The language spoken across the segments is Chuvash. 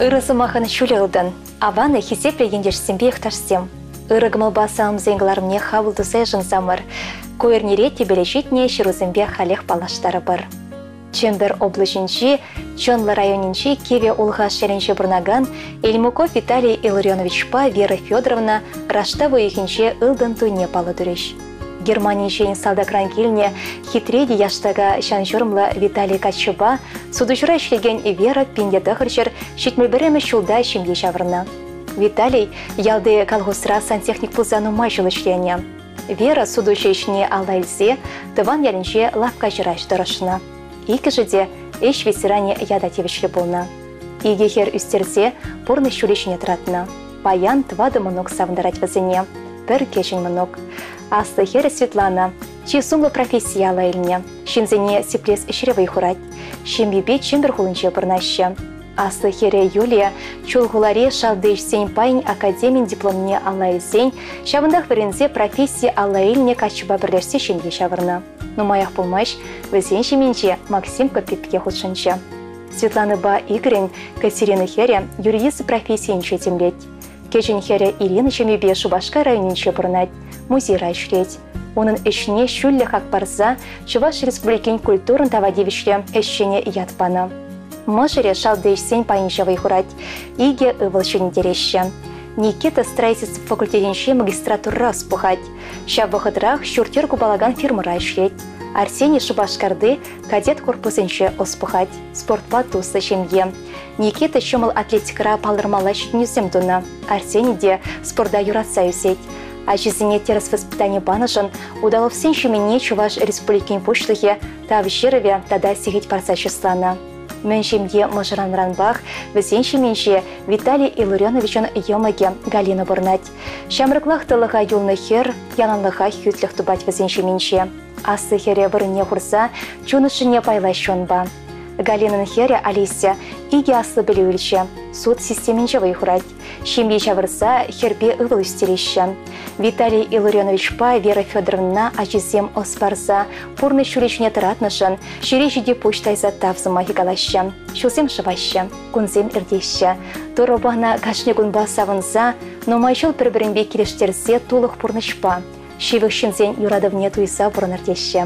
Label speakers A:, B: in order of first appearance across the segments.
A: Ырӑ сӑмахӑн ҫулӗ ылтӑн. Аван хисеплӗ ентешсемпе йӑхташсем. Ырӑ кӑмӑлпа саламсен кӑларӑмне хапӑл туса йышӑнсамӑр. Ку эрнере тӗпеле ҫитнӗ ҫырусемпе халех паллаштарӑпӑр. Чӗмпӗр облаҫӗнчи Чӑнлӑ районӗнчи Кивӗ Улхаш ялӗнче пурӑнакан Ильмуков Виталий Илларионовичпа Вера Федоровна раштав уйӑхӗнче ылтӑн туйне паллӑ турӗҫ. Германинчен салтакран килнӗ хитре те яштака ҫан-ҫурӑмлӑ Виталий каччӑпа сутуҫӑра ӗҫлекен Вера 1971 ҫулта ҫемье ҫавӑрнӑ. Виталий ялти колхозра сантехник пулса нумай ҫул ӗҫленӗ. Вера сутуҫӑ ӗҫне алла илсе тӑван ялӗнче лавккаҫӑра тӑрӑшнӑ. Иккӗшӗ те ӗҫ ветеранӗ ята тивӗҫлӗ пулнӑ. Икӗ хӗр ӳстерсе пурнӑҫ ҫулӗ ҫине тӑратнӑ. Паян тӑватӑ мӑнук савӑнтарать вӗсене. Пӗр кӗҫӗн мӑнук. Аслӑ хӗрӗ Светлана чи сумлӑ профессие алла илнӗ. Ҫынсене сиплес ӗҫре вӑй хурать. Ҫемйипе Чӗмпӗр хулинче пурӑнаҫҫӗ. Аслӑ хӗрӗ Юлия Чулхулари шалти ӗҫсен пайӗн академин дипломне алла илсен ҫавӑнтах вӗренсе професси алла илнӗ каччӑпа пӗрлешсе ҫемье ҫавӑрнӑ. Нумаях пулмасть вӗсен ҫемйинче Максим Копитке хутшӑнчӗ. Светланӑпа Игорӗн Катерина хӗрӗ юрист профессийӗнче тимлет. Кӗҫӗн хӗрӗ Ирина ҫемйипе Шупашкар районӗнче пурӑнать, музейра ӗҫлет. Унӑн ӗҫне ҫӳллӗ хак парса Чӑваш Республикин культурӑн тава тивӗҫлӗ ӗҫченӗ ят панӑ. Мӑшӑрӗ шалти ӗҫсен пайӗнче вӑй хурать. Икӗ ывӑл ҫитӗнтереҫҫӗ. Никита строительство факультетӗнче магистратурӑра ӑс пухать. Ҫав вӑхӑтрах ҫурт-йӗр купалакан фирмӑра ӗҫлет. Арсений Шупашкарти кадет корпусӗнче ӑс пухать. Спортпа туслӑ ҫемье. Никита ҫӑмӑл атлетикӑра палӑрмалла ҫитӗнӳсем тунӑ. Арсений те спорта юратса ӳсет. Ачисене тӗрӗс воспитани панӑшӑн Удаловсен ҫемйине Чӑваш Республикин Пуҫлӑхӗ Тав ҫырӑвӗ тата сехет парса чысланӑ. Мӗн ҫемье мӑшӑранранпах вӗсен ҫемйинче Виталий Илларионовичӑн йӑмӑкӗ Галина пурӑнать. Ҫамрӑклах тӑлӑха юлнӑ хӗр яланлӑхах хӳтлӗх тупать вӗсен ҫемйинче. Аслӑ хӗре вырӑнне хурса чун ӑшшине пайлаҫҫӗ унпа. Галинӑн хӗрӗ Алисия икӗ аслӑ пӗлӳ илчӗ, суд системинче вӑй хурать. Ҫемье ҫавӑрса хӗрпе ывӑл ӳстереҫҫӗ. Виталий Илларионовичпа Вера Федоровнӑна ачисем ӑс парса пурнӑҫ ҫулӗ ҫине тӑратнӑшӑн ҫӗре ҫити пуҫ тайса тав сӑмахӗ калаҫҫӗ. Ҫулсем шӑваҫҫӗ, кунсем иртеҫҫӗ. Турӑ панӑ кашни кунпа савӑнса, нумай ҫул пӗр-пӗринпе килӗштерсе тулӑх пурнӑҫпа, ҫывӑх ҫынсен юратӑвне туйса пурӑнӑр теҫҫӗ.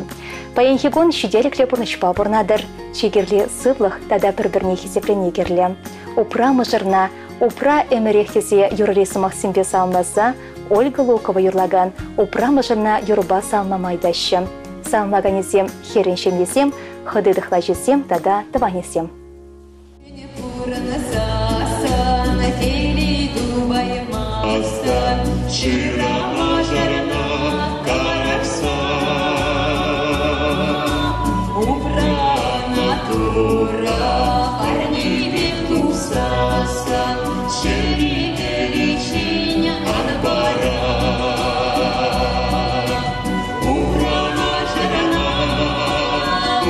A: Паянхи кун ҫителӗклӗ пурнӑҫпа пурӑнатӑр. Чи кирли сывлӑх тата пӗр-пӗрне хисеплени кирлӗ. Упра мӑшӑрна, упра ӗмӗрех тесе юрӑри сӑмахсемпе саламласа Ольга Лукова юрлакан Упра мӑшӑрна юрӑпа саламлама ыйтаҫҫӗ. Саламлаканӗсем хӗрӗн ҫемйисем, хӑти тӑхлачисем тата тӑванӗсем.
B: Аста ҫырама карапса Упрана Турӑ парнипе тусасан Ҫӗре кӗриччен ан пара. Упрана ҫырна,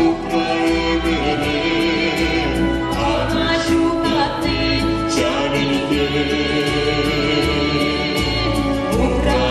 B: упра ӗмӗре, Ана ҫухатни чарӗнте. Упра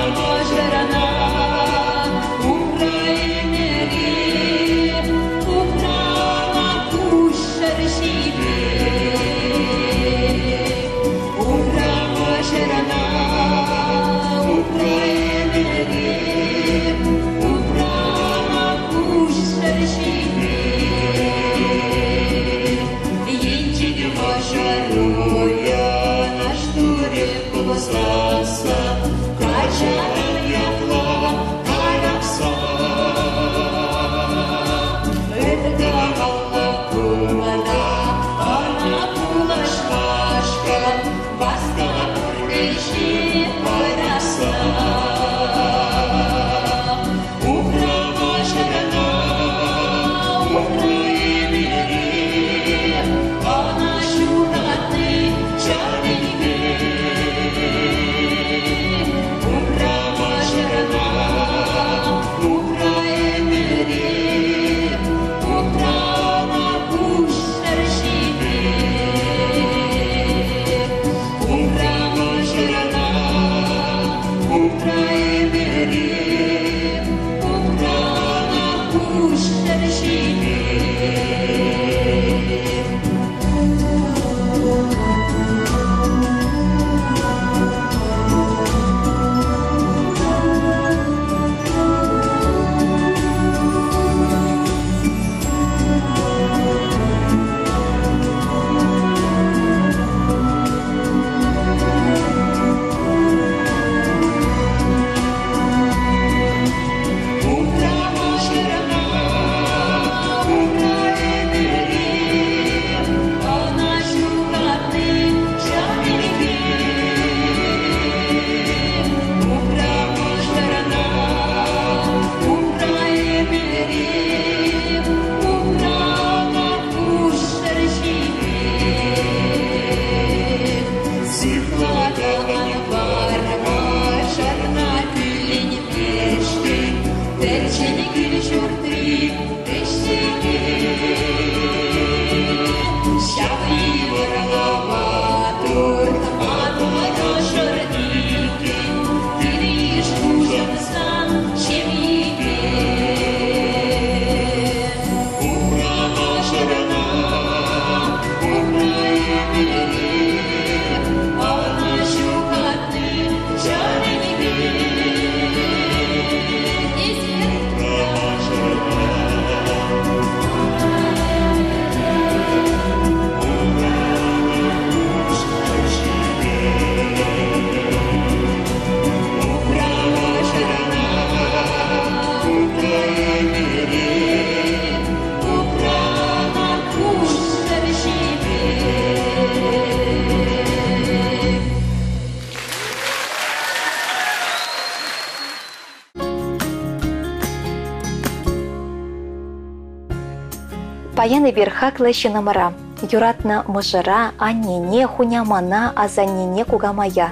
A: Паян эпир хаклӑ ҫыннӑмӑра, юратнӑ мӑшӑра, аннене, хунямана, асаннене, кукамая,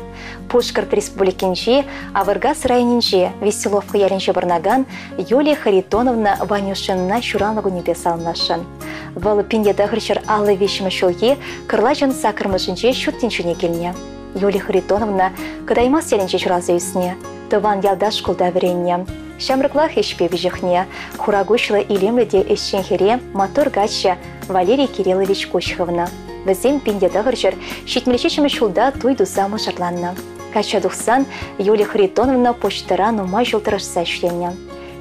A: Пушкӑрт Республикинчи Авӑркас районӗнчи Веселовка ялӗнче пурӑнакан Юлия Харитоновна Ванюшинна ҫуралнӑ кунӗпе саламласшӑн. Вӑл 1953 ҫулхи кӑрлачӑн саккӑрмӗшӗнче ҫут тӗнчене килнӗ. Юлия Харитоновна Кӑтаймас ялӗнче ҫуралса ӳснӗ, тӑван ялта шкулта вӗреннӗ. Ҫамрӑклах ӗҫпе пиҫӗхнӗ, хура куҫлӑ илемлӗ те ӗҫчен хӗре маттур каччӑ Валерий Кириллович куҫ хывнӑ. Вӗсем 1977 ҫулта туй туса мӑшӑрланнӑ. Качча тухсан Юлия Харитоновна почтӑра нумай ҫул тӑрӑшса ӗҫленӗ.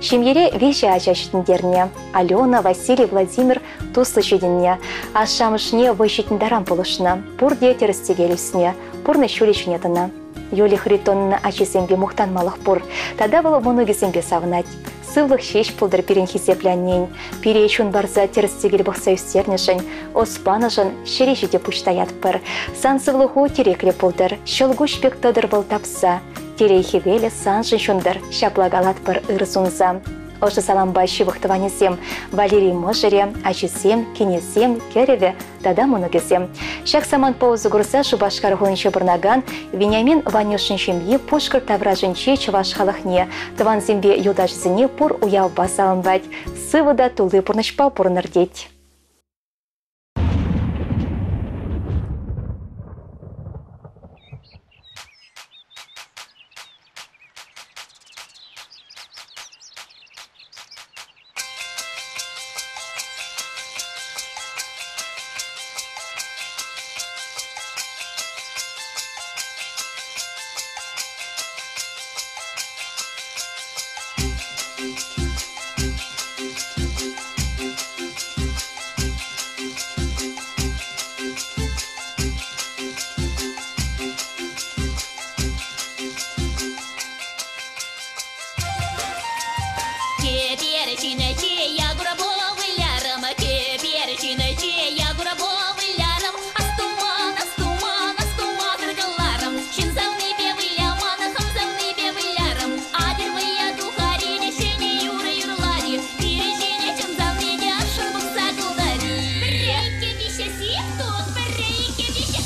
A: Ҫемьере виҫӗ ача ҫитӗнтернӗ. Алена, Василий, Владимир туслӑ ҫитӗннӗ. Ашшӗ-амӑшне вӑй ҫитнӗ таран пулӑшнӑ. Пурте тӗрӗс-тӗкел ӳснӗ, пурнӑҫ ҫулӗ ҫине тӑнӑ. Юлия Харитоновна ачисемпе мухтанмалӑх пур. Тата вӑл мӑнукӗсемпе савӑнать. Сывлӑх ҫеҫ пултӑр пирӗн хисеплӗ аннен. Пире чун парса тӗрӗс-тӗкел пӑхса ӳстернӗшӗн, ӑс панӑшӑн ҫӗре ҫити пуҫ таятпӑр. Сан сывлӑху тӗреклӗ пултӑр, ҫӑлкуҫ пек тӑтӑр вӑл тапса. Телей хӗвелӗ саншӑн ҫунтӑр, ҫапла калатпӑр ыр сунса. Ӑшӑ салампа ҫывӑх тӑванӗсем, Валерий мӑшӑрӗ, ачисем, кинӗсем, кӗрӗвӗ тата мӑнукӗсем. Ҫак самантпа усӑ курса Шупашкар хулинче пурӑнакан Вениамин Ванюшин ҫемйи Пушкӑрт таврашӗнчи чӑваш халӑхне, тӑвансемпе юлташӗсене пур уявпа саламлать, сывӑ та тулли пурнӑҫпа пурӑнӑр тет.
B: Кӗпер ҫинче Якурпа вылярӑм, кӗпер ҫинче Якурпа вылярӑм, астуман, астуман, астумасӑр кӑларӑм. Ҫын савнипе выляман, хам савнипе вылярӑм. Атьӑр вӑййа тухар-и, ҫӗнӗ юрӑ юрлар-и, пирӗн ҫине чӑн савни те ашшӑн пӑхса култар-и. Пӗрре, иккӗ, виҫҫӗ, сик тут, пӗрре, иккӗ, виҫҫӗ.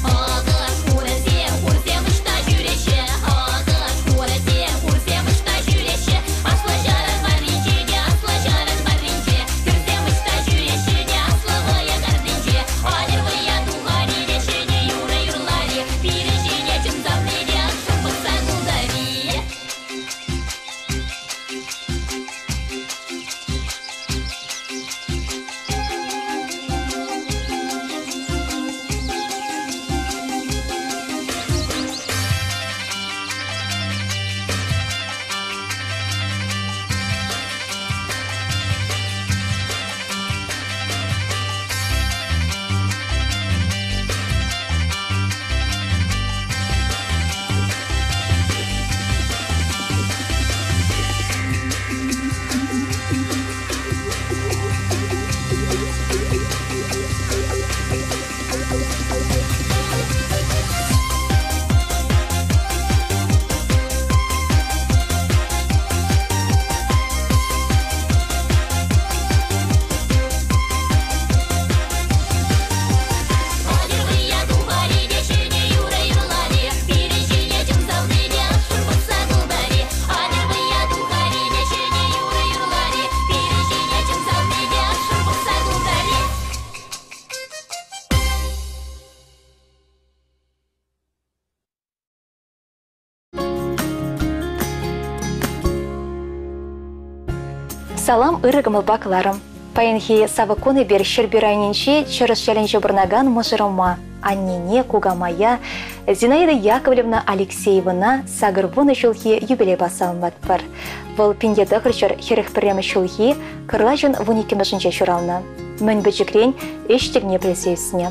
B: Акӑш хурӗсем, хурсем ӑҫта ҫӳреҫҫӗ? Акӑш хурӗсем, хурсем ӑҫта ҫӳреҫҫӗ? Аслӑ ҫаран варринче те, аслӑ ҫаран варринче. Хӗрсем ӑҫта ҫӳреҫҫӗ те, аслӑ вӑйӑ картинче. Атьӑр вӑййа тухар-и те, ҫӗнӗ юрӑ юрлар-и? Пирӗн ҫине чун савни те ашшӑн пӑхса култар-и? Атьӑр вӑййа тухар-и те, ҫӗнӗ юрӑ юрлар-и? Пирӗн ҫине чун савни те ашшӑн пӑхса култар-и? Атьӑр вӑййа тухар-и те, ҫӗнӗ юрӑ юрлар-и? Пирӗн ҫине чун савни те ашшӑн пӑхса култар-и?
A: Салам ырӑ кӑмӑлпа кӑларӑм. Паянхи савӑк кун эпир Ҫӗрпӳ районӗнчи Чӑрӑш ялӗнче пурӑнакан мӑшӑрӑма, аннене, кукамая Зинаида Яковлевна Алексеевӑна 80 ҫулхи юбилейпа саламлатпӑр. Вӑл 1941 ҫулхи кӑрлачӑн 12-мӗшӗнче ҫуралнӑ. Мӗн пӗчӗкрен ӗҫ тӗлне пӗлсе ӳснӗ.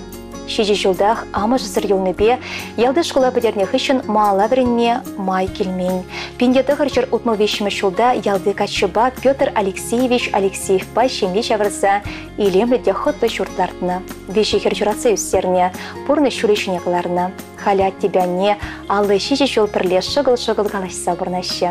A: Ҫичӗ ҫултах амӑшӗсӗр юлнипе ялти шкула пӗтернӗ хыҫҫӑн малалла вӗренме май килмен. 1963 ҫулта ялти каччӑпа Петр Алексеевич Алексеевпа ҫемье ҫавӑрса илемлӗ те хӑтлӑ ҫурт лартнӑ. Виҫӗ хӗр ҫуратса ӳстернӗ, пурнӑҫ ҫулӗ ҫине кӑларнӑ. Халӗ аттепе анне 57 ҫул пӗрле шӑкӑл-шӑкӑл калаҫса пурӑнаҫҫӗ.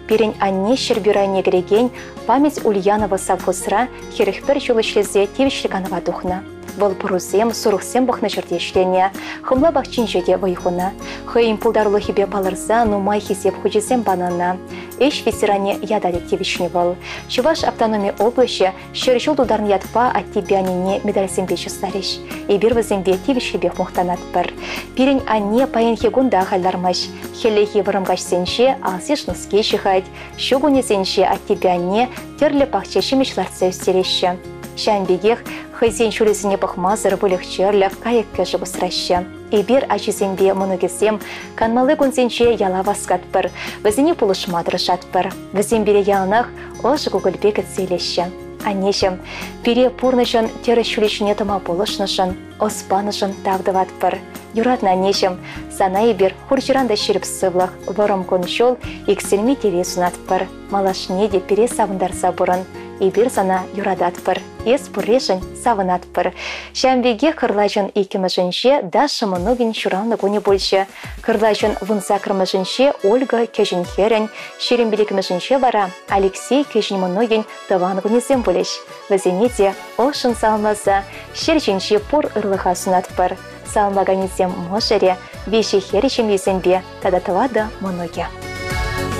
A: Пирӗн анне Ҫӗрпӳ районне кӗрекен Память Ульянова совхозра 41 ҫул ӗҫлесе тивӗҫлӗ канӑва тухнӑ. Вӑл пӑрусем, сурӑхсем пӑхнӑ ҫӗрте ӗҫленӗ, хӑмла пахчинче те вӑй хунӑ. Хӑйӗн пултарулӑхӗпе палӑрса нумай хисеп хучӗсем панӑ ӑна. Ӗҫ ветеранӗ ята та тивӗҫнӗ вӑл. Чӑваш автономи облаҫӗ 100 ҫул тултарнӑ ятпа аттепе аннене медальсемпе чысларӗҫ. Эпир вӗсемпе тивӗҫлипех мухтанатпӑр. Пирӗн анне паянхи кун та ахаль лармасть. Хӗллехи вӑрӑм каҫсенче алсиш нуски ҫыхать, ҫу кунӗсенче аттепе анне тӗрлӗ пахча ҫимӗҫ лартса ӳстереҫҫӗ. Ҫавӑн пекех хӑйсен ҫулӗсене пӑхмасӑр выльӑх-чӗрлӗх, кайӑк-кӗшӗк усраҫҫӗ. Эпир, ачисемпе мӑнукӗсем, канмалли кунсенче яла васкатпӑр, вӗсене пулӑшма тӑрӑшатпӑр. Вӗсем пире яланах ӑшӑ кукӑльпе кӗтсе илеҫҫӗ. Аннеҫӗм, пире пурнӑҫӑн тӗрӗс ҫулӗ ҫине тӑма пулӑшнӑшӑн, ӑс панӑшӑн тав тӑватпӑр. Юратнӑ аннеҫӗм, сана эпир хурҫӑран та ҫирӗп сывлӑх, вӑрӑм кун-ҫул, иксӗлми телей сунатпӑр. Малашне те пире савӑнтарса пурӑн. Эпир сана юрататпӑр, эс пурришӗн савӑнатпӑр. Ҫавӑн пекех кӑрлачӑн иккӗмӗшӗнче Даша мӑнукӗн ҫуралнӑ кунӗ пулчӗ. Кӑрлачӑн 18-мӗшӗнче Ольга кӗҫӗн хӗрӗн, 25-мӗшӗнче вара Алексей кӗҫӗн мӑнукӗн тӑван кунӗсем пулӗҫ. Вӗсене те ӑшшӑн саламласа ҫӗр ҫинчи пур ырлӑха сунатпӑр. Саламлаканӗсем мӑшӑрӗ, виҫӗ хӗрӗ ҫемйисемпе тата тӑватӑ мӑнукӗ.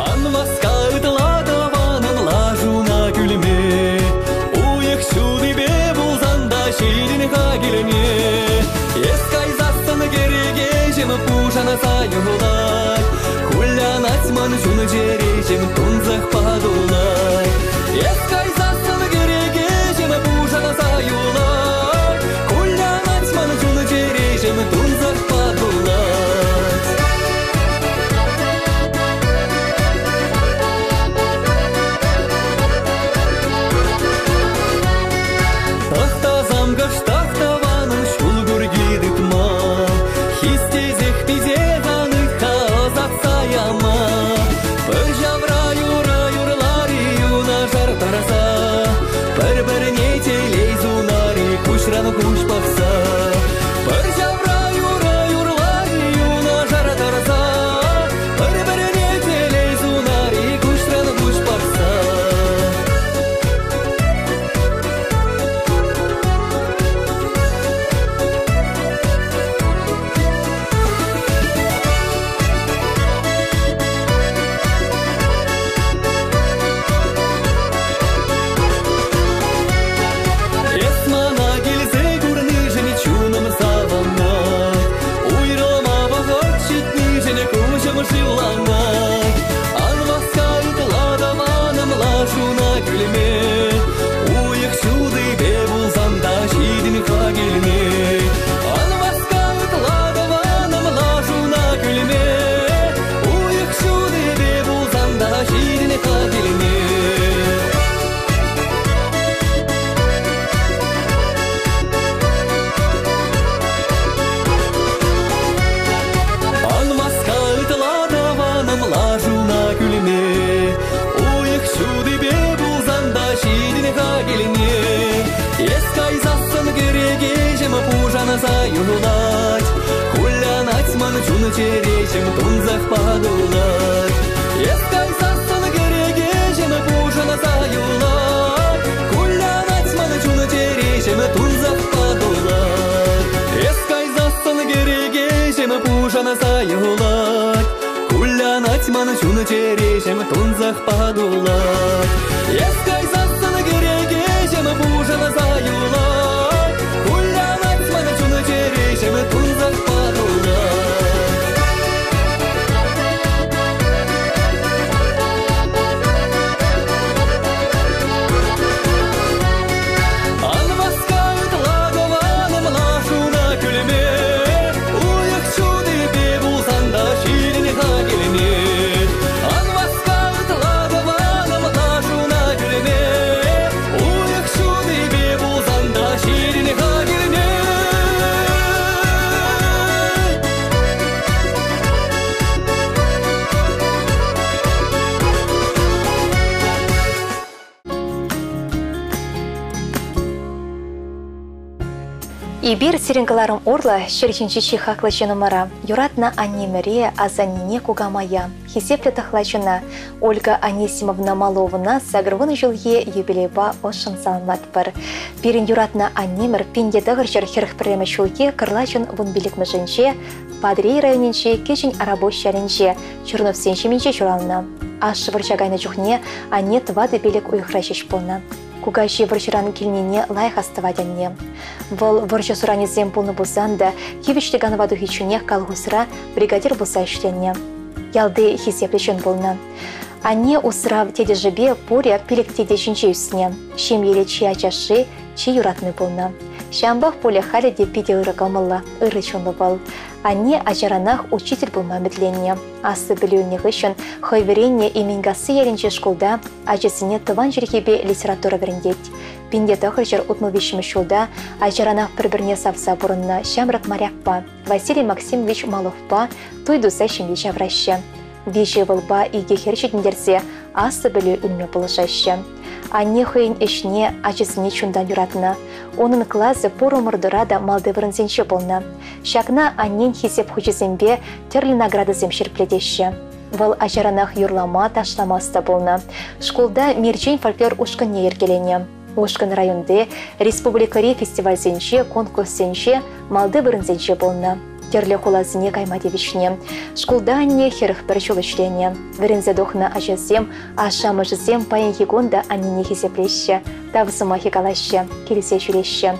C: Ан васка ытла тӑванӑн лашуна кӳлме. Уйӑх ҫутипе пулсан та ҫитӗн-ха килме. Эс кайсассӑн кӗрекеҫӗм пушанса юлать. Кулянать ман чун-чӗреҫӗм тунсӑхпа тулать. Эс кайсассӑн кӗрекеҫӗм пушанса юлать. Кулянать ман чун-чӗреҫӗм тунсӑхпа тулать. Тӑхтасам кӑштах тӑванӑм ҫул курки тытма, Хистесех писе ан ӑсатса яма. Пӗр ҫавра юрӑ юрлар-и юнашар тӑрса, Пӗр-пӗрне телей сунар-и куҫран куҫ пӑхса. Пӗр ҫавра юрӑ юрлар-и юнашар тӑрса, Пӗр-пӗрне телей сунар-и куҫран куҫ пӑхса. Эс мана килсе курнишӗн чунӑм савӑнать, Уйрӑлма вӑхӑт ҫитнишӗн куҫӑм шывланать. Ан васка ытла тӑванӑм лашуна кӳлме, Уйӑх ҫутипе пулсан та ҫитӗн-ха килме. Ан васка ытла тӑванӑм лашуна кӳлме, Уйӑх ҫутипе пулсан та ҫитӗн-ха килме. Ан васка ытла тӑванӑм лашуна кӳлме, Уйӑх ҫутипе пулсан та ҫитӗн-ха килне. Эс кайсассӑн кӗрекеҫӗм пушанса юлать, Кулянать ман чун-чӗреҫӗм тунсӑхпа тулать. Эс кайсассӑн кӗрекеҫӗм пушанса юлать, Кулянать ман чун-чӗреҫӗм тунсӑхпа тулать. Эс кайсассӑн кӗрекеҫӗм пушанса юлать, Кулянать ман чун-чӗреҫӗм тунсӑхпа тулать. Эс кайсассӑн кӗрекеҫӗм пушанса юлать, Кулянать ман чун-чӗреҫӗм тунсӑхпа тулать.
A: Эпир сирӗн кӑларӑм урлӑ ҫӗр ҫинчи чи хаклӑ ҫыннӑмӑра, юратнӑ аннемӗре, асаннене, кукамая, хисеплӗ тӑхлачӑна Ольга Анисимовна Маловӑна 80 ҫулхи юбилейпа ӑшшӑн саламлатпӑр. Пирӗн юратнӑ аннемӗр 1941 ҫулхи кӑрлачӑн 15-мӗшӗнче Патӑрьел районӗнчи Кӗҫӗн Арапуҫ ялӗнче Черновсен ҫемйинче ҫуралнӑ. Ашшӗ вӑрҫа кайнӑ чухне анне тӑватӑ-пилӗк уйӑхра ҫеҫ пулнӑ. Кукаҫи вӑрҫӑран килнине лайӑх астӑвать анне. Вӑл вӑрҫӑ суранӗсем пулнӑ пулсан та тивӗҫлӗ канӑва тухичченех колхозра бригадир пулса ӗҫленӗ. Ялти хисеплӗ ҫын пулнӑ. Анне усрав тетӗшӗпе пурӗ пилӗк тете ҫинче ӳснӗ. Ҫемьере чи ачашши, чи юратни пулнӑ. Ҫавӑнпах пулӗ халӗ те питӗ ырӑ кӑмӑллӑ, ырӑ чунлӑ вӑл. Анне ачаранах учитель пулма ӗмӗтленнӗ. Аслӑ пӗлӳ илнӗ хыҫҫӑн хӑй вӗреннӗ Именкасси ялӗнчи шкулта ачасене тӑван чӗлхепе литература вӗрентет. 1963 ҫулта ачаранах пӗр-пӗрне савса пурӑннӑ ҫамрӑк морякпа Василий Максимович Маловпа туй туса ҫемье ҫавӑраҫҫӗ. Виҫӗ ывӑлпа икӗ хӗр ҫитӗнтерсе аслӑ пӗлӳ илме пулӑшаҫҫӗ. Анне хӑйӗн ӗҫне, ачасене чунтан юратнӑ. Унӑн класӗ пур ӑмӑртура та малти вырӑнсенче пулнӑ. Ҫакна аннен хисеп хучӗсемпе тӗрлӗ наградӑсем ҫирӗплетеҫҫӗ. Вӑл ачаранах юрлама, ташлама ӑста пулнӑ. Шкулта Мерчен фольклор ушкӑнне йӗркеленӗ. Ушкӑн районти, республикӑри фестивальсенче, конкурссенче малти вырӑнсенче пулнӑ. Тӗрлӗ хуласене кайма тивӗҫнӗ. Шкулта анне 41 ҫул ӗҫленӗ. Вӗренсе тухнӑ ачасем, ашшӗ-амӑшӗсем паянхи кун та аннене хисеплеҫҫӗ, тав сӑмахӗ калаҫҫӗ, килсе ҫӳреҫҫӗ.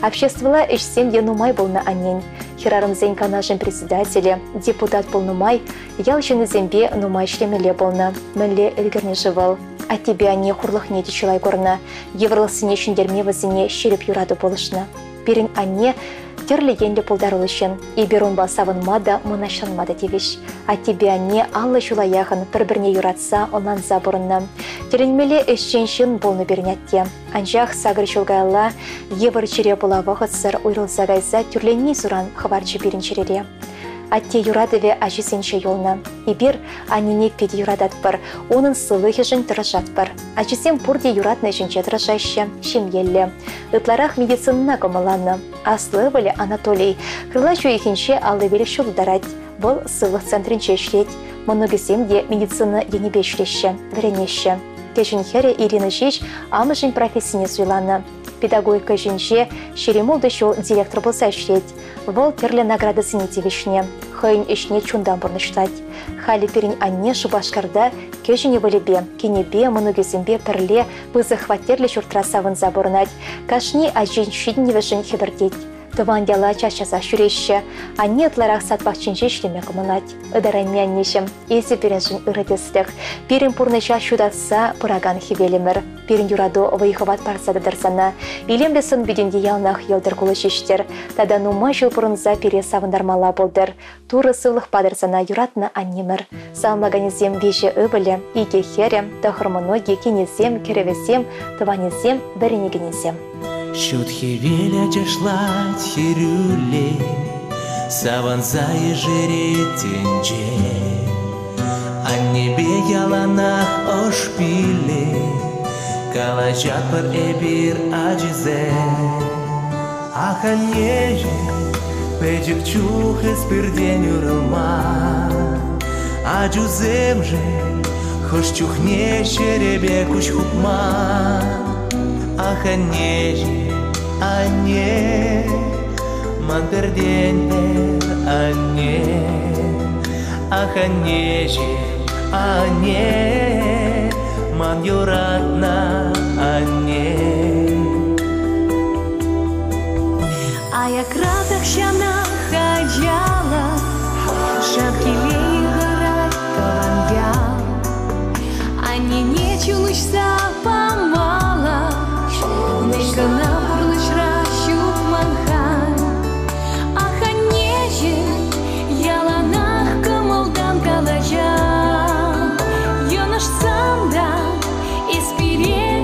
A: Обществӑлла ӗҫсем те нумай пулнӑ аннен. Хӗрарӑмсен канашӗн председателӗ, депутат пулнӑ май ял ҫыннисемпе нумай ӗҫлемелле пулнӑ. Мӗнле ӗлкӗрнӗ-ши вӑл? Аттепе анне хурлӑхне те чылай курнӑ. Йывӑрлӑхсене ҫӗнтерме вӗсене ҫирӗп юрату пулӑшнӑ. Пирӗн анне тӗрлӗ енлӗ пултаруллӑ ҫын. Эпир унпа савӑнма та, мӑнаҫланма та тивӗҫ. Аттепе анне 50 ҫула яхӑн пӗр-пӗрне юратса, ӑнланса пурӑннӑ. Тӗлӗнмелле ӗҫчен ҫын пулнӑ пирӗн атте. Анчах сакӑр ҫул каялла йывӑр чире пула вӑхӑтсӑр уйрӑлса кайса тӳрленми суран хӑварчӗ пирӗн чӗрере. Атте юратӑвӗ ачисенче юлнӑ. Эпир аннене питӗ юрататпӑр, унӑн сывлӑхӗшӗн тӑрӑшатпӑр. Ачисем пурте юратнӑ ӗҫӗнче тӑрӑшаҫҫӗ, ҫемьеллӗ. Ытларах медицинӑна кӑмӑлланӑ. Аслӑ ывӑлӗ Анатолий крылач уйӑхӗнче 55 ҫул тултарать. Вӑл сывлӑх центрӗнче ӗҫлет. Мӑнукӗсем те медицина енӗпе ӗҫлеҫҫӗ, вӗренеҫҫӗ. Кӗҫӗн хӗрӗ Ирина ҫеҫ амӑшӗн профессине суйланӑ. Педагогика ӗҫӗнче 26 ҫул директор пулса ӗҫлет. Вӑл тӗрлӗ наградӑсене тивӗҫнӗ, хӑйӗн ӗҫне чунтан пурнӑҫлать. Халӗ пирӗн анне Шупашкарта кӗҫӗн ывӑлӗпе, кинӗпе, мӑнукӗсемпе пӗрле пысӑк хваттерлӗ ҫуртра савӑнса пурӑнать. Кашни ачин ҫитӗнӗвӗшӗн хӗпӗртет. Тӑван яла час-часах ҫӳреҫҫӗ. Анне ытларах сад пахчинче ӗҫлеме кӑмӑллать. Ытарайми аннеҫӗм, эсӗ пирӗншӗн ырӑ тӗслӗх. Пирӗн пурнӑҫа ҫутатса пыракан хӗвелӗмӗр. Пирӗн юрату вӑй-хӑват парса тӑтӑр сана. Илемлӗ сӑн-питӗнте яланах йӑлтӑр кулӑ ҫиҫтӗр. Тата нумай ҫул пурӑнса пире савӑнтармалла пултӑр. Турӑ сывлӑх патӑр сана, юратнӑ аннемӗр. Саламлаканӗсем виҫӗ ывӑлӗ, икӗ хӗрӗ, тӑхӑр мӑнукӗ, кинӗсем, кӗрӗвӗсем, тӑванӗсем, вӗренекенӗсем.
C: Ҫут хӗвел ачашлать хӗрӳлле, Савӑнса ешерет тӗнче. Аннепе яланах ӑш пилле, Калаҫатпӑр эпир ачисем. Ах, аннеҫӗм, пӗчӗк чух эс пиртен уйрӑлман. Ачусемшӗн хӑш чухне чӗрепе куҫ хупман. Ах, аннеҫӗм, анне, ман пӗртен-пӗр анне. Ах, аннеҫӗм, анне, ман юратнӑ анне.
B: Аякра тахҫанах ачалӑх Шап киле йыхӑрать тӑван ял. Аннене чун уҫса памалӑх Мӗн кӑна пурнӑҫра ҫук ман халь. Ах, аннеҫӗм, яланах кӑмӑлтан калаҫан. Йӑнӑшсан та эс пире.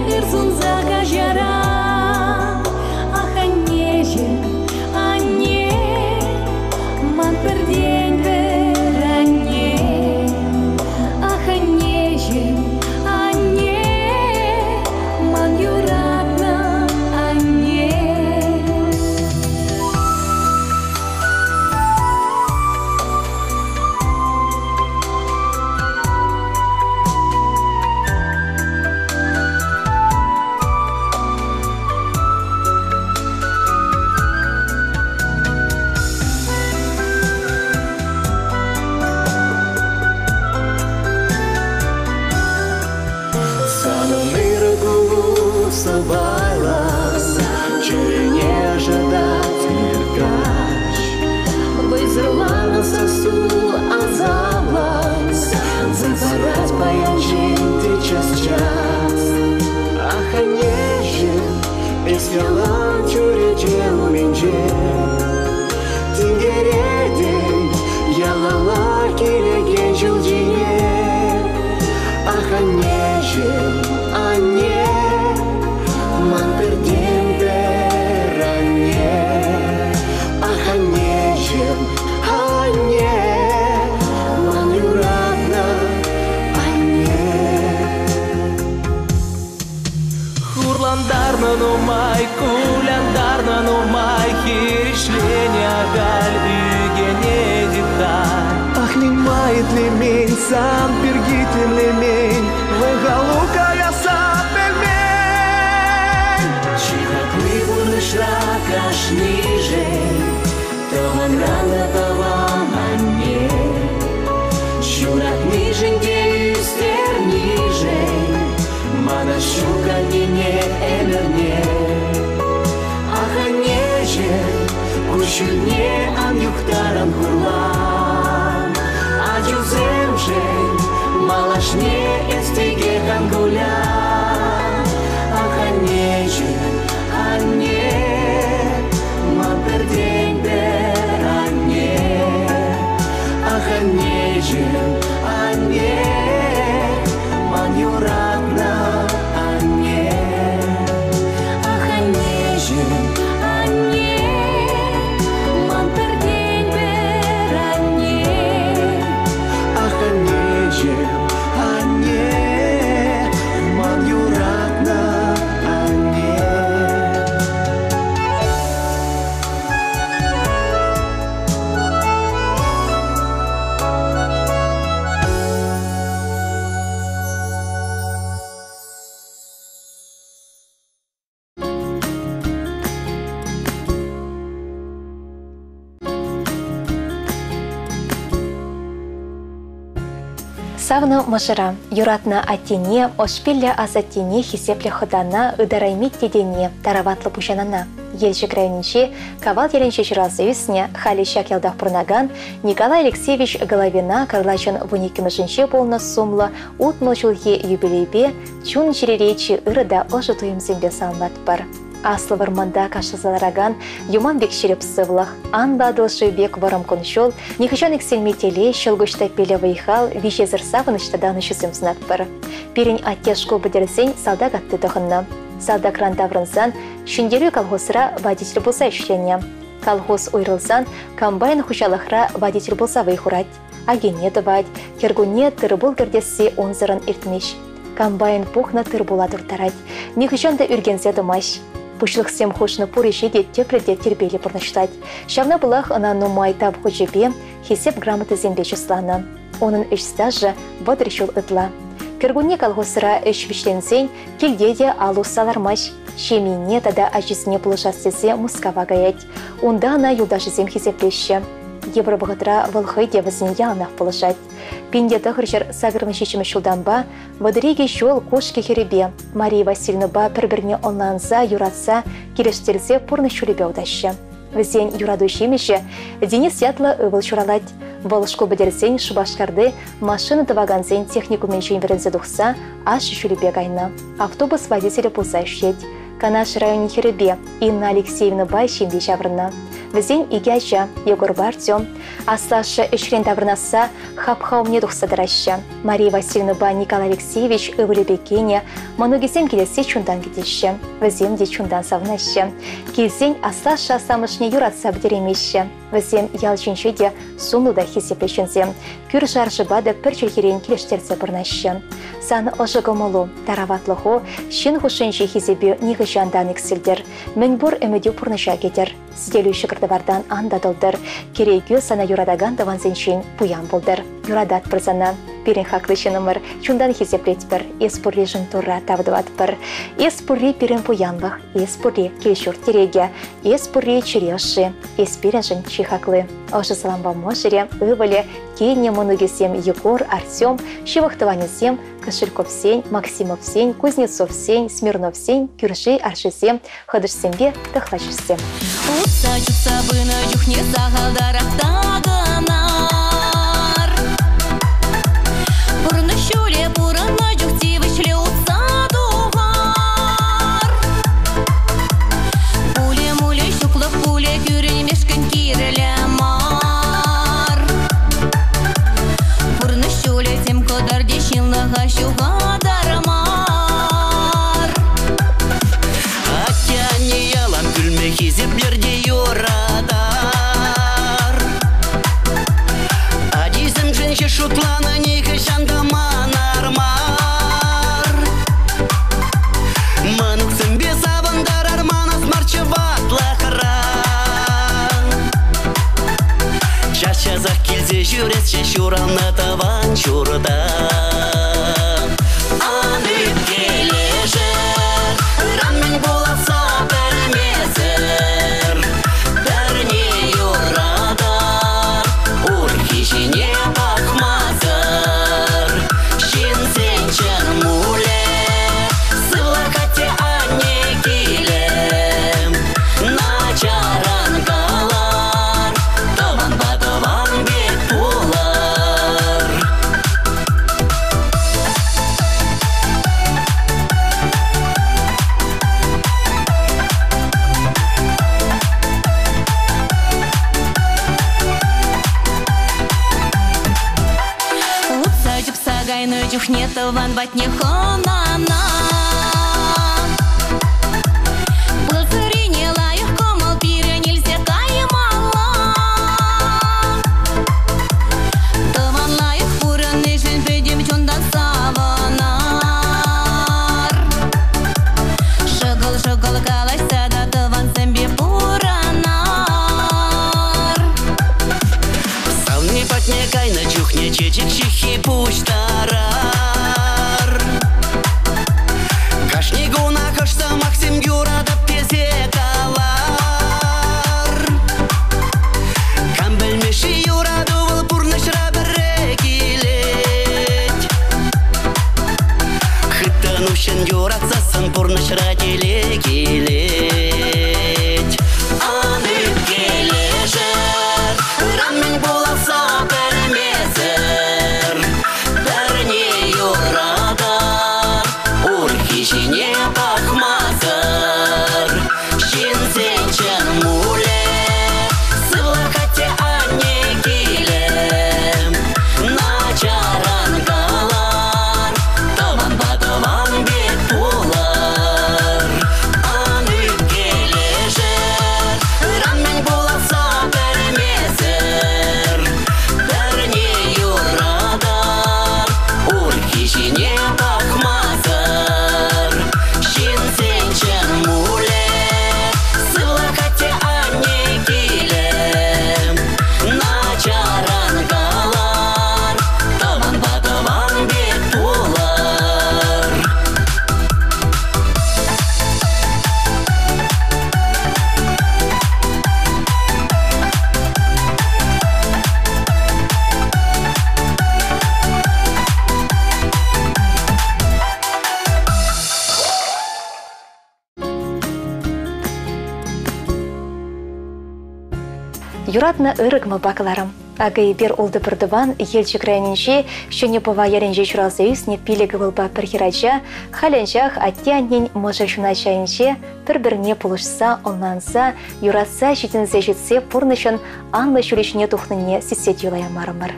C: Хурлантарнӑ нумай, кулянтарнӑ нумай, хирӗҫленӗ ахаль ӳкӗнетӗп-ха.
D: Ах, мӗн-ма итлемен, сан пирки тимлемен, вӑй-халу каясса пӗлмен.
C: Чи хакли пурнӑҫра кашнишӗн тӑванран та тӑван анне. Ҫуратнишӗн те ӳстернишӗн мана ҫук аннене ӗмӗрне. Ах, аннеҫӗм, куҫҫульне ан юхтаран хурлан. Ачусемшӗн малашне эс текех ан кулян. Ах, аннеҫӗм, анне, ман пӗртен-пӗр анне. Ах, аннеҫӗм, анне, ман юратнӑ анне.
B: Ах, аннеҫӗм, анне, ман пӗртен-пӗр анне.
D: Ах, аннеҫӗм, анне, ман юратнӑ анне.
A: Савнӑ мӑшӑра, юратнӑ аттене, ӑшпиллӗ асаттене, хисеплӗ хӑтана, ытарайми тетене, тараватлӑ пуҫанана. Елчӗк районӗнчи Кавал ялӗнче ҫуралса ӳснӗ, халӗ ҫак ялтах пурӑнакан Николай Алексеевич Головина кӑрлачӑн 12-мӗшӗнче пулнӑ сумлӑ 60 ҫулхи юбилейпе чун-чӗрере чи ырӑ та ӑшӑ туйӑмсемпе саламлатпӑр. Аслӑ вӑрманта кашласа ларакан юман пек ҫирӗп сывлӑх, анлӑ Атӑл шыв пек вӑрӑм кун-ҫул, нихӑҫан иксӗлми телей, ҫӑлкуҫ таппиллӗ вӑй-хал, виҫесӗр савӑнӑҫ тата ӑнӑҫусем сунатпӑр. Пирӗн атте шкул пӗтерсен салтак атти тӑхӑннӑ. Салтакран таврӑнсан Ҫӗнтерӳ колхозра водитель пулса ӗҫленӗ. Колхоз уйрӑлсан комбайн хуҫалӑхра водитель пулса вӑй хурать. Акине тӑвать, кӗркунне тыр-пул кӗртесси унсӑрӑн иртмест. Комбайн пухнӑ тыр-пула турттарать. Нихӑҫан та ӳркенсе тӑмасть. Пуҫлӑхсем хушнӑ пур ӗҫе те тӗплӗ те тирпейлӗ пурнӑҫлать. Ҫавна пулах ӑна нумай тав хучӗпе, Хисеп грамотисемпе чысланӑ. Унӑн ӗҫ стажӗ 30 ҫул ытла. Кӗркунне колхозра ӗҫ вӗҫленсен килте те ал усса лармасть. Ҫемйине тата ачисене пулӑшас тесе Мускава каять. Унта ӑна юлташӗсем хисеплеҫҫӗ. Йывӑр вӑхӑтра вӑл хӑй те вӗсене яланах пулӑшать. 1987 ҫултанпа 32 ҫул Кушкӑ хӗрӗпе Мария Васильевнӑпа пӗр-пӗрне ӑнланса, юратса, килӗштерсе пурнӑҫ ҫулӗпе утаҫҫӗ. Вӗсен юрату ҫимӗҫӗ Денис ятлӑ ывӑл ҫуралать. Вӑл шкул пӗтерсен Шупашкарти машина тӑвакансен техникумӗнчен вӗренсе тухса ашшӗ ҫулӗпе кайнӑ. Автобус водителӗ пулса ӗҫлет. Канаш районӗн хӗрӗпе Инна Алексеевнӑпа ҫемье ҫаврӑннӑ. Вӗсен икӗ ача, Егорпа Артем. Аслашшӗ ӗҫрен таврӑнасса хапха умне тухса тӑраҫҫӗ. Мария Васильевнӑпа Николай Алексеевич ывӑлӗпе кинӗ, мӑнукӗсем килессе чунтан кӗтеҫҫӗ. Вӗсем те чунтан савӑнаҫҫӗ. Килсен аслашшӗ асламӑшне юратса пӗтереймеҫҫӗ. Вӗсем ял ҫинче те сумлӑ та хисеплӗ ҫынсем. Кӳршӗ-аршӑпа та пӗр чӗлхерен килӗштерсе пурӑнаҫҫӗ. Сан ӑшӑ кӑмӑлу, тараватлӑху ҫын хушшинчи хисепӳ нихӑҫан та ан иксӗлтӗр. Мӗнпур ӗмӗтӳ пурнӑҫа кӗтӗр. Сӗтелӳ ҫӑкӑр-тӑвартан ан татӑлтӑр. Кӗрекӳ сана юратакан тӑвансенчен пуян пултӑр. Юрататпӑр сана. Пирӗн хаклӑ ҫыннӑмӑр, чунтан хисеплетпӗр. Эс пурришӗн Турра тав тӑватпӑр. Эс пурри пирӗн пуянлӑх, эс пурри кил-ҫурт тӗрекӗ, эс пурри чӗре ӑшши, эс пирӗншӗн чи хакли. Ӑшӑ салампа мӑшӑрӗ, ывӑлӗ, кинӗ, мӑнукӗсем Егор, Артем, ҫывӑх тӑванӗсем Кошельковсен, Максимовсен, Кузнецовсен, Смирновсен кӳрши-аршисем, хӑтӑшсемпе тӑхлачӑсем.
B: Утса чупса пынӑ чухне сахалтарах такӑнар. Пурнӑҫ ҫулӗ пурӑннӑ чух тивӗҫлӗ утса тухар. Пулӗ-мулӗ ҫуклӑх пулӗ кӳренмешкӗн кирлӗ мар. Пурнӑҫ ҫулӗ тем кӑтартӗ ҫынлӑха ҫухатар мар.
C: Атте-анне ялан пӳлме хисеплер те юратар. ҫӳресчӗ ҫуралнӑ тӑван ҫурта. Ан ӳпкелешӗр, ыран мӗн пуласса пӗлмесӗр. Пӗрне юратар, урхи ҫине пӑхмасӑр. Ҫынсен чӑн мулӗ, сывлӑх атте-анне килӗ. Начаран калар, тӑванпа тӑван пек пулар.
B: Утса чупса кайнӑ чухне тӑван патне хӑнана. Пыл-сӑрине лайӑх кӑмӑл пирӗн илсе каймалла. Тӑван лайӑх пурӑннишӗн пӗтӗм чунтан савӑнар. Шӑкӑл-шӑкӑл калаҫса та тӑвансемпе пурӑнар.
C: Савни патне кайнӑ чухне чечек ҫыххи пуҫтарар. Кашни кунах ӑш сӑмахсем юратап тесе калар. Кам пӗлмест-ши юрату вӑл пурнӑҫра пӗрре килет. Хыттӑн уҫҫӑн юратсассӑн пурнӑҫра телей килет. Ан ӳпкелешӗр, ыран мӗн пуласса пӗлмесӗр. Пӗрне юратар, урхи ҫине пӑхмасӑр. Ҫынсен чӑн мулӗ, сывлӑх атте-анне килӗ. Начаран калар, тӑванпа тӑван пек пулар. Ан ӳпкелешӗр, ыран мӗн пуласса пӗлмесӗр. Пӗрне юратар, урхи ҫине пӑхмасӑр. Ҫынсен чӑн мулӗ, сывлӑх атте-анне килӗ. Начаран калар, тӑванпа тӑван пек пулар.
A: Юратнӑ ырӑ кӑмӑлпа кӑларӑм. Акӑ эпир ултӑ пӗртӑван Елчӗк районӗнчи Ҫӗнӗ Пӑва ялӗнче ҫуралса ӳснӗ пилӗк ывӑлпа пӗр хӗрача халь анчах атте-аннен мӑшӑр ҫуначӗ айӗнче пӗр-пӗрне пулӑшса, ӑнланса, юратса ҫитӗнсе ҫитсе пурнӑҫӑн анлӑ ҫулӗ ҫине тухнине сиссе те юлаймарӑмӑр.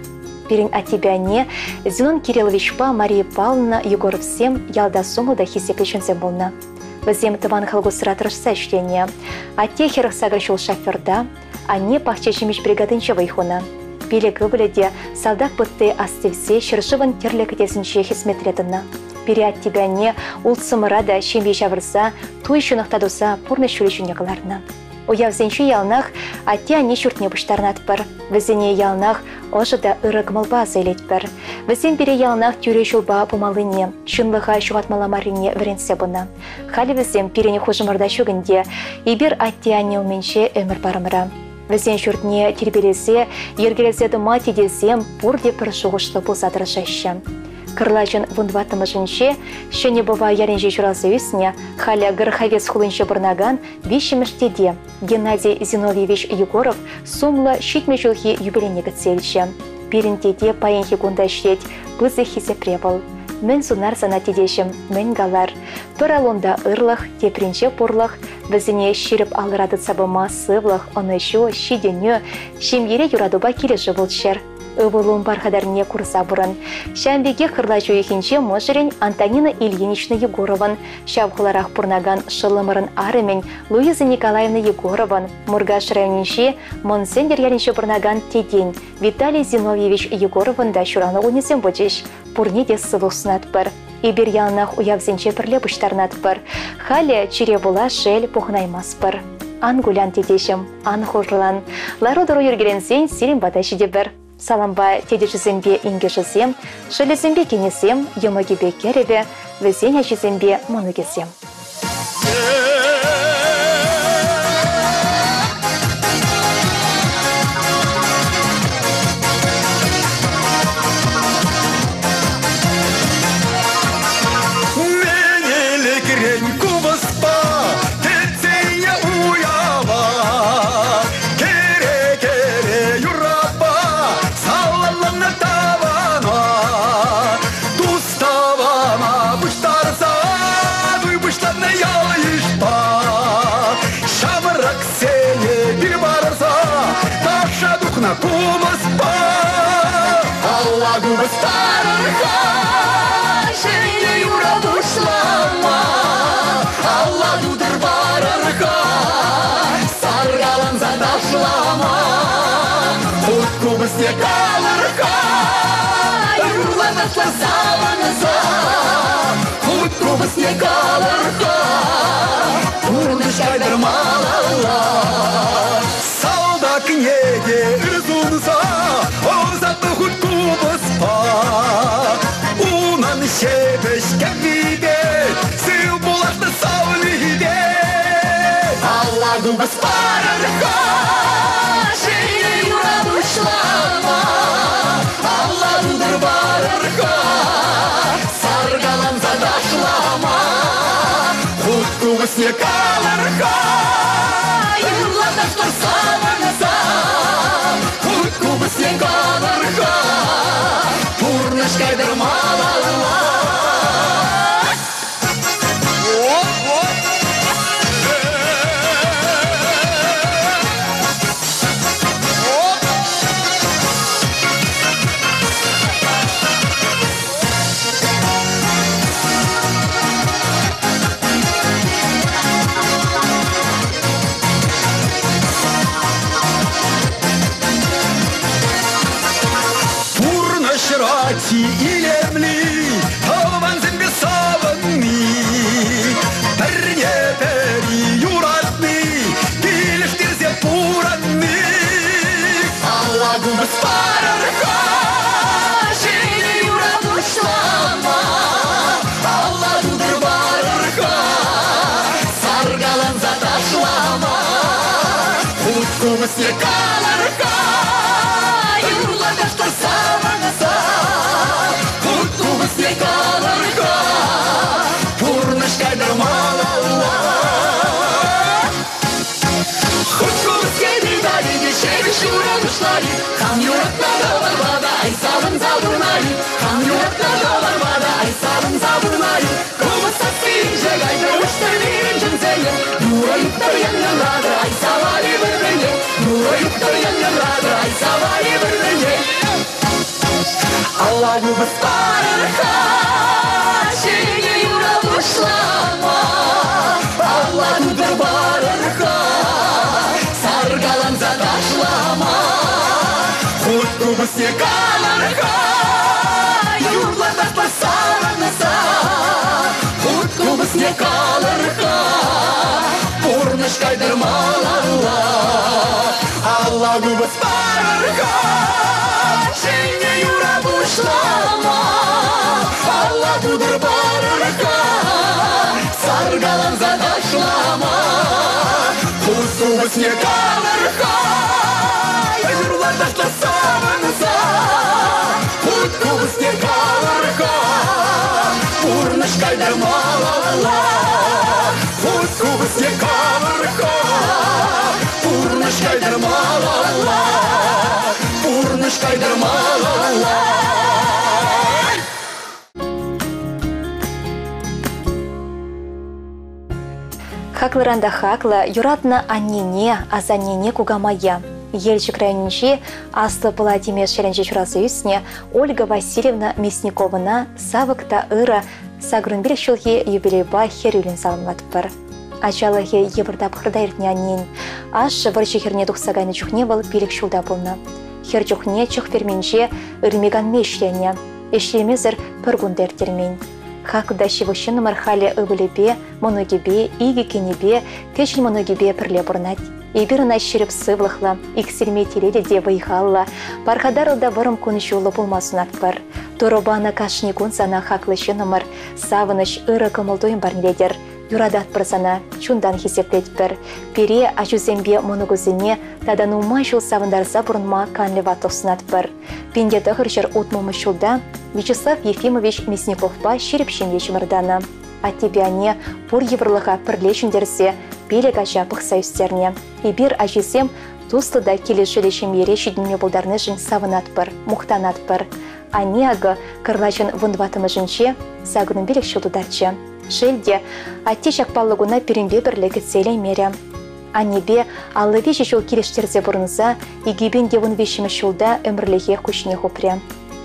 A: Пирӗн аттепе анне Зинон Кирилловичпа Мария Павловна Егоровсем ялта сумлӑ та хисеплӗ ҫынсем пулнӑ. Вӗсем тӑван колхозра тӑрӑшса ӗҫленӗ. Атте 48 ҫул шоферта, анне пахча ҫимӗҫ бригадинче вӑй хунӑ. Пилӗк ывӑлӗ те салтак пӑтти астивсе ҫӗршывӑн тӗрлӗ кӗтесӗнче хӗсметре тӑнӑ. Пире аттепе анне ултсӑмӑра та ҫемье ҫавӑрса, туй ҫӑнӑхта туса пурнӑҫ ҫулӗ ҫине кӑларнӑ. Уявсенче яланах атте-анне ҫуртне пуҫтарӑнатпӑр. Вӗсене яланах ӑшӑ та ырӑ кӑмӑлпа аса илетпӗр. Вӗсем пире яланах тӳрӗ ҫулпа пымаллине, чӑнлӑха ҫухатмалла маррине вӗрентсе пынӑ. Халӗ вӗсем пирӗн хушӑмӑрта ҫук ӗнтӗ. Эпир атте-анне умӗнче ӗмӗр парӑмра. Вӗсен ҫуртне тирпейлесе, йӗркелесе тӑма тетесем пурте пӗр шухӑшлӑ пулса тӑрӑшаҫҫӗ. Кӑрлачӑн вунтӑваттӑмӗшӗнче Ҫӗнӗ Пӑва ялӗнче ҫуралса ӳснӗ, халӗ Гороховец хулинче пурӑнакан виҫҫӗмӗш тете Геннадий Зиновьевич Егоров сумлӑ 70 ҫулхи юбилейне кӗтсе илчӗ. Пирӗн тете паянхи кун та ӗҫлет, пысӑк хисепре вӑл. Мӗн сунар сана тетеҫӗм, мӗн калар? Пӗр аллунта ырлӑх, тепринче пурлӑх. Вӗсене ҫирӗп алӑра тытса пыма сывлӑх, ӑнӑҫу, ҫитӗнӳ, ҫемьере юратупа килӗшӳ пулччӑр. Ывӑлун пархатарне курса пурӑн. Ҫавӑн пекех кӑрлач уйӑхӗнче мӑшӑрӗн Антонина Ильинична Егорован, ҫав хуларах пурӑнакан шӑллӑмӑрӑн арӑмӗн Луиза Николаевна Егорован, Муркаш районӗнчи Мӑн Сӗнтӗр ялӗнче пурӑнакан тетен Виталий Зиновьевич Егоровӑн та ҫуралнӑ кунӗсем пулчӗҫ. Пурне те сывлӑх сунатпӑр. Эпир яланах уявсенче пӗрле пуҫтарӑнатпӑр. Халӗ чире пула шел пухӑнаймастпӑр. Ан кулян, тетеҫӗм, ан хурлан. Лару-тӑру йӗркеленсен сирӗн пата ҫитӗпӗр. Салампа тетӗшӗсемпе инкӗшӗсем, шӑллӗсемпе кинӗсем, йӑмӑкӗпе кӗрӗвӗ, вӗсен ачисемпе мӑнукӗсем.
E: Менелӗкрен купӑспа кӗтсене уява кӗре-кӗре юрапа саламланӑ тавана Тус-тӑвана пуҫтарса туй пуҫланнӑ ял-йышпа ҫамрӑксене пир парса ташша тухнӑ купӑспа. Алла купӑс парӑр-ха, ҫӗнӗ юра пуҫлама. Алла тутӑр парӑр-ха, саркаланса ташлама. Хут купӑсне калӑр-ха, юрла ташла савӑнса. Хут купӑсне калӑр-ха, пурнӑҫ кайтӑр малалла. Салтакне те ыр сунса ӑсатнӑ хут купӑспа. Унӑн ҫепӗҫ кӗввипе сыв пулашнӑ савнипе. Алла купӑс парӑр-ха, ҫӗнӗ юра пуҫлама. Алла тутӑр парӑр-ха, саркаланса ташлама. Хут купӑсне калӑр-ха, юрла ташлар савӑнса. Хут купӑсне калӑр-ха, пурнӑҫ кайтӑр малалла. Пурнӑҫра чи илемли тӑвансемпе савӑнни, пӗрне-пӗри юратни, килӗштерсе пурӑнни. Алла купӑс парӑр-ха, ҫӗнӗ юра пуҫлама. Алла тутӑр парӑр-ха, саркаланса ташлама. Хут купӑсне калӑр-ха, юрла ташлар савӑнса. Хут купӑсне калӑр-ха, пурнӑҫ кайтӑр малалла. Хут купӑсне тытать те ҫепӗҫ юрӑ пуҫлать. Хам юратнӑ тӑванпа та ай савӑнса пурӑнать. Хам юратнӑ тӑванпа та ай савӑнса пурӑнать. Купӑс сасси инҫе кайнӑ уҫтӑр пирӗн чунсене. Юрӑ юптӑр янӑратӑр, ай савали пӗр-пӗрне. Юрӑ юптӑр янӑратӑр, ай савали пӗр-пӗрне. Алла купӑс парӑр-ха, ҫӗнӗ юра пуҫлама. Алла тутӑр парӑр-ха, саркаланса ташлама. Хут купӑсне калӑр-ха, юрла ташла савӑнса. Хут купӑсне калӑр-ха, пурнӑҫ кайтӑр малалла. Алла купӑс парӑр-ха, ҫӗнӗ юра пуҫлама. Алла тутӑр парӑр-ха, саркаланса ташлама. Хут купӑсне калӑр-ха, юрла ташла савӑнса. Хут купӑсне калӑр-ха, пурнӑҫ кайтӑр малалла. Хут купӑсне калӑр-ха, пурнӑҫ кайтӑр малалла. Пурнӑҫ кайтӑр малалла.
A: Хаклӑран та хаклӑ, юратнӑ аннене, асаннене, кукамая. Елчӗк районӗнчи Аслӑ Пӑла Тимеш ялӗнче ҫуралса ӳснӗ Ольга Васильевна Мясниковӑна савӑк та ырӑ 85 ҫулхи юбилейпа хӗрӳллӗн саламлатпӑр. Ачалӑхӗ йывӑр тапхӑрта иртнӗ аннен. Ашшӗ вӑрҫӑ хӗрне тухса кайнӑ чухне вӑл 5 ҫулта пулнӑ. Хӗр чухне чӑх ферминче ырми-канми ӗҫленӗ. Ӗҫлемесӗр пӗр кун та ирттермен. Хаклӑ та ҫывӑх ҫыннӑмӑр халӗ ывӑлӗпе, мӑнукӗпе, икӗ кинӗпе, кӗҫӗн мӑнукӗпе пӗрле пурӑнать. Эпир ӑна ҫирӗп сывлӑхлӑ, иксӗлми телейлӗ те вӑй-халлӑ, пархатарлӑ та вӑрӑм кун-ҫуллӑ пулма сунатпӑр. Турӑ панӑ кашни кун сана хаклӑ ҫыннӑмӑр, савӑнӑҫ, ырӑ кӑмӑл-туйӑм парнелетӗр. Юрататпӑр сана, чунтан хисеплетпӗр. Пире, ачусемпе мӑнукусене тата нумай ҫул савӑнтарса пурӑнма канлӗ ватлӑх сунатпӑр. 1960 ҫулта Вячеслав Ефимович Мясниковпа ҫирӗп ҫемье чӑмӑртанӑ. Аттепе анне пур йывӑрлӑха пӗрле ҫӗнтерсе пилӗк ача пӑхса ӳстернӗ. Эпир, ачисем, туслӑ та килӗшӳллӗ ҫемьере ҫитӗнме пултарнишӗн савӑнатпӑр, мухтанатпӑр. Анне акӑ кӑрлачӑн вунтӑваттӑмӗшӗнче сакӑрӑн пилӗк ҫул тутарчӗ. Шел те, атте ҫак паллӑ куна пирӗнпе пӗрле кӗтсе илеймерӗ. Аннепе 53 ҫул килӗштерсе пурӑнса 2013 ҫулта ӗмӗрлӗхех куҫне хупрӗ.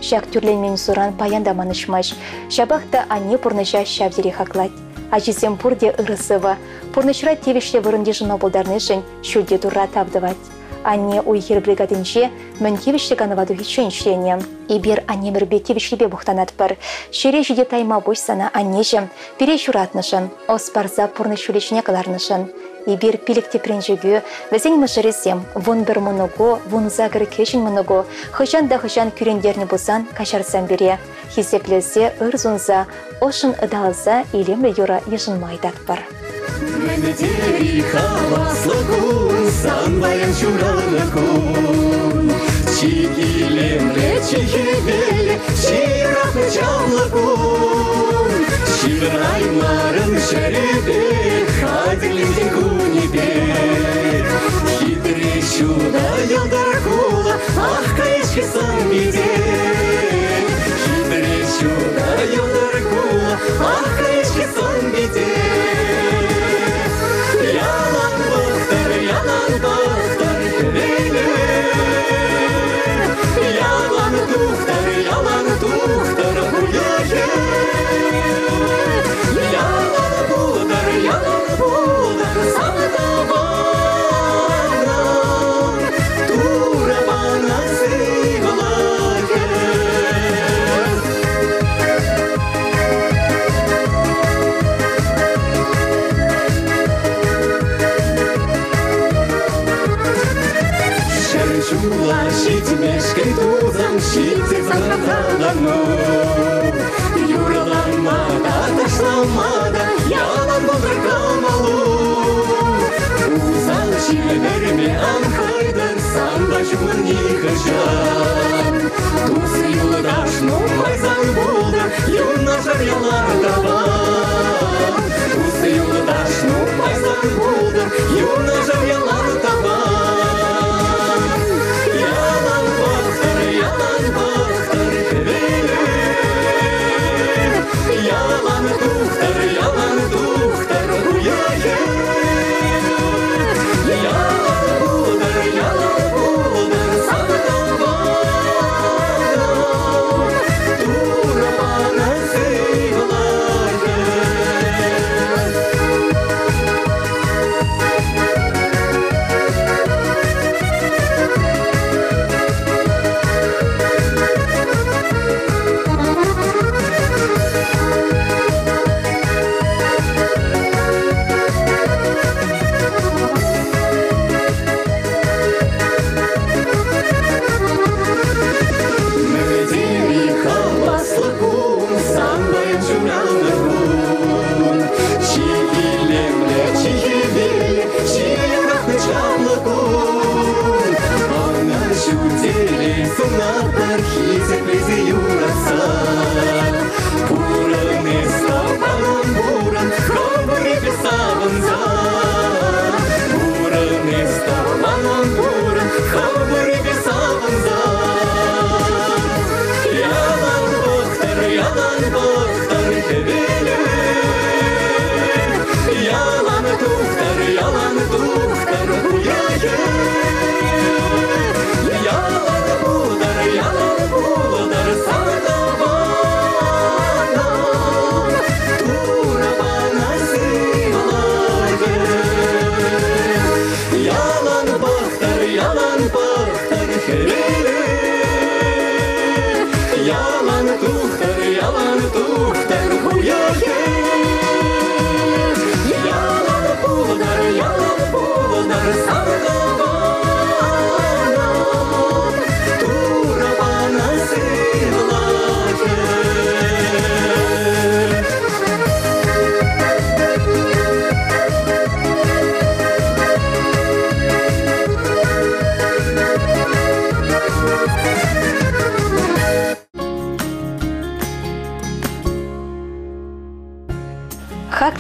A: Ҫак тӳрленмен суран паян та манӑҫмасть. Ҫапах та анне пурнӑҫа ҫав тери хаклать. Ачисем пурте ырӑ-сывӑ, пурнӑҫра тивӗҫлӗ вырӑн йышӑнма пултарнишӗн ҫӳлти Турра тав тӑвать. Анне уй-хир бригадинче мӗн тивӗҫлӗ канӑва тухиччен ӗҫленӗ. Эпир аннемӗрпе тивӗҫлипе мухтанатпӑр. Ҫӗре ҫити тайма пуҫ сана, аннеҫӗм, пире ҫуратнӑшӑн, ӑс парса пурнӑҫ ҫулӗ ҫине кӑларнӑшӑн. Эпир пилӗк тӗпренчӗкӳ, вӗсен мӑшӑрӗсем, 11 мӑнуку, 18 кӗҫӗн мӑнуку, хӑҫан та хӑҫан кӳрентернӗ пулсан каҫарсам пире. Хисеплесе, ыр сунса, ӑшшӑн ыталаса илемлӗ юрӑ йышӑнма ыйтатпӑр.
E: Мӗн тери хаваслӑ кун, сан паян ҫуралнӑ кун. Чи илемлӗ, чи хӗвеллӗ, чи юратнӑ чаплӑ кун. Ҫывӑраймарӑн ҫӗрӗпе, хатӗрлентӗн кунӗпе. Хитре ҫутӑ йӑлтӑр хула, ах, кайӑк сан пите. Хитре ҫутӑ йӑлтӑр хула, ах, кайӑк сан пите. Ялан пӑхтӑр, ялан пӑхтӑр хӗвеле. Ялан тухтӑр, ялан тухтӑр хуйӑхӗ. Ялан пултӑр,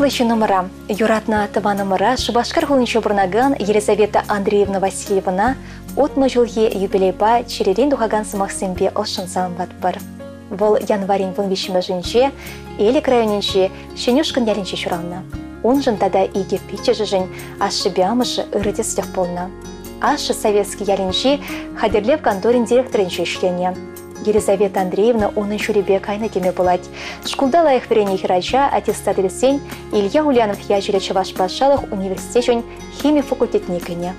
A: Хаклӑ ҫыннӑмӑра, юратнӑ тӑванӑмӑра Шупашкар хулинче пурӑнакан Елизавета Андреевна Васильевӑна 60 ҫулхи юбилейпа чӗререн тухакан сӑмахсемпе ӑшшӑн саламлатпӑр. Вӑл январӗн 13-мӗшӗнче Элӗк районӗнчи Ҫӗнӗ Ушкӑн ялӗнче ҫуралнӑ. Уншӑн тата икӗ пиччӗшӗшӗн ашшӗпе амӑшӗ ырӑ тӗслӗх пулнӑ. Ашшӗ Советски ялӗнчи хатӗрлев конторин директорӗнче ӗҫленӗ. Елизавета Андреевна унӑн ҫулӗпе кайнӑ теме пулать. Шкулта лайӑх вӗреннӗ хӗрача аттестат илсен Илья Ульянов ячӗллӗ Чӑваш патшалӑх университечӗн хими факультетне кӗнӗ.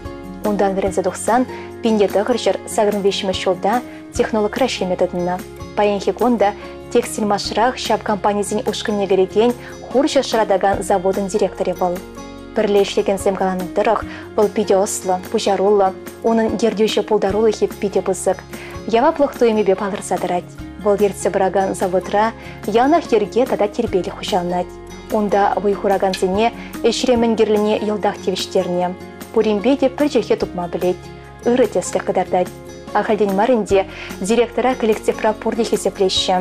A: Унтан вӗренсе тухсан 1985 ҫулта технологра ӗҫлеме тытӑннӑ. Паянхи кун та текстильмашрах ҫав компанисен ушкӑнне кӗрекен хурҫӑ шӑратакан заводӑн директорӗ вӑл. Пӗрле ӗҫлекенсем каланӑ тӑрӑх, вӑл питӗ ӑслӑ, пуҫаруллӑ, унӑн ертӳҫӗ пултарулӑхӗ питӗ пысӑк. Яваплӑх туйӑмӗпе палӑрса тӑрать. Вӑл ертсе пыракан заводра яланах йӗрке тата тирпейлӗх хуҫаланать. Унта вӑй хуракансене ӗҫре мӗн кирлине йӑлтах тивӗҫтернӗ. Пуринпе те пӗр чӗлхе тупма пӗлет, ырӑ тӗслӗх кӑтартать. Ахальтен мар ӗнтӗ директора коллективра пурте хисеплеҫҫӗ.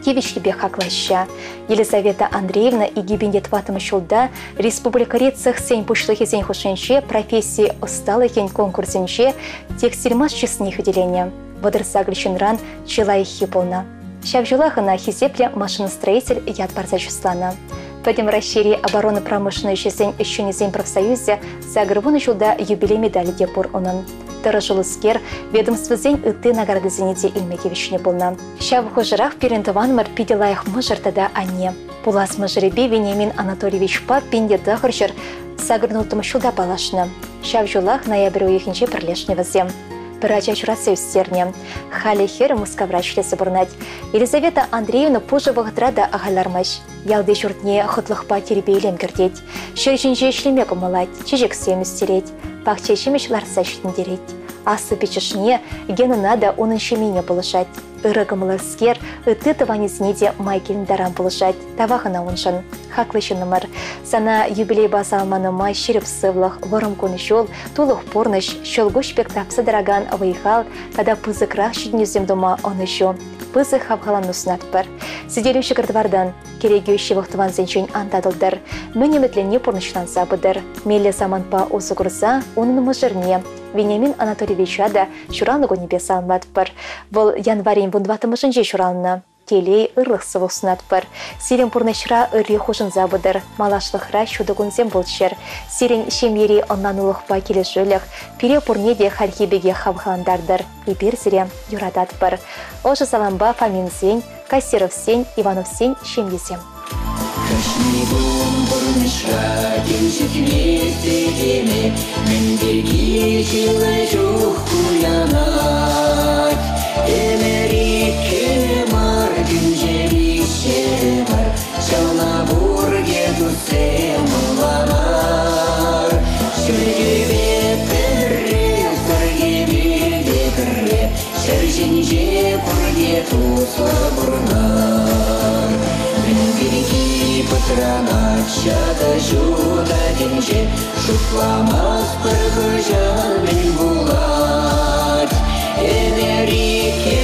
A: Тивӗҫлипе хаклаҫҫӗ. Елизавета Андреевна 2004 ҫулта республикӑри цехсен пуҫлӑхӗсен хушшинче професси ӑсталӑхӗн конкурсӗнче текстильмаш чысне хӳтӗленӗ. 38 ҫынран чи лайӑххи пулнӑ. Ҫав ҫулах ӑна хисеплӗ машиностроитель ят парса чысланӑ. Пӗтӗм Раҫҫейри оборона промышленноҫӗсен ӗҫченӗсен профсоюзӗ 80 ҫулта юбилей медалӗ те пур унӑн. Тӑрӑшуллӑскер ведомствӑсен ытти наградисене те илме тивӗҫнӗ пулнӑ. Ҫав хушӑрах пирӗн тӑванӑмӑр питӗ лайӑх мӑшӑр тата анне. Пулас мӑшӑрӗпе Вениамин Анатольевичпа 1986 ҫулта паллашнӑ. Ҫав ҫулах ноябрь уйӑхӗнче пӗрлешнӗ вӗсем. Пӗр ача ҫуратса ӳстернӗ. Халӗ хӗр Мускавра ӗҫлесе пурӑнать. Елизавета Андреевна пушӑ вӑхӑтра та ахаль лармасть. Ялти ҫуртне хӑтлӑхпа тирпей-илем кӗртет. Ҫӗр ҫинче ӗҫлеме кӑмӑллать, чечексем ӳстерет, пахча ҫимӗҫ лартса ҫитӗнтерет. Аслӑ пиччӗшне Генӑна та унӑн ҫемйине пулӑшать. Ырӑ кӑмӑллӑскер ытти тӑванӗсене те май килнӗ таран пулӑшать. Тавах ӑна уншӑн. Хаклӑ ҫыннӑмӑр, сана юбилейпа саламланӑ май ҫирӗп сывлӑх, вӑрӑм кун-ҫул, тулӑх пурнӑҫ, ҫӑлкуҫ пек тапса тӑракан вӑй-хал тата пысӑкрах ҫитӗнӳсем тума ӑнӑҫу, пысӑк хавхалану сунатпӑр. Сӗтелӳ ҫӑкӑр-тӑвартан, кӗрекӳ ҫывӑх тӑвансенчен ан татӑлтӑр. Мӗн ӗмӗтленни пурнӑҫланса пытӑр. Меллӗ самантпа усӑ курса унӑн мӑшӑрне, Вениамин Анатольевича та ҫуралнӑ кунӗпе саламлатпӑр. Вӑл январӗн 14-мӗшӗнче ҫуралнӑ. Телей, ырлӑх-сывлӑх сунатпӑр. Сирӗн пурнӑҫра ырри хушӑнса пытӑр, малашлӑхра ҫутӑ кунсем пулччӑр. Сирӗн ҫемьери ӑнланулӑхпа килӗшӳлӗх пире пурне те хальхи пекех хавхалантартӑр. Эпир сире юрататпӑр. Ӑшӑ салампа Фоминсен, Кассировсен, Ивановсен ҫемйисем.
F: Кашни кун пурнӑҫра тем ҫитмест этеме, мӗн пирки чылай чух кулянать. Ӗмӗр иккӗ мар, тӗнче виҫҫӗ мар, ҫавна пурте туссем ӑнланар. Ҫӳлтӳпе пӗрре, сӗркепе те пӗрре, ҫӗр ҫинче пурте туслӑ пурӑнар. Мӗн пирки пӑтранать ҫакӑ ҫутӑ тӗнче, шутламастпӑр хӑҫан мӗн пулать. Ӗмӗр иккӗ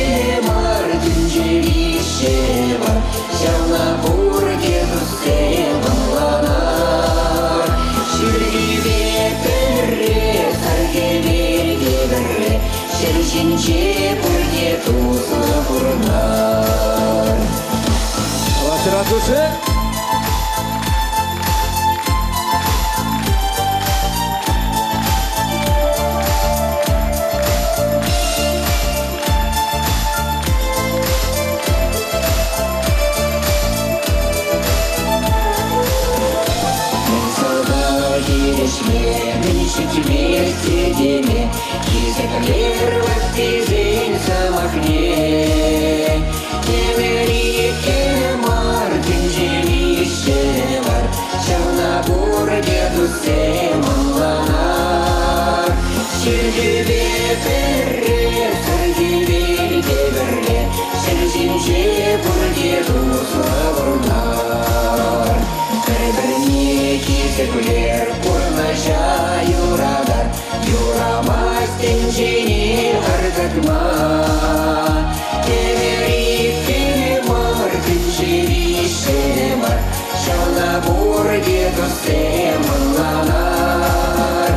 F: мар, тӗнче виҫҫӗ мар, ҫавна пурте туссем ӑнланар. Ҫӳлтипе пӗрре, саркӗпе те пӗрре, ҫӗр ҫинче пурте туслӑ пурӑнар.
G: Латератусы.
F: Мӗн сӑлтав хирӗҫме, мӗн ҫитмест этеме, хисеплер ваттисен сӑмахне. Ӗмӗр иккӗ мар, тӗнче виҫҫӗ мар, ҫавна пурте туссем ӑнланар. Ҫӳлтӳпе пӗрре, сӗркепе те пӗрре, ҫӗр ҫинче пурте туслӑ пурӑнар. Пӗр-пӗрне хисеплер, пурнӑҫа юратар, юрамасть тӗнчене аркатма. Ӗмӗр иккӗ мар, тӗнче виҫҫӗ мар, ҫавна пурте туссем ӑнланар.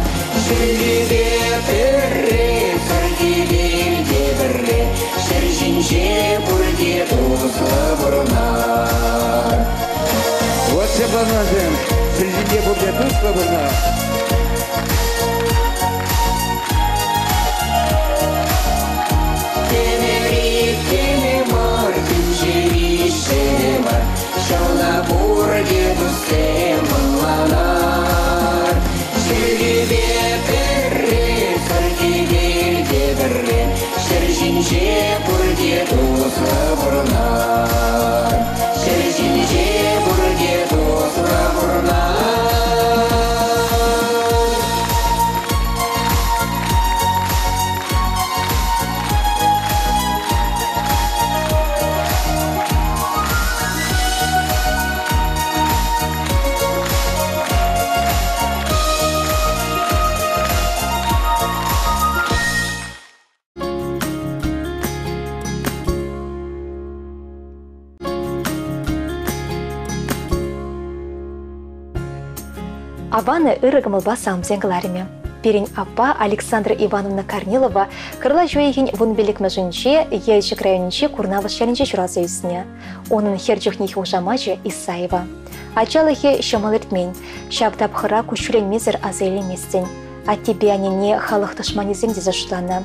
F: Ҫӳлтипе пӗрре, сӗртипе те пӗрре, ҫӗр ҫинче пурте туслӑ пурӑнар.
G: Вот ҫапланасем, ҫӗр ҫинче пурте туслӑ пурӑнар.
F: Темери теме мар, тӗнчери ҫӗнӗ мар, ҫавна пурте туссем ӑнланар. Ҫӳлтипе пӗрре, сӗртипе те пӗрре, ҫӗр ҫинче пурте туслӑ пурӑнар. Ҫӗр ҫинче пурте туслӑ пурӑнар.
A: Аван ырӑ кӑмӑлпа саламсен кӑларӑмӗ. Пирӗн аппа Александра Ивановна Корнилова Кӑрлач уйӑхӗн 15-мӗшӗнче Елчӗк районӗнчи Курнавӑш ялӗнче ҫуралса ӳснӗ. Унӑн хӗр чухнехи хушамачӗ Исаева. Ачалӑхӗ ҫӑмӑл иртмен. Ҫав тапхӑра куҫҫульленмесӗр аса илейместӗн. Аттепе аннене халӑх тӑшманӗсем тесе шутланӑ.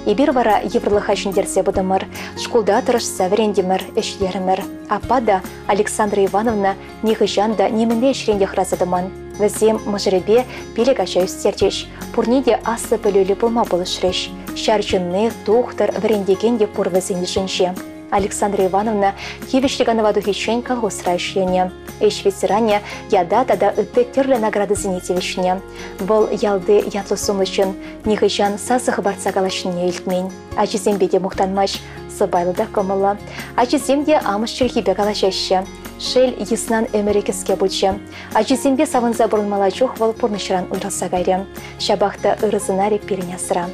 A: Эпир вара йывӑрлӑха ҫӗнтерсе пытӑмӑр, шкулта тӑрӑшса вӗрентӗмӗр, ӗҫлерӗмӗр. Аппа та, Александра Ивановна, нихӑҫан та нимӗнле ӗҫрен те хӑраса тӑман. Вӗсем мӑшӑрӗпе пилӗк ача ӳстерчӗҫ, пурне те аслӑ пӗлӳллӗ пулма пулӑшрӗҫ. Ҫар ҫынни, тухтӑр, вӗрентекен те пур вӗсен йышӗнче. Александра Ивановна тивӗҫлӗ канӑва тухиччен колхозра ӗҫленӗ. Ӗҫ ветеранӗ ята тата ытти тӗрлӗ наградӑсене тивӗҫнӗ. Вӑл ялти ятлӑ-сумлӑ ҫын, нихӑҫан сасӑ хӑпартса калаҫнине илтмен. Ачисемпе те мухтанмасть, сӑпайлӑ та кӑмӑллӑ. Ачисем те амӑш чӗлхипе калаҫаҫҫӗ. Шел, йыснан ӗмӗрӗ кӗске пулчӗ. Ачисемпе савӑнса пурӑнмалла чух вӑл пурнӑҫран уйрӑлса кайрӗ. Ҫапах та ырӑ сӑнарӗ пирӗн асра.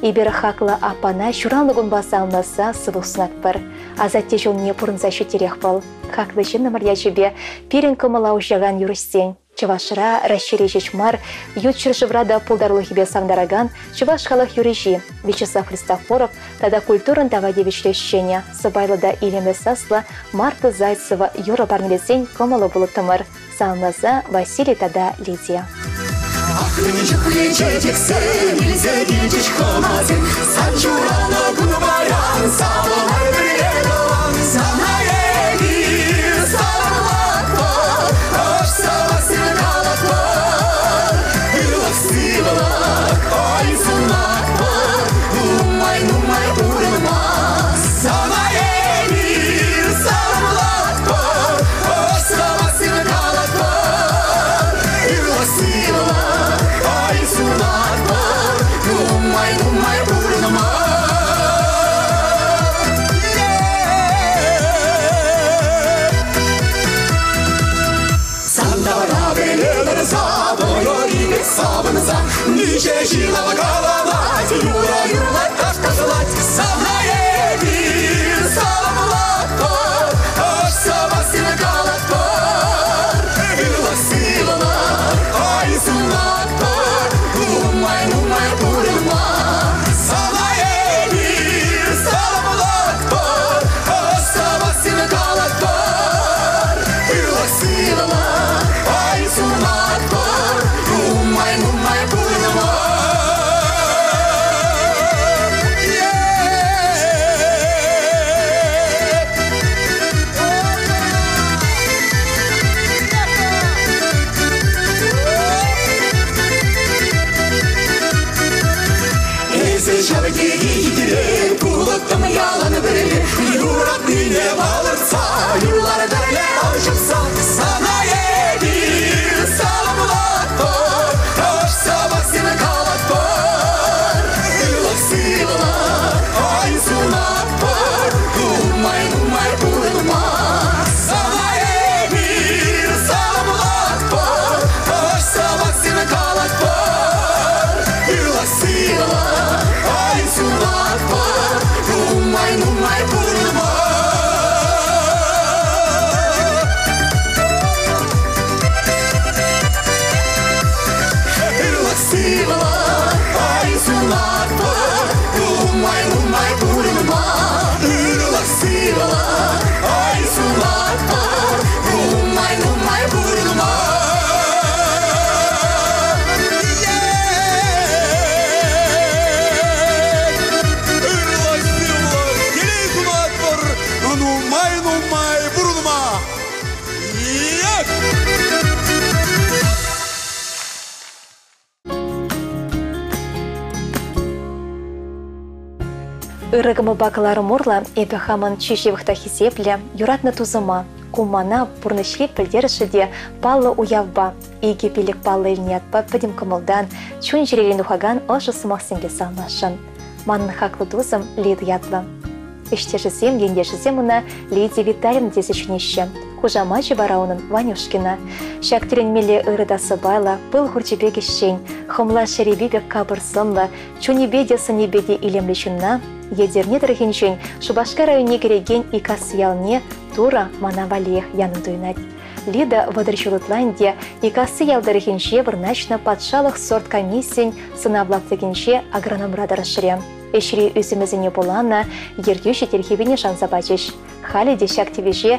A: Эпир хаклӑ аппана ҫуралнӑ кунпа саламласа сывлӑх сунатпӑр. Асатте ҫулне пурӑнса ҫитерех вӑл. Хаклӑ ҫыннӑмӑр ячӗпе пирӗн кӑмӑла уҫакан юрӑҫсен Чӑвашра, Раҫҫейре ҫеҫ мар, ют ҫӗршывра та пултарулӑхӗпе савӑнтаракан чӑваш халӑх юрӑҫи Вячеслав Христофоров тата культурӑн тава тивӗҫлӗ ӗҫченӗ, сӑпайлӑ та илемлӗ саслӑ Марта Зайцева юрӑ парнелесен кӑмӑллӑ пулӑттӑмӑр. Саламласа Василий тата Лидия.
E: Ах, мӗн чухлӗ чечексем илсе килчӗҫ хӑнасем, сан ҫуралнӑ кун паян, савӑнар пӗрле тӑван, сана эпир саламлатпӑр, ӑш сӑмахсем калатпӑр, ырлӑх-сывлӑх, ой, сунатпӑр, нумай-нумай пурӑнма, сана эпир саламлатпӑр, ӑш сӑмахсем калатпӑр, ырлӑх-сывлӑх, ой, сунатпӑр, нумай-нумай пурӑнма. Сантара пӗлетӗр савӑнӑр савӑнса, ниче ҫилав каланать, юра юрлать, таш ташлать, сана эпир саламлатпӑр, ӑш сӑмахсем калатпӑр, ырлӑх-сывлӑх, ой, сунатпӑр, нумай-нумай пурӑнма, сана эпир саламлатпӑр, ӑш сӑмахсем калатпӑр, ырлӑх-сывлӑх, ой, сунатпӑр, нумай-нумай пурӑнма.
A: Ырӑ кӑмӑлпа кӑларӑм урлӑ эпӗ хамӑн чи ҫывӑх та хисеплӗ, юратнӑ тусӑма, кумана пурнӑҫри пӗлтерӗшлӗ те паллӑ уявпа, 2-5 паллӑ илнӗ ятпа пӗтӗм кӑмӑлтан, чун-чӗререн тухакан ӑшӑ сӑмахсемпе саламласшӑн. Манӑн хаклӑ тусӑм Лида ятлӑ. Ӗҫтешӗсем, ентешӗсем ӑна Лидия Витальевна тесе чӗнеҫҫӗ. Хушамачӗ вара унӑн Ванюшкина. Ҫак тӗлӗнмелле ырӑ та сӑпайлӑ, пыл хурчӗ пек ӗҫчен, хӑмла шерепи пек капӑр сӑнлӑ, чунӗпе те сӑнӗпе те илемлӗ ҫынна Етӗрне тӑрӑхӗнчен Шупашкар районне кӗрекен Икасси ялне Турӑ мана валлиех янӑн туйӑнать. Лида 30 ҫул ытла ӗнтӗ Икасси ял тӑрӑхӗнче вырнаҫнӑ патшалӑх сорт комиссийӗн сӑнав лаптӑкӗнче агрономра тӑрӑшрӗ. Ӗҫри ӳсӗмӗсене пуланӑ ертӳҫӗ тилхепине шанса пачӗҫ. Халӗ те ҫак тивӗҫе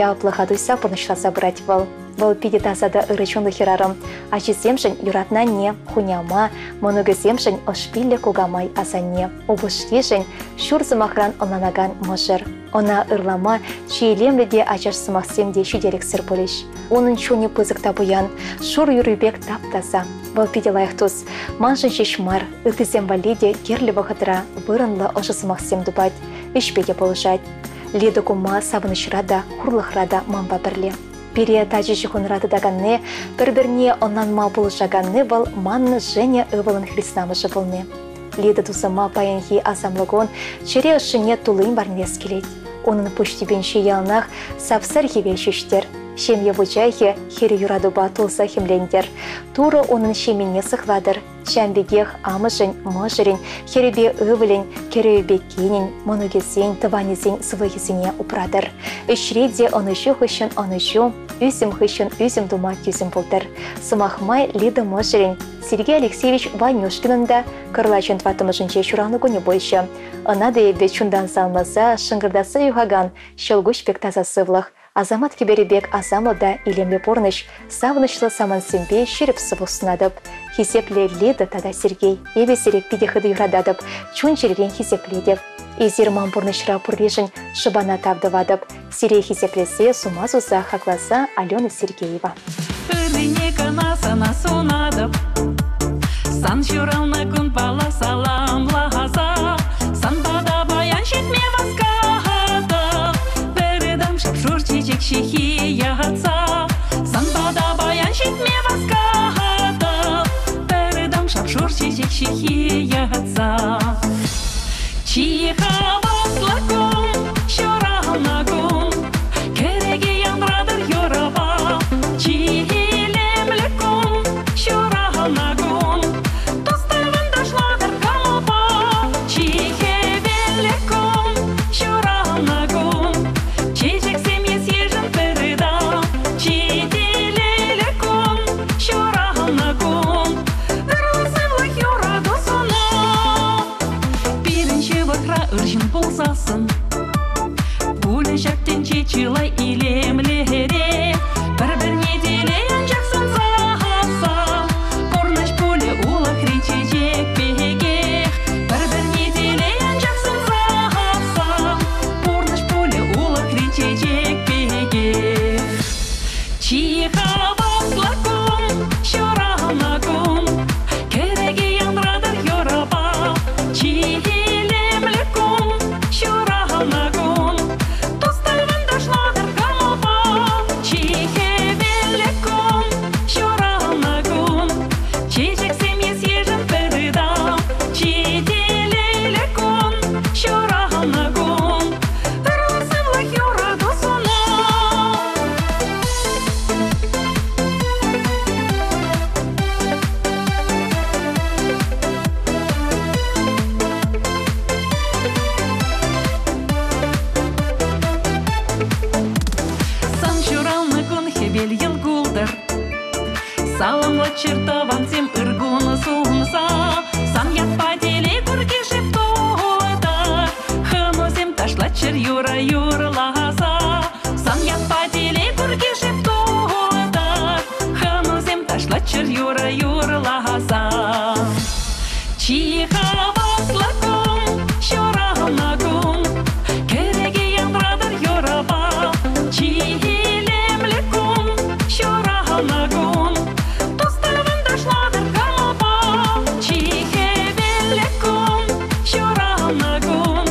A: яваплӑха туйса пурнӑҫласа пырать вӑл. Вӑл питӗ таса та ырӑ чунлӑ хӗрарӑм. Ачисемшӗн юратнӑ анне, хуняма, мӑнукӗсемшӗн ӑшпиллӗ кукамай асанне, упӑшкишӗн ҫур сӑмахран ӑнланакан мӑшӑр. Ӑна ырлама чи илемлӗ те ачаш сӑмахсем те ҫителӗксӗр пулӗҫ. Унӑн чунӗ пысӑк та пуян, шур юрри пек тап-таса. Вӑл питӗ лайӑх тус. Маншӑн ҫеҫ мар, ыттисем валли те кирлӗ вӑхӑтра вырӑнлӑ ӑшӑ сӑмахсем тупать, ӗҫпе те пулӑшать. Лида кума савӑнӑҫра та, хурлӑхра та манпа пӗрле. Пире тачӑ ҫыхӑнура тытаканни, пӗр-пӗрне ӑнланма пулӑшаканни вӑл манӑн Женя ывӑлӑн хреснамӑшӗ пулни. Лида тусӑма паянхи асамлӑ кун чӗре ӑшшине туллин парнелес килет. Унӑн пуҫ тӳпинче яланах сап-сар хӗвел ҫӳҫтер. Ҫемье вучахӗ хӗрӳ юратупа тулса хӗмлентӗр. Турӑ унӑн ҫемйине сыхлатӑр. Ҫавӑн пекех амӑшӗн, мӑшӑрӗн, хӗрӗпе ывӑлӗн, кӗрӳпе кинӗн, мӑнукӗсен, тӑванӗсен сывлӑхӗсене упратӑр. Ӗҫре те ӑнӑҫу хыҫҫӑн ӑнӑҫу, ӳсӗм хыҫҫӑн ӳсӗм тума тӳсӗм пултӑр. Сӑмах май, Лида мӑшӑрӗн Сергей Алексеевич Ванюшкинӑн та кӑрлачӑн тӑваттӑмӗшӗнче ҫуралнӑ кунӗ пулчӗ. Ӑна та эпӗ чунтан салмаса, шӑнкӑртатса юхакан ҫӑлкуҫ пек таса сывлӑх, асамат кӗперӗ пек асамлӑ та илемлӗ пурнӑҫ, савӑнӑҫлӑ самантсемпе ҫирӗп сывлӑх сунатӑп. Хисеплӗ Лида тата Сергей, эпӗ сире питӗ хытӑ юрататӑп, чун-чӗререн хисеплетӗп. Эсир ман пурнӑҫра пурришӗн шӑпана тав тӑватӑп. Сире хисеплесе, сума суса хакласа Алена Сергеева.
H: Ыррине кӑна сана сунатӑп. Сан ҫуралнӑ кунпала саламласа, сан пата паян ҫитме васкатӑп. Пӗр шап-шур чечек ҫыххи ятса, сан пата паян ҫитме васкатӑп. Пӗр шап-шур чечек ҫыххи ятса. Чи хаваслӑ кун, ҫуралнӑ кун, кӗреке янратӑр юрӑпа. Чи илемлӗ кун, ҫуралнӑ кун, тус-тӑван ташлатӑр кӑмӑлпа. Чи хӗвеллӗ кун, ҫуралнӑ кун, чечексем ес-ешӗл пӗр ытам. Чи телейлӗ кун, ҫуралнӑ кун, ырлӑх-сывлӑх юрату сана. Пирӗн ҫывӑхра ыр ҫын пулсассӑн, пулӗ ҫак тӗнче чылай илемлӗрех. Пӗр-пӗрне телей анчах сунсассӑн, пурнӑҫ пулӗ улӑхри чечек пекех. Пӗр-пӗрне телей анчах сунсассӑн, пурнӑҫ пулӗ улӑхри чечек пекех. Чи хаваслӑ кун, ҫуралнӑ кун, кӗреке янратӑр юрӑпа. Чи илемлӗ кун, ҫуралнӑ кун, тус-тӑван ташлатӑр кӑмӑлпа. Чи хӗвеллӗ кун, ҫуралнӑ кун, чечексем ес-ешӗл пӗр ытам. Чи телейлӗ кун, ҫуралнӑ кун, ырлӑх-сывлӑх юрату сунам. Сан ҫуралнӑ кун хӗвел йӑл култӑр, саламлаччӑр тӑвансем ыр кун сунса. Сан ятпа телей курки шеп тултӑр, хӑнусем ташлаччӑр юрӑ юрласа. Сан ятпа телей курки шеп тултӑр, хӑнусем ташлаччӑр юрӑ юрласа. Чи хаваслӑ кун, ҫуралнӑ кун, кӗреке янратӑр юрӑпа. Чи илемлӗ кун, ҫуралнӑ кун, тус-тӑван ташлатӑр кӑмӑлпа. Чи хӗвеллӗ кун, ҫуралнӑ кун,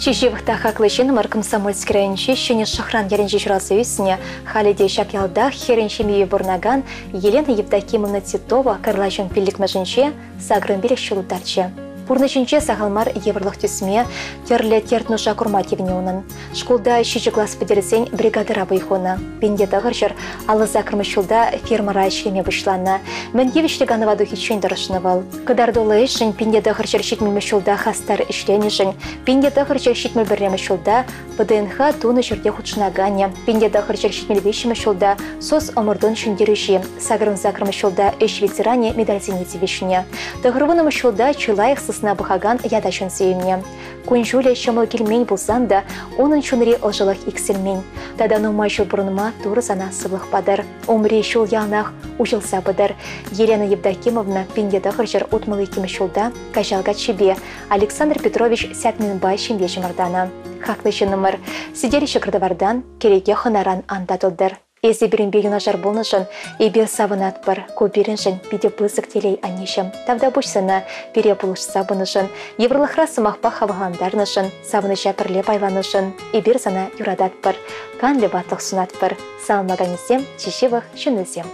A: Чи ҫывӑх та хаклӑ ҫыннӑмӑр Комсомольски районӗнчи Ҫӗнӗ Шӑхран ялӗнче ҫуралса ӳснӗ, халӗ те ҫак ялтах хӗрӗн ҫемйипе пурӑнакан Елена Евдокимовна Титова кӑрлачӑн пиллӗкмӗшӗнче 85 ҫул тутарчӗ. Пурнӑҫӗнче сахал мар йывӑрлӑх тӳсме, тӗрлӗ терт-нуша курма тивнӗ унӑн. Шкулта ҫичӗ класс пӗтерсен бригадӑра вӑй хунӑ. 1900 58 ҫулта фермӑра ӗҫлеме пуҫланӑ. Мӗн тивӗҫлӗ канӑва тухиччен тӑрӑшнӑ вӑл. Кӑтартуллӑ ӗҫшӗн 1970 ҫулта хастар ӗҫленӗшӗн, 1971 ҫулта ВДНХ тунӑ ҫӗрте хутшӑнаканӗ, 1973 ҫулта СОС ӑмӑртун ҫӗнтерӳҫи, 88 ҫулта ӗҫ ветеранӗ медальсене тивӗҫнӗ. 90 ҫулта чи лайӑх сысна пӑхакан ята ҫӗнсе илнӗ. Кун-ҫулӗ ҫӑмӑл килмен пулсан та унӑн чунри ӑшӑлӑх иксӗлмен. Тата нумай ҫул пурӑнма Турӑ сана сывлӑх патӑр. Умри ҫул яланах уҫӑлса пытӑр. Елена Евдокимовна 1962 ҫулта Каҫал каччипе Александр Петрович Сятминпа ҫемье чӑмӑртанӑ. Хаклӑ ҫыннӑмӑр, сӗтел ҫӑкӑр-тӑвартан, кӗреке хӑнаран ан татӑлтӑр. Эсӗ пирӗнпе юнашар пулнӑшӑн эпир савӑнатпӑр. Ку пирӗншӗн питӗ пысӑк телей, аннеҫӗм. Тавтапуҫ сана пире пулӑшса пынӑшӑн, йывӑрлӑхра сӑмахпа хавхалантарнӑшӑн, савӑнӑҫа пӗрле пайланӑшӑн. Эпир сана юрататпӑр, канлӗ ватлӑх сунатпӑр. Саламлаканӗсем чи ҫывӑх ҫыннисем.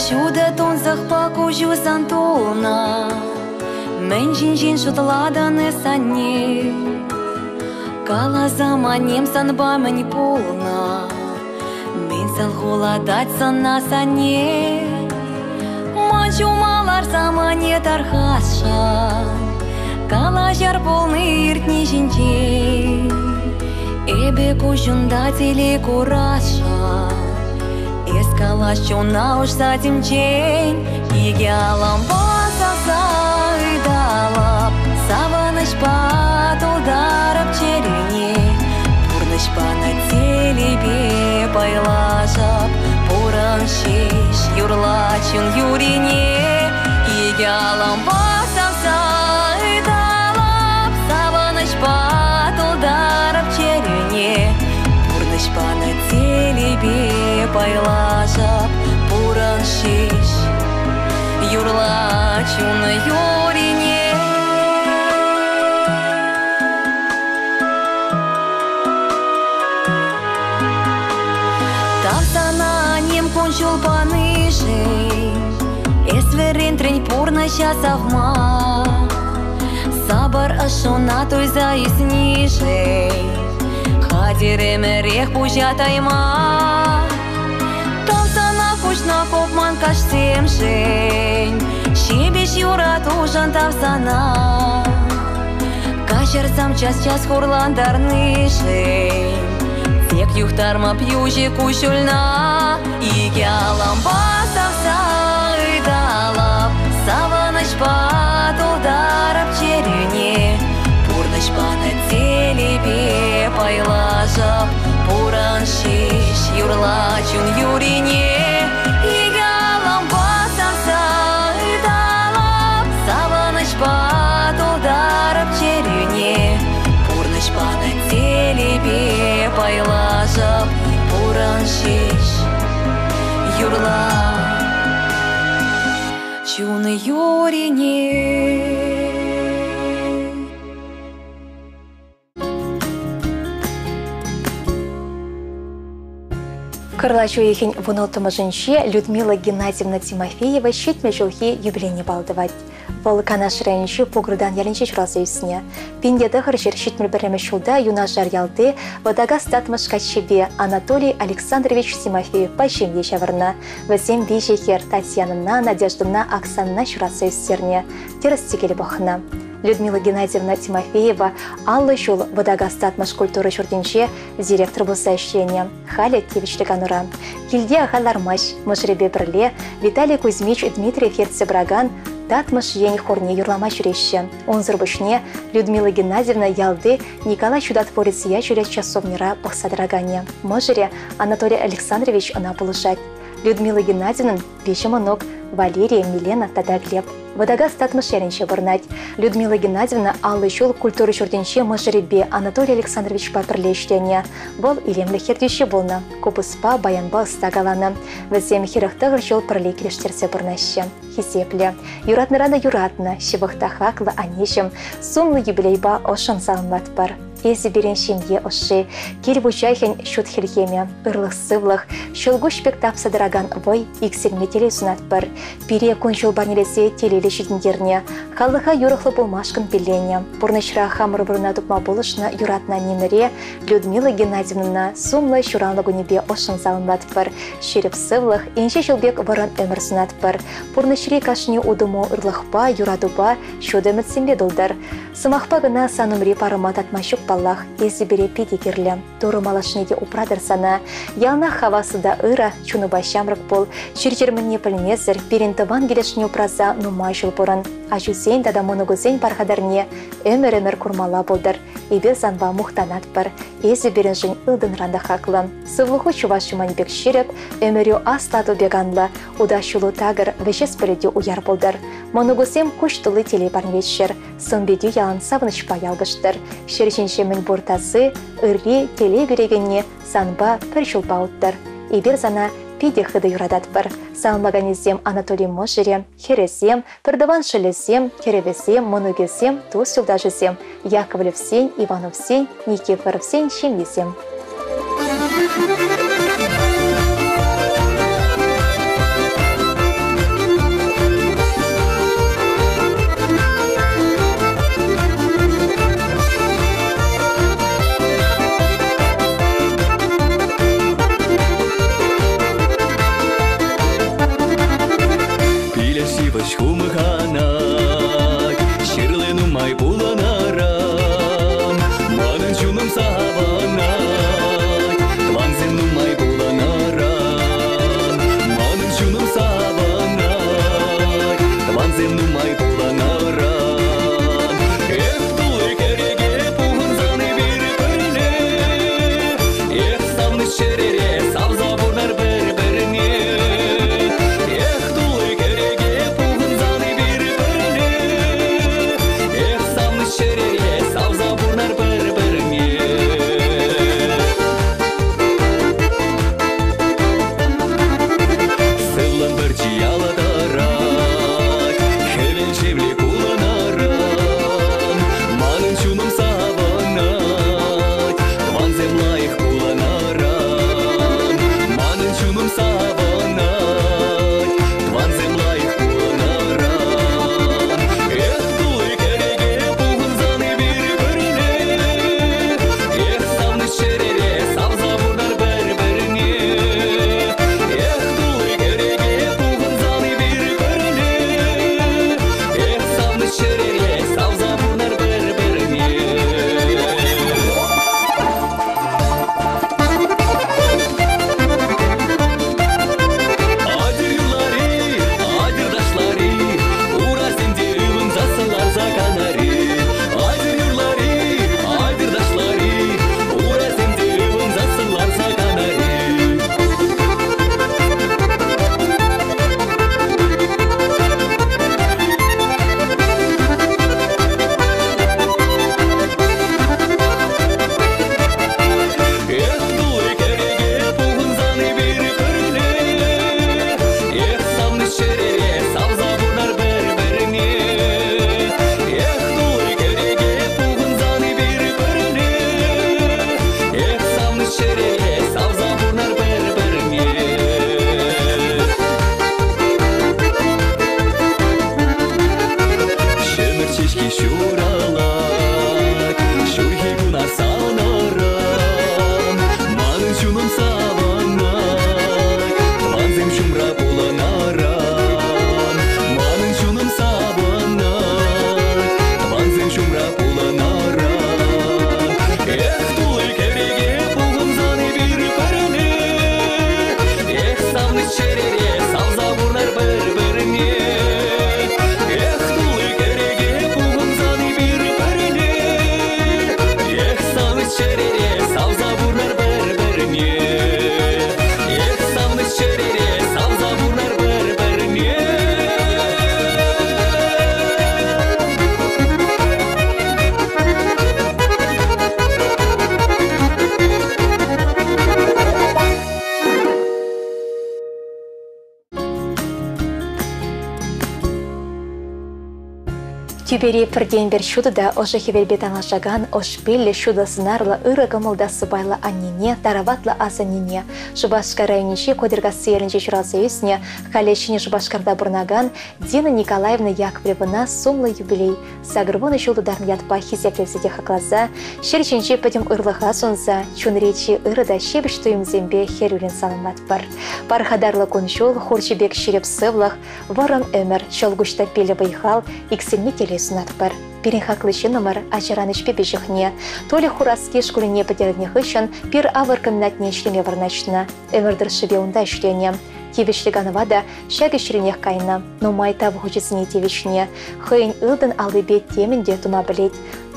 I: Ҫутӑ тунсӑхпа куҫу сан тулнӑ, Мӗн ҫинчен шутлатӑн эс, анне? Каласам, аннем, санпа мӗн пулнӑ? Мӗн салхулатать сана, санне? Ман ҫума ларсам, анне, тархасшӑн, Калаҫар пулни иртни ҫинчен. Эпӗ куҫунта телей курасшӑн, Эс калаҫ чуна уҫса темчен. Икӗ алампа саса ыталап, Савӑнӑҫпа тултарӑп чӗрене. Пурнӑҫ панӑ телейпе пайлашӑп, Пурӑн ҫеҫ, юрла чун юрине. Икӗ алампа савса ыталап, Савӑнӑҫпа тултарӑп чӗрене. Пурнӑҫ панӑ телейпе пайлашӑп, Пурӑн ҫеҫ, юрла чун юрине. Тав сана ним кун-ҫул панишӗн, Эс вӗрентрӗн пурнӑҫа савма. Сапӑр ӑшшуна туйса ӳснишӗн Хатӗр ӗмӗрех пуҫа тайма. Тав сана куҫна хупман каҫсемшӗн, Ҫепӗҫ юратушӑн тав сана. Каҫарсам час-час хурлантарнишӗн, Тек юхтармап юҫӗ куҫҫульна. Икӗ алампа савса ыталап, Савӑнӑҫпа тултарӑп чӗрӳне. Пурнӑҫ панӑ телейпе пайлашӑп, Пурӑн ҫеҫ, юрла чун юрине. Икӗ алампа савса ыталап, Савӑнӑҫпа тултарӑп чӗрӳне. Пурнӑҫ панӑ телейпе пайлашӑп, Пурӑн ҫеҫ, юрла чун юрине.
A: Кӑрлач уйӑхӗн вунулттӑмӗшӗнче Людмила Геннадьевна Тимофеева 70 ҫулхи юбилейне паллӑ тӑвать. Вӑл Канаш районӗнчи Пукӑртан ялӗнче ҫуралса ӳснӗ. 1971 ҫулта юнашар ялти Вӑтакас Татмӑш каччипе Анатолий Александрович Тимофеевпа ҫемье ҫавӑрнӑ. Вӗсем виҫӗ хӗр Татьянӑна, Надеждӑна, Оксанӑна ҫуратса ӳстернӗ, тӗрӗс-тӗкел пӑхнӑ. Людмила Геннадьевна Тимофеева 50 ҫул Вӑтакас Татмӑш культура ҫуртӗнче директор пулса ӗҫленӗ. Халӗ тивӗҫлӗ канура. Килте ахаль лармасть. Мӑшӑрӗпе пӗрле Виталий Кузьмич Дмитриев ертсе пыракан Татмӑш ен хорне юрлама ҫӳреҫҫӗ. Унсӑр пуҫне Людмила Геннадьевна ялти Николай Чудотворец ячӗллӗ часовньӑра пӑхса тӑраканӗ. Мӑшӑрӗ Анатолий Александрович ӑна пулӑшать. Людмила Геннадьевнӑн виҫӗ мӑнук Валерия, Милена тата Глеб. Вӑтакас Татмӑш ялӗнче пурӑнать. Людмила Геннадьевна 50 ҫул культура ҫуртӗнче мӑшӑрӗпе Анатолий Александровичпа пӗрле ӗҫленӗ. Вӑл илемлӗх ертӳҫи пулнӑ, купӑспа, баянпа ӑста каланӑ. Вӗсем 49 ҫул пӗрле килӗштерсе пурӑнаҫҫӗ. Хисеплӗ, юратнӑран та юратнӑ, ҫывӑх та хаклӑ аннеҫӗм, сумлӑ юбилейпа ӑшшӑн саламлатпӑр. Эсӗ пирӗн ҫемье ӑшши, кил вучахӗн ҫут хӗлхемӗ, ырлӑх-сывлӑх, ҫӑлкуҫ пек тапса тӑракан вӑй, иксӗлми телей сунатпӑр. Пире кун-ҫул парнелесе телейлӗ ҫитӗнтернӗ, халӑха юрӑхлӑ пулмашкӑн пилленӗ, пурнӑҫра хамӑр вырӑна тупма пулӑшнӑ юратнӑ аннемӗре Людмила Геннадьевнӑна сумлӑ ҫуралнӑ кунӗпе ӑшшӑн саламлатпӑр, ҫирӗп сывлӑх, инҫе ҫул пек вӑрӑм ӗмӗр сунатпӑр. Пурнӑҫри кашни утӑму ырлӑхпа, юратупа, ҫутӑ ӗмӗтсемпе тултӑр. Сӑмахпа кӑна сан умри парӑма татма ҫук паллах, эсӗ пире питӗ кирлӗ. Турӑ малашне те упратӑр сана. Яланах хаваслӑ та ырӑ, чунупа ҫамрӑк пул. Чир-чӗр мӗнне пӗлмесӗр пирӗн тӑван килӗшне упраса нумай ҫул пурӑн. Ачусен тата мӑнукусен пархатарне ӗмӗр-ӗмӗр курмалла пултӑр. Эпир санпа мухтанатпӑр. Эсӗ пирӗншӗн ылтӑнран та хаклӑ. Сывлӑху чӑваш юманӗ пек ҫирӗп, ӗмӗрӳ аслӑ Атӑл пек анлӑ. Утас ҫулу такӑр, вӗҫес пӗлӗтӳ уяр пултӑр. Мӑнукусем куҫ тулли телей парнелеҫҫӗр. Сӑн-питӳ ялан савӑнӑҫпа ялкӑштӑр. Ҫӗр ҫинче мӗнпур таси, ырри, телей кӳрекенни санпа пӗр ҫулпа уттӑр. Эпир сана питӗ хытӑ юрататпӑр. Саламлаканӗсем Анатолий мӑшӑрӗ, хӗрӗсем, пӗртӑван шӑллӗсем, кӗрӗвӗсем, мӑнукӗсем, тус-юлташӗсем, Яковлевсен, Ивановсен, Никифоровсен ҫемйисем.
J: Пилеш ҫывӑх хумханать, ҫырли нумай пулӑнаран, манӑн чунӑм савӑнать, тӑвансем нумай пулӑнаран, манӑн чунӑм савӑнать, тӑвансем нумай пулӑнаран. Эх, тулли кӗреке пухӑнсан эпир пӗрле, эх, савнӑ чӗрере савса пурнар пӗр-пӗрне. Эх, тулли кӗреке пухӑнсан эпир пӗрле, эх, савнӑ чӗрере савса пурнар пӗр-пӗрне. Сывлӑм пӗрчи яла тӑрать, хӗвел шевли кулӑнаран, манӑн чунӑм савӑнать, тӑвансем лайӑх пулӑнаран, манӑн чунӑм савӑнать, тӑвансем лайӑх пулӑнаран. Эх, тулли кӗреке пухӑнсан эпир пӗрле, эх, савнӑ чӗрере савса пурнар пӗр-пӗрне. Эх, тулли кӗреке пухӑнсан эпир пӗрле, эх, савнӑ чӗрере савса пурнар пӗр-пӗрне. Атьӑр юрлар-и, атьӑр ташлар-и, урасем те ывӑнсассӑн ларса канар-и. Атьӑр юрлар-и, атьӑр ташлар-и, урасем те ывӑнсассӑн ларса канар-и. Эх, тулли кӗреке пухӑнсан эпир пӗрле, эх, савнӑ чӗрере савса пурнар пӗр-пӗрне. Эх, тулли кӗреке пухӑнсан эпир пӗрле, эх, савнӑ чӗрере савса пурнар пӗр-пӗрне. Ҫӗмӗрт ҫеҫки ҫуралать, ҫурхи куна санӑран, манӑн чунӑм савӑнать, тӑвансем ҫумра пулӑнаран, манӑн чунӑм савӑнать, тӑвансем ҫумра пулӑнаран. Эх, тулли кӗреке пухӑнсан эпир пӗрле, эх, савнӑ чӗрере савса пурнар пӗр-пӗрне. Эх, тулли кӗреке пухӑнсан эпир пӗрле, эх, савнӑ чӗрере савса пурнар пӗр-пӗрне.
A: Тӳпере пӗртен-пӗр ҫутӑ та ӑшӑ хӗвелпе танлашакан ӑш-пиллӗ, ҫутӑ сӑнарлӑ, ырӑ кӑмӑл та сӑпайлӑ аннене, тараватлӑ асаннене, Шупашкар районӗнчи Котӗркасси ялӗнче ҫуралса ӳснӗ, халӗ Ҫӗнӗ Шупашкарта пурӑнакан Дина Николаевна Яковлевӑна сумлӑ юбилей, 80 ҫул тутарнӑ ятпа хисеплесе те хакласа, ҫӗр ҫинчи пӗтӗм ырлӑха сунса, чунри чи ырӑ та ҫепӗҫ туйӑмсемпе хӗрӳллӗн саламлатпӑр. Пархатарлӑ кун-ҫул, хурҫӑ пек ҫирӗп сывлӑх, вӑрӑм ӗмӗр, ҫӑлкуҫ таппиллӗ вӑй-хал, иксӗлми телей сунатпӑр. Пирӗн хаклӑ ҫыннӑмӑр ачаран ӗҫпе пиҫӗхнӗ. Толя Хураски шкулне пӗтернӗ хыҫҫӑн пир-авӑр комбинатне ӗҫлеме вырнаҫнӑ. Ӗмӗр тӑршшӗпе унта ӗҫленӗ. Тивӗҫлӗ канӑва та ҫак ӗҫренех кайнӑ. Нумай тав хучӗсене тивӗҫнӗ. Хӑйӗн ылтӑн аллипе темӗн те тума пӗлет.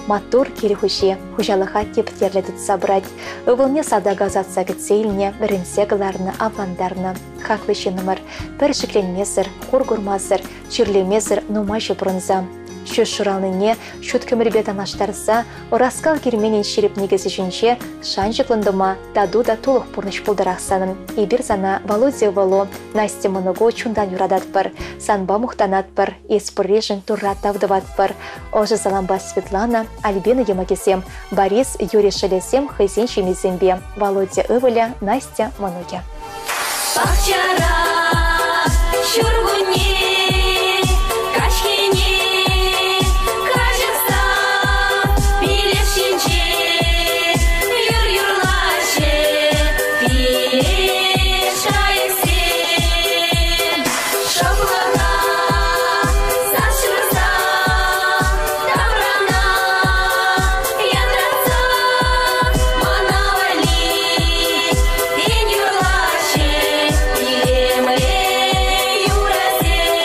A: Маттур кил хуҫи хуҫалӑха типтерлӗ тытса пырать. Ывӑлне салтака ӑсатса кӗтсе илнӗ, вӗрентсе кӑларнӑ, авлантарнӑ. Хаклӑ ҫыннӑмӑр, пӗр шикленмесӗр, хур курмасӑр, чирлемесӗр нумай ҫупрӑнса. Ҫӳҫ шуралнине ҫут кӗмӗлпе танлаштарса ӑраскал керменӗн ҫирӗп никӗсӗ ҫинче шанчӑклӑн тӑма тату та тулӑх пурнӑҫ пултӑрах санӑн. Эпир сана, Володя ывӑлу, Настя мӑнуку чунтан юрататпӑр, санпа мухтанатпӑр, эс пурришӗн Турра тав тӑватпӑр. Ӑшӑ салампа Светлана, Альбина йӑмӑкӗсем, Борис, Юрий шӑлӗсем хӑйсен ҫемйисемпе, Володя ывӑлӗ, Настя мӑнукӗ.
I: Пахчара ҫуркунне каҫхине каҫӑхса пилеш ҫинче юр юрлаҫҫӗ пилеш кайӑксем. Шӑплӑха сас ҫурса таврана янратса мана валли тен юрлаҫҫӗ илемлӗ юрӑсем.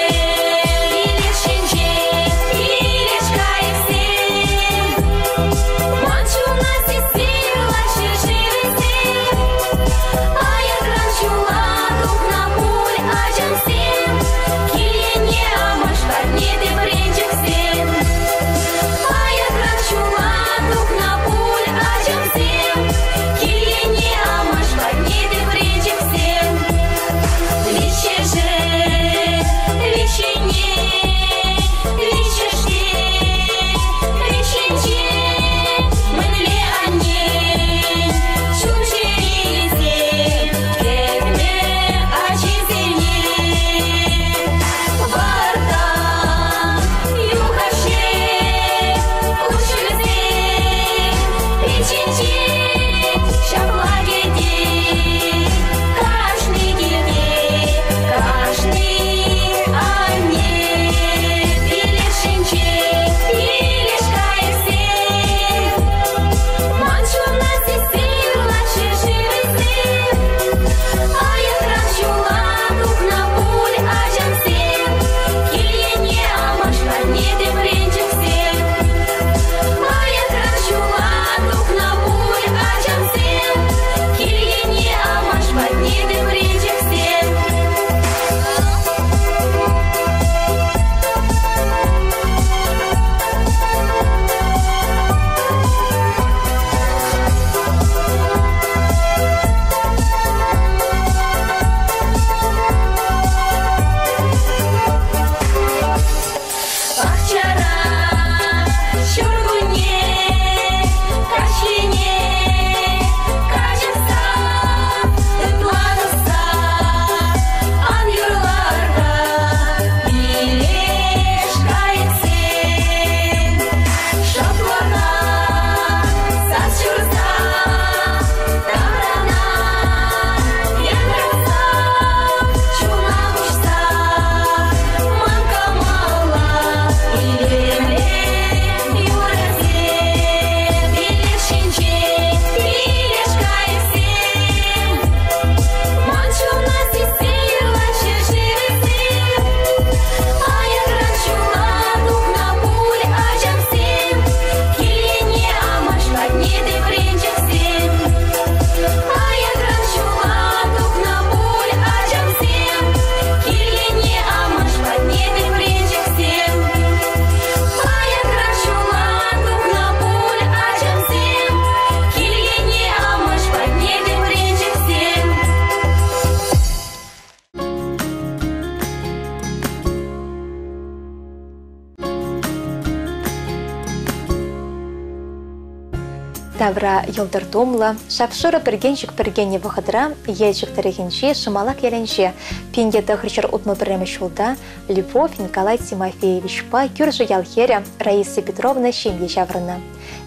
A: Тавра йӑлтӑр тумлӑ, шап-шурӑ пӗркенчӗк пӗркеннӗ вӑхӑтра Елчӗк тӑрӑхӗнчи Шӑмалак ялӗнче 1961 ҫулта Львов Николай Тимофеевичпа кӳршӗ ял хӗрӗ Раиса Петровна ҫемье ҫаврӑннӑ.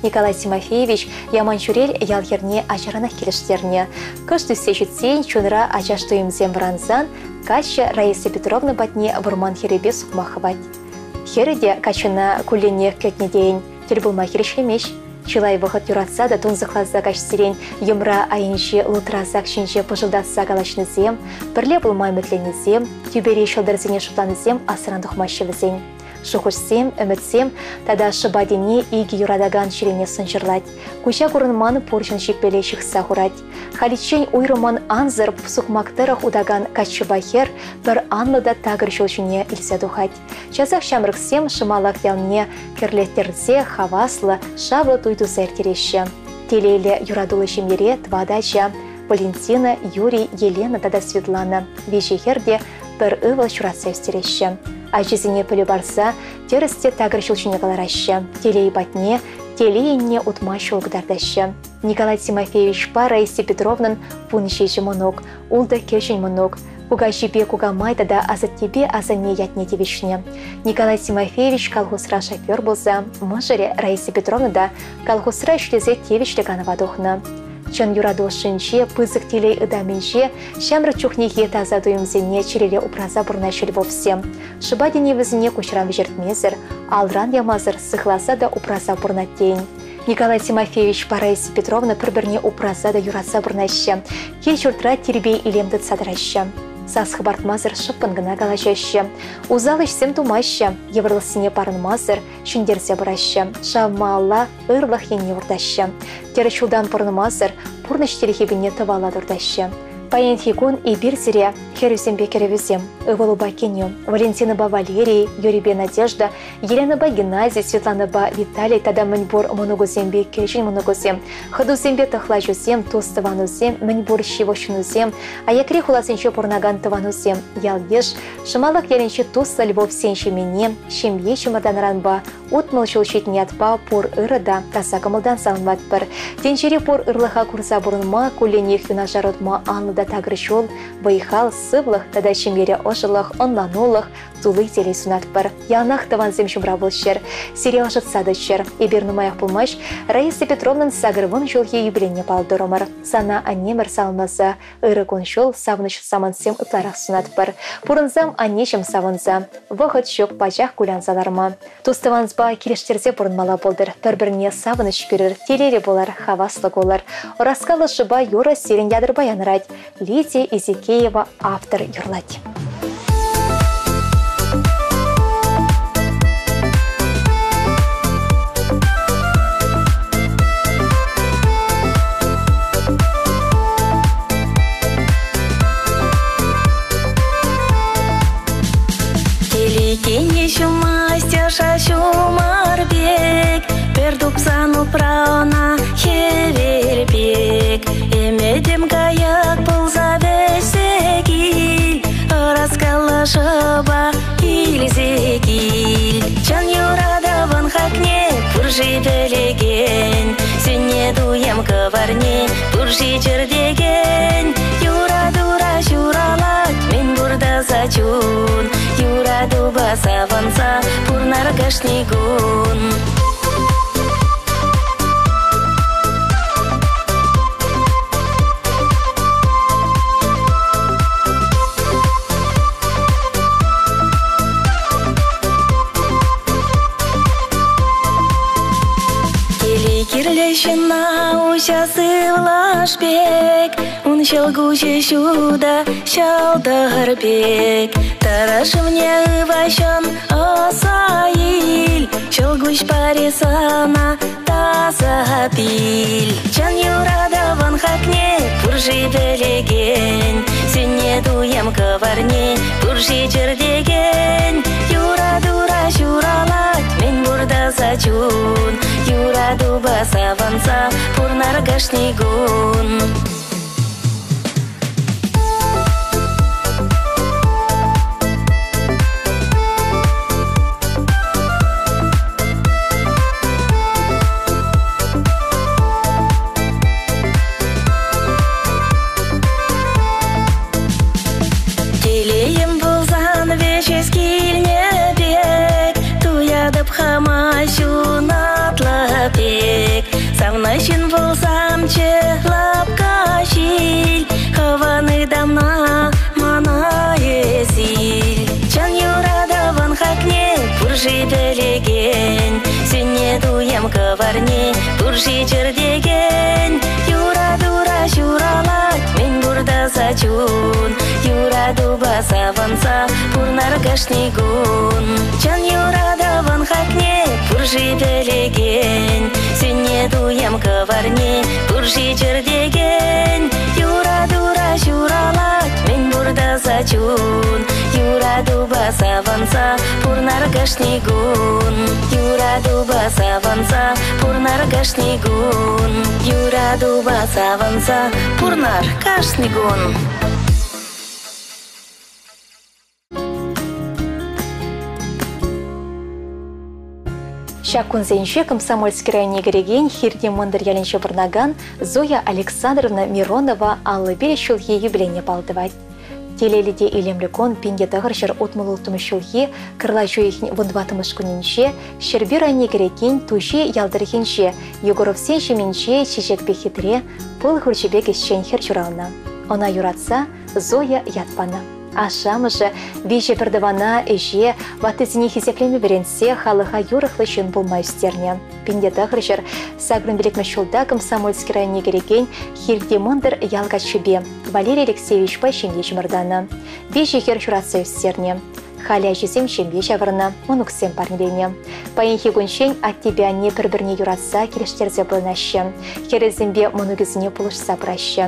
A: Николай Тимофеевич Яманчурел ял хӗрне ачаранах килӗштернӗ. Кӑшт ӳссе ҫитсен чунра ачаш туйӑмсем вӑрансан каччӑ Раиса Петровна патне вӑрман хӗрӗпе сукмак хывать. Хӗрӗ те каччӑна кулленех кӗтнӗ тейӗн, тӗл пулма хирӗҫлемест. Чылай вӑхӑт юратса та тунсӑхласа каҫсерен йӑмра айӗнчи лутра сак ҫинче пӑшӑлтатса калаҫнисем, пӗрле пулма ӗмӗтленнисем, тӳпери ҫӑлтӑрсене шутланисем асран тухмаҫҫӗ вӗсен. Шухӑшсем, ӗмӗтсем тата шӑпа тени икӗ юратакан чӗрене сӑнчӑрлать, куҫа курӑнман пурҫӑн ҫиппеле ҫыхса хурать. Халиччен уйрӑмӑн ансӑр сукмак тӑрӑх утакан каччӑпа хӗр пӗр анлӑ та такӑр ҫул ҫине илсе тухать. Часах ҫамрӑксем Шӑмалак ялне кӗрлеттерсе хаваслӑ, шавлӑ туй туса ирттереҫҫӗ. Телейлӗ юратуллӑ ҫемьере тӑватӑ ача Валентина, Юрий, Елена тата Светлана виҫӗ хӗр те пӗр ывӑл ҫуратса ӳстереҫҫӗ. Ачисене пӗлӳ парса тӗрӗс те такӑр ҫул ҫине кӑлараҫҫӗ, телей патне, телейӗнне утма ҫул кӑтартаҫҫӗ. Николай Тимофеевичпа Раиса Петровнӑн 17 мӑнук, ултӑ кӗҫӗн мӑнук, кукаҫипе кукамай тата асаттепе асанне ятне тивӗҫнӗ. Николай Тимофеевич колхозра шофер пулса, мӑшӑрӗ Раиса Петровна та колхозра ӗҫлесе тивӗҫлӗ канӑва тухнӑ. Чӑн юрату ӑшшинче, пысӑк телей ытамӗнче ҫамрӑк чухнехи таса туйӑмсене чӗрере упраса пурӑнаҫҫӗ Львовсем. Шӑпа тени вӗсене куҫран вӗҫертмесӗр, алран ямасӑр сыхласа та упраса пурӑнать тейӗн. Николай Тимофеевичпа Раиса Петровна пӗр-пӗрне упраса та юратса пурӑнаҫҫӗ. Кил-ҫуртра тирпей-илем тытса тӑраҫҫӗ. Сас хӑпартмасӑр шӑппӑн кӑна калаҫаҫҫӗ. Усал ӗҫсем тумаҫҫӗ, йывӑрлӑхсене парӑнмасӑр ҫӗнтерсе пыраҫҫӗ. Шав малалла ырлӑх енне уртаҫҫӗ. Тӗрӗс ҫултан пӑрӑнмасӑр пурнӑҫ тилхепине тӑвалла туртаҫҫӗ. Паянхи кун эпир сире хӗрӳсемпе кӗрӗвӳсем, ывӑлупа кинӳ, Валентинӑпа Валерий, Юрийпе Надежда, Еленӑпа Геннадий, Светланӑпа Виталий тата мӗнпур мӑнукусемпе кӗҫӗн мӑнукусем, хӑтусемпе тӑхлачусем, тус-тӑванусем, мӗнпур ҫывӑх ҫыннусем, аякри хуласенче пурӑнакан тӑванусем, ял-йыш, Шӑмалак ялӗнчи туслӑ Львовсен ҫемйине, ҫемье чӑмӑртанӑранпа 60 ҫул ҫитнӗ ятпа пур ырӑ та таса кӑмӑлтан саламлатпӑр. Тӗнчери пур ырлӑха курса пурӑнма, кулленех юнашар утма анлӑ та такӑр ҫул, вӑй-хал, сывлӑх тата ҫемьере ӑшӑлӑх, ӑнланулӑх, тулли телей сунатпӑр. Яланах тӑвансем ҫумра пулччӑр, сире ӑшӑтса тӑччӑр. Эпир нумаях пулмасть Раиса Петровнӑн 80 ҫулхи юбилейне паллӑ турӑмӑр. Сана аннемӗр саламласа ырӑ кун-ҫул, савӑнӑҫ самантсем ытларах сунатпӑр. Пурӑнсам аннеҫӗм савӑнса, вӑхӑт ҫук пачах кулянса ларма. Тус-тӑванпа килӗштерсе пурӑнмалла пултӑр, пӗр-пӗрне савӑнӑҫ кӳрӗр, телейлӗ пулӑр, хаваслӑ кулӑр. Ӑраскаллӑ шӑпа юрӑ сирӗн ятӑрпа янӑрать. Лидия Изекеева автор юрлать.
I: Телекене ҫумасть ӑша ҫумӑр пек, Пӗр тупсан упра ӑна хӗвел пек. Ӗмӗтӗм каяк пулса вӗҫсе кил, Ӑраскаллӑ шӑпа илсе кил. Чӑн юратӑвӑн хакне пур-ши пӗлекен, Сӳннӗ туйӑм кӑварне пур-ши чӗртекен. Юратура ҫуралать мӗн пур таса чун, Юратупа савӑнса пурнар кашни кун. Телей кирлӗ ҫынна уҫа сывлӑш пек, Ун ҫӑлкуҫӗ ҫутӑ ҫӑлтӑр пек. Тӑрӑшӑвне ываҫӑн ӑса ил, Ҫӑлкуҫ парӗ сана таса пил. Чӑн юратӑвӑн хакне пур-ши пӗлекен, Сӳннӗ туйӑм кӑварне пур-ши чӗртекен. Юратура ҫуралать мӗн пур таса чун, Юратупа савӑнса пурнар кашни кун. ҫын пулсамччӗ, лапка ҫил, хӑвӑн ытамна мана эс ил. Чӑн юратӑвӑн хакне пур-ши пӗлекен, сӳннӗ туйӑм кӑварне пур-ши чӗртекен? Юратура ҫуралать мӗн пур таса чун, юратупа савӑнса пурнар кашни кун. Чӑн юратӑвӑн хакне пур-ши пӗлекен, сӳннӗ туйӑм кӑварне пур-ши чӗртекен? Юратура ҫуралать мӗн пур таса чун, юратупа савӑнса пурнар кашни кун. Юратупа савӑнса пурнар кашни кун. Юратупа савӑнса пурнар кашни кун.
A: Ҫак кунсенче Комсомольски районне кӗрекен Хирти Мӑнтӑр ялӗнче пурӑнакан Зоя Александровна Миронова 55 ҫулхи юбилейне паллӑ тӑвать. Телейлӗ те илемлӗ кун 1966 ҫулхи кӑрлач уйӑхӗн 14-мӗш кунӗнче Ҫӗрпӳ районне кӗрекен Туҫи ял тӑрӑхӗнче Егоровсен ҫемйинче чечек пек хитре, пыл хурчӗ пек ӗҫчен хӗр ҫуралнӑ. Ӑна юратса Зоя ят панӑ. Ашшӗ-амӑшӗ виҫӗ пӗртӑвана ӗҫе, ваттисене хисеплеме вӗрентсе халӑха юрӑхлӑ ҫын пулма ӳстернӗ. 1985 ҫулта Комсомольски районне кӗрекен Хирти Мӑнтӑр ял каччипе Валерий Алексеевичпа ҫемье чӑмӑртанӑ. Виҫӗ хӗр ҫуратса ӳстернӗ. Халӗ ачисем ҫемье ҫавӑрнӑ, мӑнуксем парнеленӗ. Паянхи кунччен аттепе анне пӗр-пӗрне юратса килӗштерсе пурӑнаҫҫӗ. Хӗрӗсемпе мӑнукӗсене пулӑшса пыраҫҫӗ.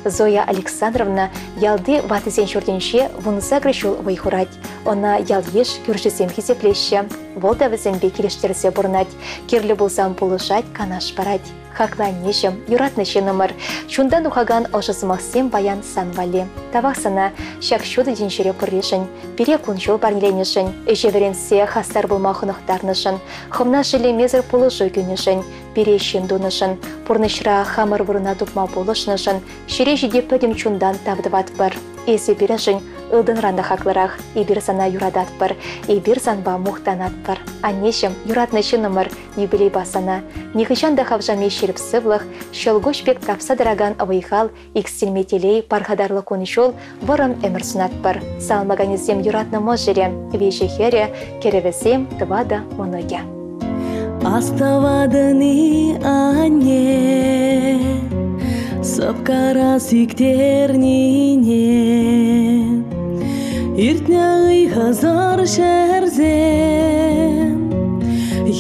A: Зоя Александровна ялти ватӑсен ҫуртӗнче 18 ҫул вӑй хурать. Ӑна ял-йыш, кӳршӗсем хисеплеҫҫӗ. Вӑл та вӗсемпе килӗштерсе пурӑнать. Кирлӗ пулсан пулӑшать, канаш парать. Хаклӑ аннеҫӗм, юратнӑ ҫыннӑмӑр, чунтан тухакан ӑшӑ сӑмахсем паян сан валли. Тавах сана ҫак ҫутӑ тӗнчере пурришӗн, пире кун-ҫул парнеленӗшӗн, ӗҫе вӗрентсе хастар пулма хӑнӑхтарнӑшӑн, хӑвна шеллемесӗр пулӑшу кӳнӗшӗн, пире ҫын тунӑшӑн, пурнӑҫра хамӑр вырӑна тупма пулӑшнӑшӑн ҫӗре ҫити пӗтӗм чунтан тав тӑватпӑр. Эсӗ пирӗншӗн ылтӑнран та хаклӑрах. Эпир сана юрататпӑр, эпир санпа мухтанатпӑр. Аннеҫӗм, юратнӑ ҫыннӑмӑр, юбилейпа сана. Нихӑҫан та хавшами ҫирӗп сывлӑх, ҫӑлкуҫ пек тапса тӑракан вӑй-хал, иксӗлми телей, пархатарлӑ кун-ҫул, вӑрӑм ӗмӗр сунатпӑр. Саламлаканӗсем юратнӑ мӑшӑрӗ, виҫӗ хӗрӗ, кӗрӗвӗсем, тӑватӑ мӑнукӗ.
I: Астӑватӑн-и, анне, сӑпкара сиктернине? Иртнӗ ыйхӑсӑр ҫӗрсем,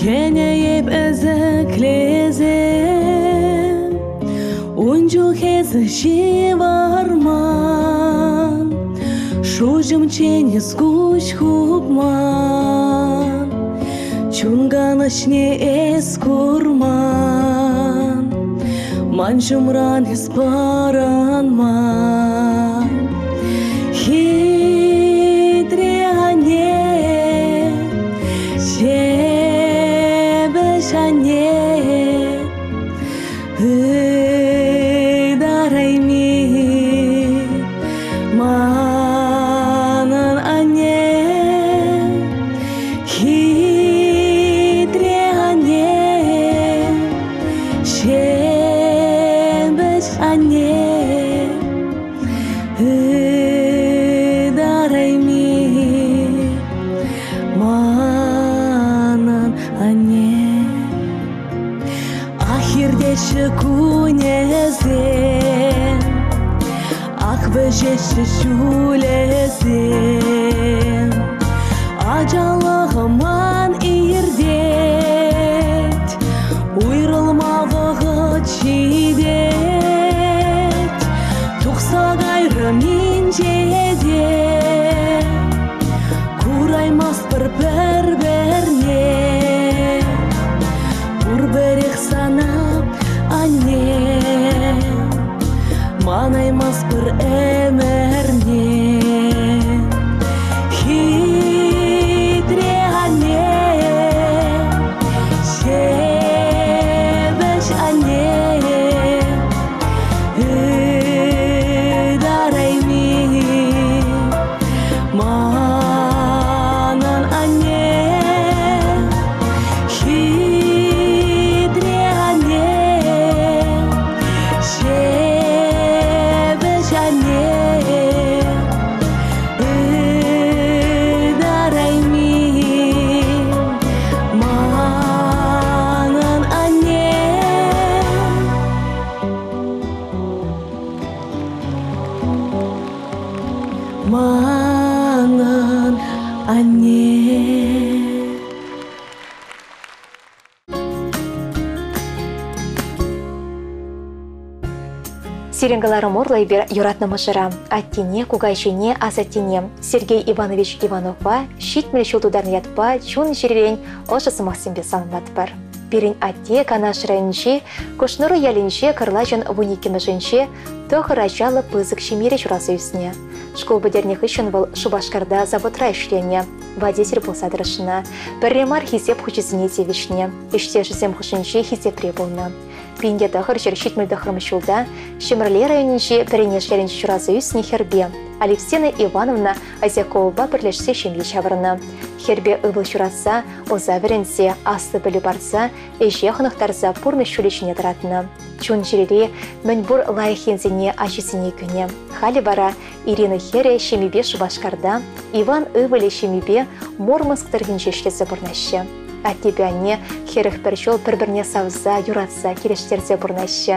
I: йӗнӗ эп ӗсӗклесе. Ун чух эсӗ ҫывӑрман, Шуҫӑмччен эс куҫ хупман, Чун канӑҫне эс курман, Ман ҫумран эс пӑрӑнман. Хитре анне, ҫепӗҫ анне, Ытарайми манӑн анне, хитре анне, ҫепӗҫ анне, ытарайми манӑн анне. Ах, иртеҫҫӗ кунӗсем, ах, вӗҫеҫҫӗ ҫулӗсем. Ачалӑхӑм ман иртет, уйрӑлма вӑхӑт ҫитет. Тухса кайрӑм инҫете, кураймастпӑр пӗр-пӗрне. Пурпӗрех сана, анне, манаймастпӑр ӗмӗрне. Хитре анне, ҫепӗҫ анне, ытарайми манӑн анне, хитре анне,
A: Сирӗн кӑларӑм урлӑ эпир юратнӑ мӑшӑра, аттене, кукаҫине, асаттене Сергей Иванович Ивановпа 70 ҫул тутарнӑ ятпа чун-чӗререн ӑшӑ сӑмахсемпе саламлатпӑр. Пирӗн атте Канаш районӗнчи Кӑшнур ялӗнче кӑрлачӑн 12-мӗшӗнче тӑхӑр ачаллӑ пысӑк ҫемьере ҫуралса ӳснӗ. Шкул пӗтернӗ хыҫҫӑн вӑл Шупашкарта заводра ӗҫленӗ, водитель пулса тӑрӑшнӑ. Пӗрре мар хисеп хучӗсене тивӗҫнӗ, ӗҫтешӗсем хушшинче хисепре пулнӑ. 1979 ҫулта Ҫӗмӗрле районӗнчи Пӗренеш ялӗнче ҫуралса ӳснӗ хӗрпе Алевтина Ивановна Осяковӑпа пӗрлешсе ҫемье ҫавӑрнӑ. Хӗрпе ывӑл ҫуратса, ӑса вӗрентсе, аслӑ пӗлӳ парса, ӗҫе хӑнӑхтарса пурнӑҫ ҫулӗ ҫине тӑратнӑ. Чун-чӗрере мӗнпур лайӑх енсене ачисене кӳнӗ. Халӗ вара Ирина хӗрӗ ҫемйипе Шупашкарта, Иван ывӑлӗ ҫемйипе Мурманск тӑрӑхӗнче ӗҫлесе пурӑнаҫҫӗ. Аттепе анне 41 ҫул пӗр-пӗрне савса, юратса, килӗштерсе пурӑнаҫҫӗ.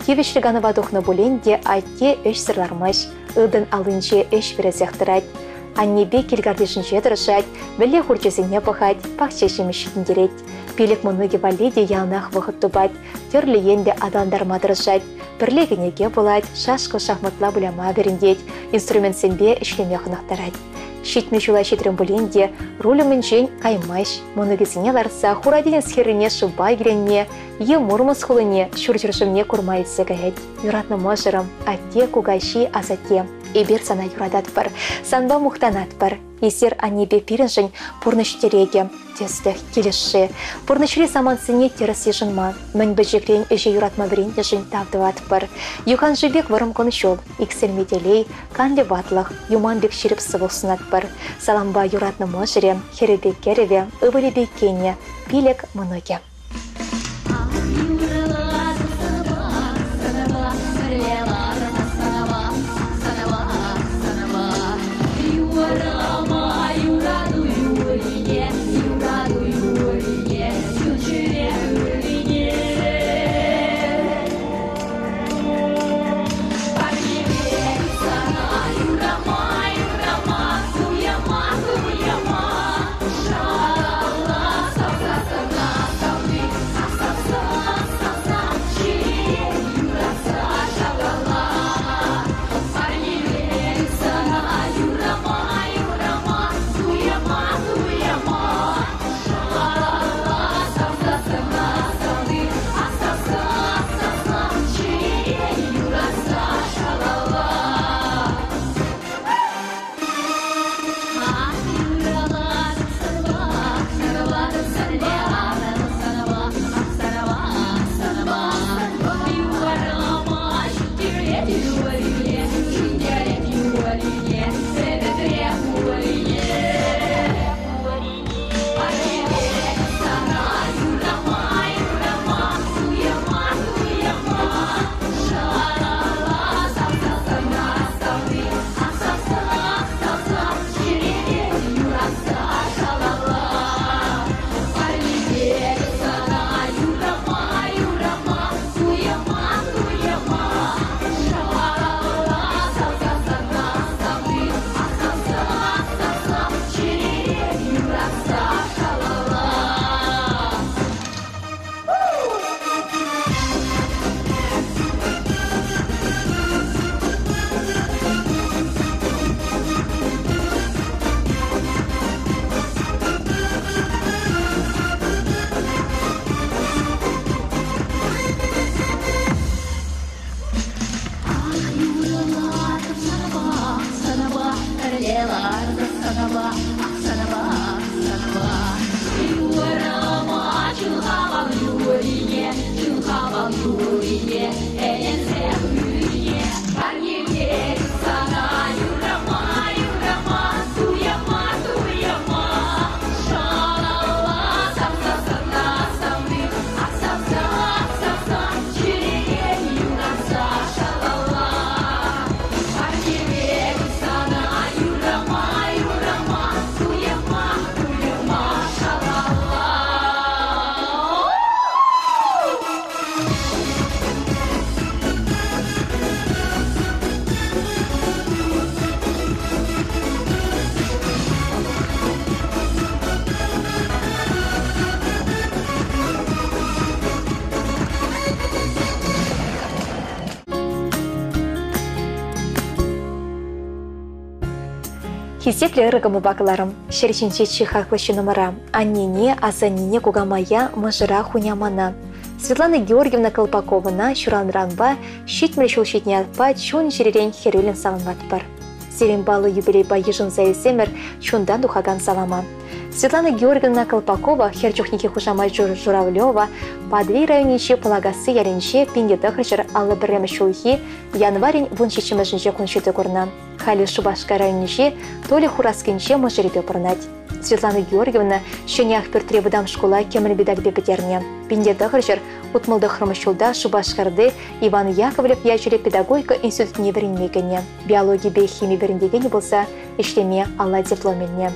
A: Тивӗҫлӗ канӑва тухнӑ пулин те атте ӗҫсӗр лармасть, ылтӑн аллинче ӗҫ вӗресех тӑрать. Аннепе кил картишӗнче тӑрӑшать, вӗлле хурчӗсене пӑхать, пахча ҫимӗҫ ҫитӗнтерет. Пилӗк мӑнукӗ валли те яланах вӑхӑт тупать, тӗрлӗ енлӗ аталантарма тӑрӑшать. Пӗрле кӗнеке вулать, шашка-шахматла выляма вӗрентет, инструментсемпе ӗҫлеме хӑнӑхтарать. 70 ҫула ҫитрӗм пулин те руль умӗнчен каймасть, мӑнукӗсене лартса Хура тинӗс хӗррине шывпа киленме е Мурманск хулине ҫурҫӗр шывне курма илсе каять. Юратнӑ мӑшӑрӑм, атте, кукаҫи, асатте, эпир сана юрататпӑр, санпа мухтанатпӑр. Эсир аннепе пирӗншӗн пурнӑҫ тӗрекӗ, тӗслӗх, килӗшсе. Пурнӑҫри самантсене тӗрӗс йышӑнма, мӗн пӗчӗкрен ӗҫе юратма вӗрентнӗшӗн тав тӑватпӑр. Юханшыв пек вӑрӑм кун-ҫул, иксӗлми телей, канлӗ ватлӑх, юман пек ҫирӗп сывлӑх сунатпӑр. Салампа юратнӑ мӑшӑрӗ, хӗрӗпе кӗрӗвӗ, ывӑлӗпе кинӗ, пилӗк мӑнукӗ. Хисеплӗ ырӑ кӑмӑлпа кӑларӑм. Ҫӗр ҫинче чи хаклӑ ҫыннӑмӑра, аннене, асаннене, кукамая, мӑшӑра, хунямана. Светлана Георгиевна Колпаковӑна ҫуралнӑранпа 70 ҫул ҫитнӗ ятпа чун-чӗререн хӗрӳллӗн саламлатпӑр. Сирӗн паллӑ юбилейпа йышӑнса илсемӗр чунтан тухакан салама. Светлана Георгиевна Колпакова хӗр чухнехи хушамачӗ Журавлева Патӑрьел районӗнчи Пӑлакасси ялӗнче 1951 ҫулхи январӗн 17-мӗшӗнче кун ҫути курнӑ. Халӗ Шупашкар районӗнчи Толя Хураскинче мӑшӑрӗпе пурӑнать. Светлана Георгиевна Ҫӗнӗ Ахпӳртри вӑтам шкула кӗмӗл медальпе пӗтернӗ. 1969 ҫулта Шупашкарти Иван Яковлев ячӗллӗ педагогика институтне вӗренме кӗнӗ. Биологипе хими вӗрентекенӗ пулса ӗҫлеме алла диплом илнӗ.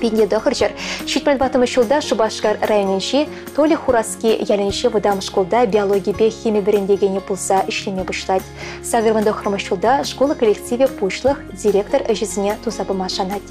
A: 1974 ҫулта Шупашкар районӗнчи Толя Хураски ялӗнчи вӑтам шкулта биологипе хими вӗрентекенӗ пулса ӗҫлеме пуҫлать. 89 ҫулта шкул коллективӗ пуҫлӑх, директор ӗҫӗсене туса пыма шанать.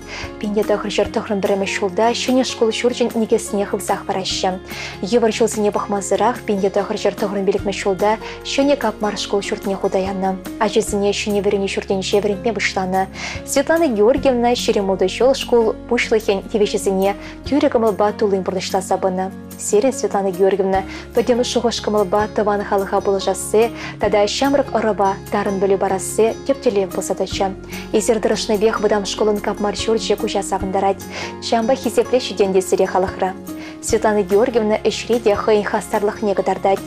A: 1991 ҫулта ҫӗнӗ шкул ҫурчӗн никӗсне хывсах параҫҫӗ. Йывӑр ҫулсене пӑхмасӑрах 1995 ҫулта ҫӗнӗ капмар шкул ҫуртне хута янӑ. Ачасене ҫӗнӗ вӗренӳ ҫуртӗнче вӗрентме пуҫланӑ. Светлана Георгиевна 26 ҫул шкул пуҫлӑхӗн тивӗҫӗсене тӳрӗ кӑмӑлпа туллин пурнӑҫласа пынӑ. Сирӗн, Светлана Георгиевна, пӗтӗм шухӑш-кӑмӑлпа тӑван халӑха пулӑшасси тата ҫамрӑк ӑрӑва тарӑн пӗлӳ парасси тӗп тӗллев пулса тӑчӗ. Эсир тӑрӑшнипех вӑтам шкулӑн капмар ҫурчӗ куҫа савӑнтарать. Ҫавӑнпа хисеплӗ ҫитӗнтӗ те сире халӑхра. Светлана Георгиевна ӗҫре те хӑйӗн хастарлӑхне кӑтартать.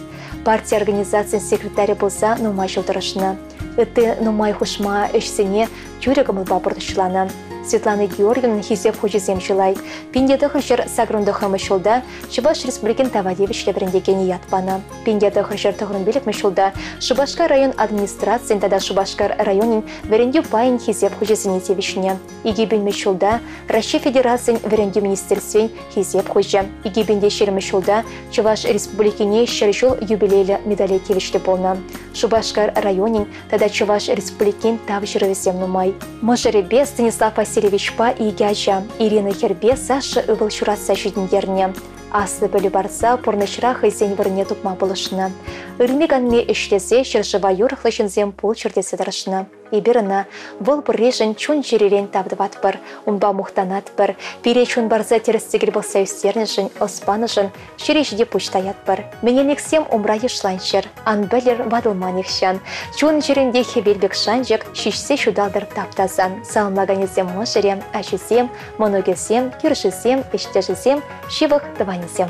A: Парти организацийӗн секретарӗ пулса нумай ҫул тӑрӑшнӑ. Ытти нумай хушма ӗҫсене тӳрӗ кӑмӑлпа пурнӑҫланӑ. Светлана Георгиевнӑн хисеп хучӗсем чылай. 1989 ҫулта Чӑваш Республикин тава тивӗҫлӗ вӗрентекенӗ ят панӑ. 1995 ҫулта Шупашкар район администрацийӗн тата Шупашкар районӗн вӗрентӳ пайӗн хисеп хучӗсене тивӗҫнӗ. 2000 ҫулта Раҫҫей Федерацийӗн Вӗрентӳ министерствин Хисеп хучӗ. 2020 ҫулта Чӑваш Республикине 100 ҫул юбилейлӗ медале тивӗҫлӗ пулнӑ. Шупашкар районӗн тата Чӑваш Республикин тав ҫырӑвӗсем нумай. Мӑшӑрӗпе Станислав Васильевичпа икӗ ача, Ирина хӗрпе Саша ывӑл ҫуратса ҫитӗнтернӗ. Аслӑ пӗлӳ парса пурнӑҫра хӑйсен вырӑнне тупма пулӑшнӑ. Ырми-канми ӗҫлесе ҫӗршыва юрӑхлӑ ҫынсем пулччӑр тесе тӑрӑшнӑ. Эпир ӑна вӑл пурришӗн чун-чӗререн тав тӑватпӑр, унпа мухтанатпӑр, пире чун парса тӗрӗс-тӗкел пӑхса ӳстернӗшӗн, ӑс панӑшӑн ҫӗре ҫити пуҫ таятпӑр. Менелниксем умра йышланччӑр, ан пӗлӗр ватӑлма нихҫан. Чун-чӗрӗнте хӗвел пек шанчӑк ҫиҫсе ҫуталтӑр тап-тасан. Саламлаканӗсем мӑшӑрӗ, ачисем, мӑнукӗсем, кӳршисем, ӗҫтешӗсем, ҫывӑх тӑванӗсем.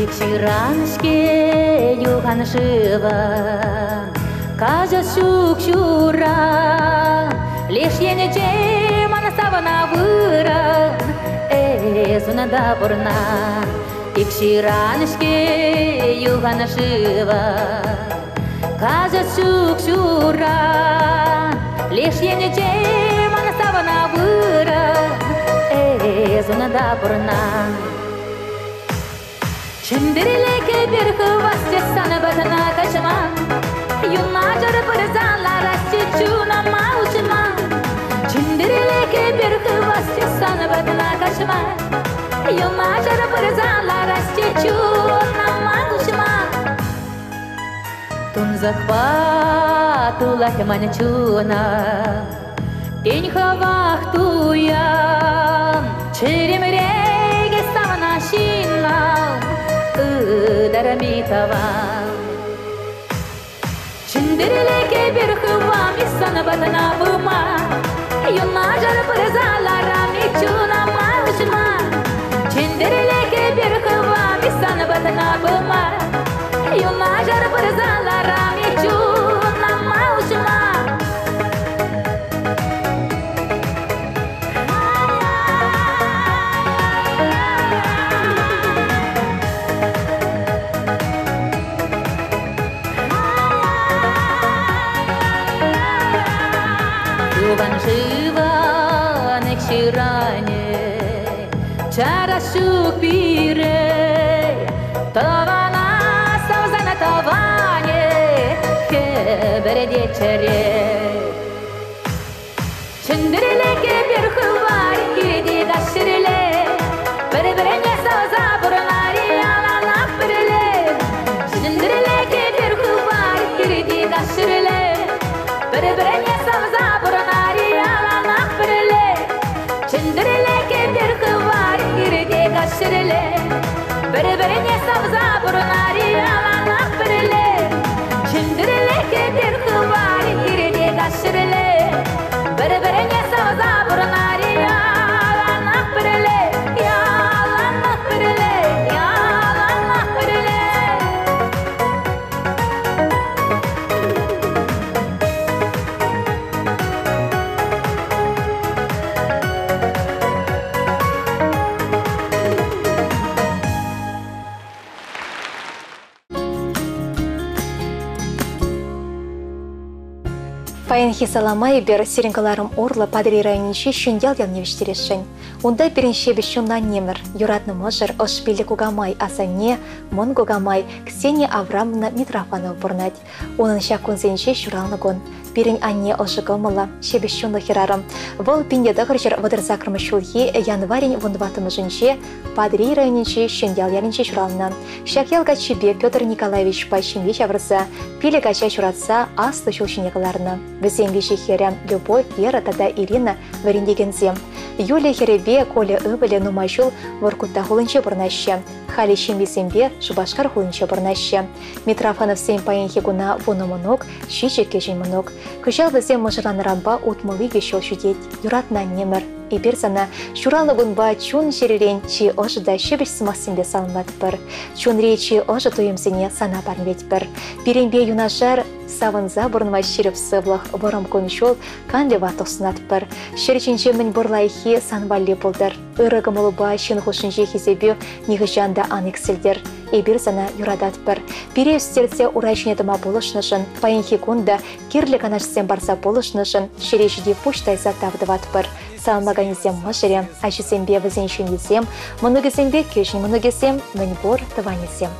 H: Ик ҫыран-ҫке юхан шыва, Каҫас ҫук ҫура. Леш енӗнче ман савӑна вырӑн, Эс унта пурна. Ик ҫыран-ҫке юхан шыва, Каҫас ҫук ҫура. Леш енӗнче ман савӑна вырӑн, Эс унта пурна. Чӗнтӗрле кӗпер хывасчӗ сан патна каҫма, Юнашар пырса ларасчӗ чунӑма уҫма. Чӗнтӗрле кӗпер хывасчӗ сан патна каҫма, Юнашар пырса ларасчӗ чунӑма уҫма. Тунсӑхпа тулать ман чуна, Тен, хӑвах туян, Чӗремре савна ҫынна ытарми тӑван. Чӗнтӗрле кӗпер хывам-и сан патна пыма, Юнашар пырса ларам-и чунӑма уҫма. Чӗнтӗрле кӗпер хывам-и сан патна пыма, Юнашар пырса ларам-и чунӑма уҫма. Юхан шыван ҫыранӗ чара ҫук пире, Тӑвана савсан тӑванӗ хӗпӗртет чӗре. Чӗнтӗрле кӗпер хывар килте каҫ-ҫӗрле, Пӗр-пӗрне савса пурӑнар яланах пӗрле. Чӗнтӗрле кӗпер хывар килте каҫ-ҫӗрле, Пӗр-пӗрне савса пурӑнар яланах пӗрле.
A: Паянхи салама эпир сирӗн кӑларӑм урлӑ Патӑрьел районӗнчи Ҫӗньял ялне вӗҫтересшӗн. Унта пирӗн ҫепӗҫ чунлӑ аннемӗр, юратнӑ мӑшӑр, ӑш пиллӗ кукамай, асанне, мӑн кукамай Ксения Аврамовна Митрофанова пурӑнать. Унӑн ҫак кунсенче ҫуралнӑ кун. Пирӗн анне ӑшӑ кӑмӑллӑ, ҫепӗҫ чунлӑ хӗрарӑм. Вӑл 1938 ҫулхи январӗн 14-мӗшӗнче Патӑрьел районӗнчи Ҫӗньял ялӗнче ҫуралнӑ. Ҫак ял каччипе Петр Николаевичпа ҫемье ҫавӑрса, пилӗк ача ҫуратса аслӑ ҫул ҫине кӑларнӑ. Вӗсен виҫӗ хӗрӗ Любовь, Вера тата Ирина вӗрентекенсем. Юля хӗрӗпе Коля ывӑлӗ нумай ҫул Воркута хулинче пурӑнаҫҫӗ. Халӗ ҫемйисемпе Шупашкар хулинче пурӑнаҫҫӗ. Митрофановсен паянхи куна вунӑ мӑнук, ҫичӗ кӗҫӗн мӑнук. Кӑҫал вӗсем мӑшӑрланнӑранпа 62 ҫул ҫитет. Юратнӑ аннемӗр, эпир сана ҫуралнӑ кунпа чун-чӗререн чи ӑшӑ та ҫепӗҫ сӑмахсемпе саламлатпӑр. Чунри чи ӑшӑ туйӑмсене сана парнелетпӗр. Пирӗнпе юнашар савӑнса пурӑнма ҫирӗп сывлӑх, вӑрӑм кун-ҫул, канлӗ ватлӑх сунатпӑр. Ҫӗр ҫинче мӗн пур лайӑххи сан валли пултӑр. Ырӑ кӑмӑлупа ҫын хушшинчи хисепӳ нихӑҫан та ан иксӗлтӗр. Эпир сана юрататпӑр. Пире ӳстерсе ура ҫине тӑма пулӑшнӑшӑн, паянхи кун та кирлӗ канашсем парса пулӑшнӑшӑн ҫӗре ҫити пуҫ тайса тав тӑватпӑр. Саламлаканӗсем мӑшӑрӗ, ачисемпе вӗсен ҫемйисем, мӑнукӗсемпе кӗҫӗн мӑнукӗсем, мӗнпур тӑванӗсем.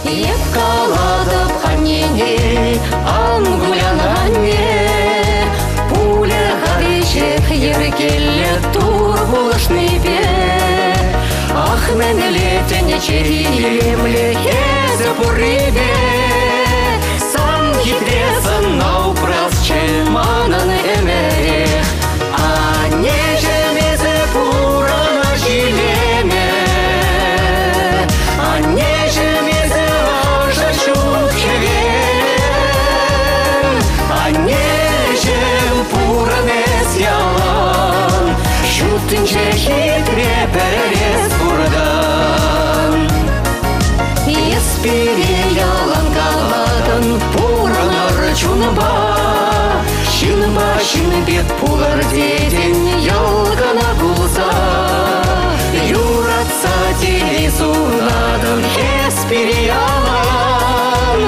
F: Эп калатӑп аннене, ан кулян анне, пулӗ-ха веҫех йӗркеллӗ Тур пулӑшнипе. Ах, мӗнле тӗнчери илемлӗ эсӗ пуррипе, сан хитре сӑнна упрасчӗ манӑн ӗмӗрех. Аннеҫӗм, эсӗ пурӑнӑҫ илемӗ, Аннеҫӗм, эсӗ ӑшӑ ҫут хӗвел. Аннеҫӗм, пурӑн эс ялан, Ҫут тӗнче хитре пӗрес пуртан. Эс пире ялан калатӑн, пурӑнӑр чунпа, Ҫынпа ҫын пек пулӑр тетӗн, йӑл кӑна кулса. Юратса телей сунатӑн эс пире ялан,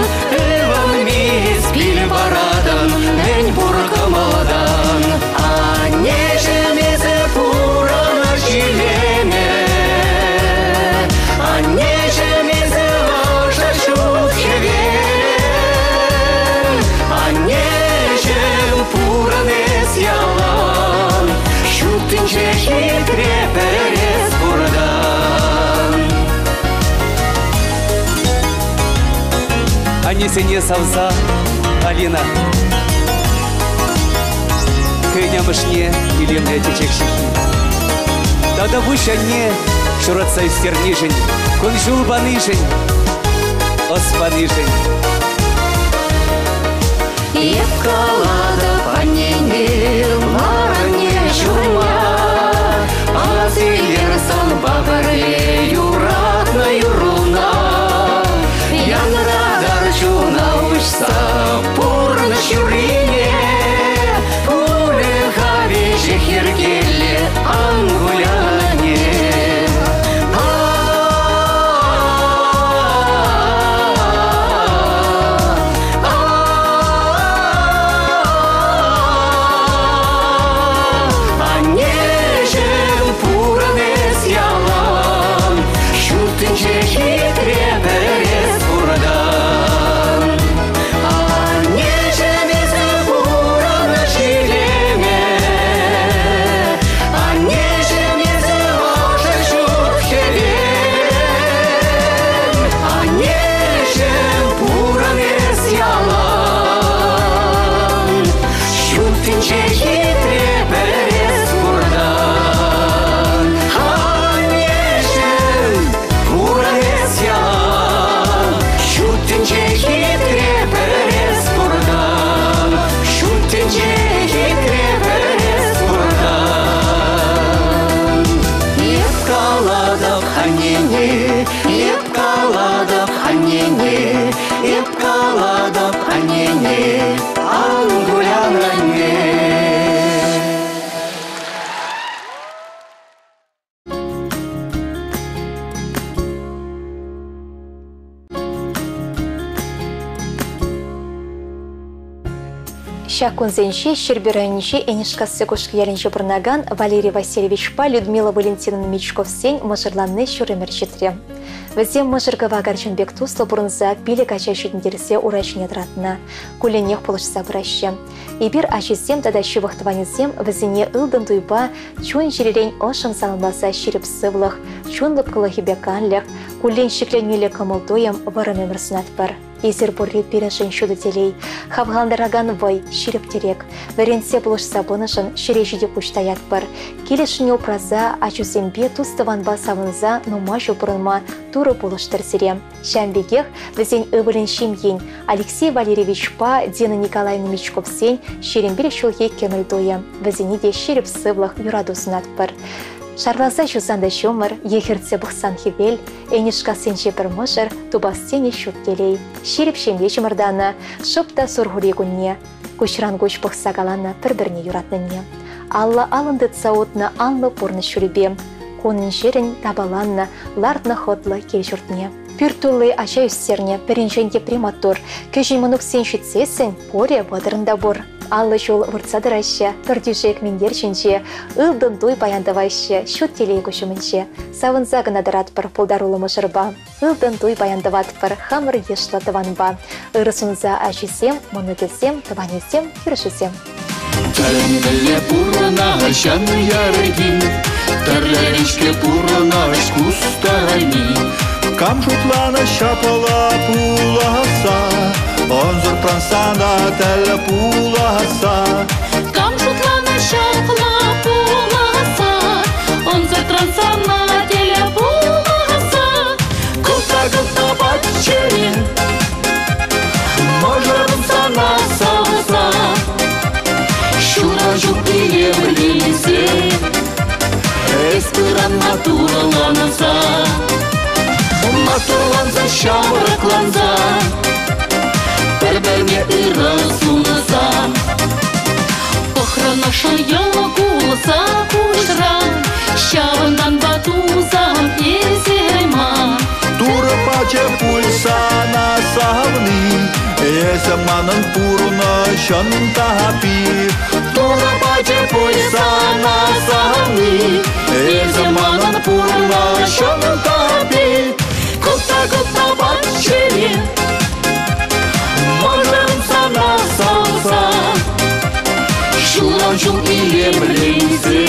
F: Ывӑнми эс пил паратӑн мӗн пур кӑмӑлтан. Аннеҫӗм, эсӗ пурӑнӑҫ илемӗ, Аннеҫӗм, эсӗ ӑшӑ ҫут хӗвел. Аннеҫӗм, пурӑн эс ялан, Ҫут тӗнче хитре пӗрес пуртан.
J: Аннесене савса Алина хӑйӗн амӑшне илемлӗ чечек ҫыххи. Тата пуҫ анне ҫуратса ӳстернишӗн, кун-ҫул панишӗн, ӑс панишӗн.
F: Эп калатӑп аннене, ларне ҫурма, Асилер санпа пӗрле юратнӑ юрруна. Янратар чуна уҫса пурнӑҫ юррине, Пулӗ-ха веҫех йӗркеллӗ, ан куляне. Аннеҫӗм, пурӑн эс ялан, Ҫут тӗнче хитре пӗрес пуртан. Аннеҫӗм, эсӗ пурӑнӑҫ илемӗ, Аннеҫӗм, эсӗ ӑшӑ ҫут хӗвел. Аннеҫӗм, пурӑн эс ялан, Ҫут тӗнче хитре пӗрес пуртан. Аннеҫӗм, пурӑн эс ялан, Ҫут тӗнче хитре пӗрес пуртан. Ҫут тӗнче хитре пӗрес пуртан. Эп калатӑп аннене, эп калатӑп аннене, эп калатӑп аннене, ан кулян анне.
A: Ҫак кунсенче Ҫӗрпӳ районӗнчи Энӗшкасси Кушкӑ ялӗнче пурӑнакан Валерий Васильевичпа Людмила Валентиновна Мечковсен мӑшӑрланни ҫур ӗмӗр ҫитрӗ. Вӗсем мӑшӑр кӑвакарчӑн пек туслӑ пурӑнса пилӗк ача ҫитӗнтерсе ура ҫине тӑратнӑ, кулленех пулӑшса пыраҫҫӗ. Эпир ачисем тата ҫывӑх тӑванӗсем вӗсене ылтӑн туйпа чун-чӗререн ӑшшӑн саламласа ҫирӗп сывлӑх, чун лӑпкӑлӑхӗпе канлӗх, куллен ҫӗкленӳллӗ кӑмӑл-туйӑм вӑрӑм ӗмӗр сунатпӑр. Эсир пурри пирӗншӗн ҫутӑ телей, хавхалантаракан вӑй, ҫирӗп тӗрек. Вӗрентсе пулӑшса пынӑшӑн ҫӗре ҫити пуҫ таятпӑр. Килӗшнине упраса, ачусемпе тус-тӑванпа савӑнса нумай ҫул пурӑнма Турӑ пулӑштӑр сире. Ҫавӑн пекех вӗсен ывӑлӗн ҫемйин Алексей Валерьевичпа Дина Николаевна Мечковсен 25 ҫулхи кӗмӗл туйӗ. Вӗсене те ҫирӗп сывлӑх, юрату сунатпӑр. Шарласа ҫусан та ҫумӑр, е хӗртсе пӑхсан хӗвел, Энӗшкассинче пӗр мӑшӑр тупас тенӗ ҫут телей. Ҫирӗп ҫемье чӑмӑртанӑ, шӑп та сурхури кунне. Куҫран куҫ пӑхса каланӑ пӗр-пӗрне юратнине. Алла алӑн тытса утнӑ анлӑ пурнӑҫ ҫулӗпе. Кунӗн-ҫӗрӗн тапаланнӑ, лартнӑ хӑтлӑ кил-ҫуртне. Пӳрт тулли ача ӳстернӗ, пӗринчен тепри маттур. Кӗҫӗн мӑнуксен ҫитсессӗн пурӗ вӑтӑрӑн та пур. 50 ҫул выртса тӑраҫҫӗ, пӗр тӳшек минтер ҫинче. Ылтӑн туй паян тӑваҫҫӗ, ҫут телей куҫ умӗнче. Савӑнса кӑна тӑратпӑр пултаруллӑ мӑшӑрпа. Ылтӑн туй паян тӑватпӑр хамӑр йышлӑ тӑванпа. Ырӑ сунса ачисем, мӑнукӗсем, тӑванӗсем, кӳршисем.
E: Тӗлӗнмелле пурӑнаҫан ярӑкин, Тӗрлӗрен-ҫке пурӑнаҫ кустарайми.
K: Кам шутланӑ ҫапла пуласса, Ӑнсӑртран сана тӗл пуласса.
B: Кам шутланӑ ҫапла пуласса, Ӑнсӑртран сана тӗл пуласса.
E: Кӑлта-кӑлта патчӗре, Мӑшӑрӑм сана савса, Ҫура ҫук илемленсе, Эс пыран матурланса, Матурланса, ҫамрӑкланса, Пӗр-пӗрне ырӑ сунса.
B: Пӑхрӑн ӑшӑ кулса куҫран, Ҫавӑнтанпа тусам эсӗ ман.
K: Турӑ пачӗ пуль сана савни, Эсӗ манӑн пурнӑҫӑн тапи.
E: Турӑ пачӗ пуль сана савни, Эсӗ манӑн пурнӑҫӑн тапи. Кӑлта-кӑлта патчӗре, Мӑшӑрӑм сана савса, Ҫулран ҫул илемленсе,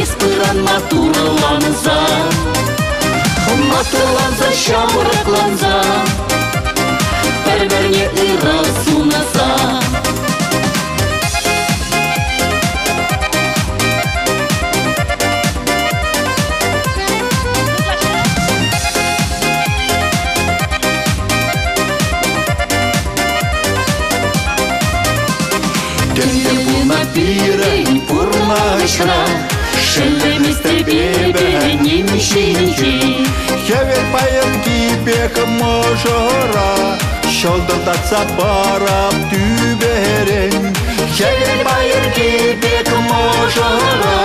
E: Эс пыран матурланса, Матурланса, ҫамрӑкланса, Пӗр-пӗрне ырӑ сунса.
K: Тӗнче пулнӑ пирӗн пурнӑҫра,
E: Шеллеместӗп эпӗ ним ҫинчен.
K: Хӗвел паянхи пек мӑшӑра, Ҫӑлтӑртатса парап тӳперен.
E: Хӗвел пайӑрки пек мӑшӑра,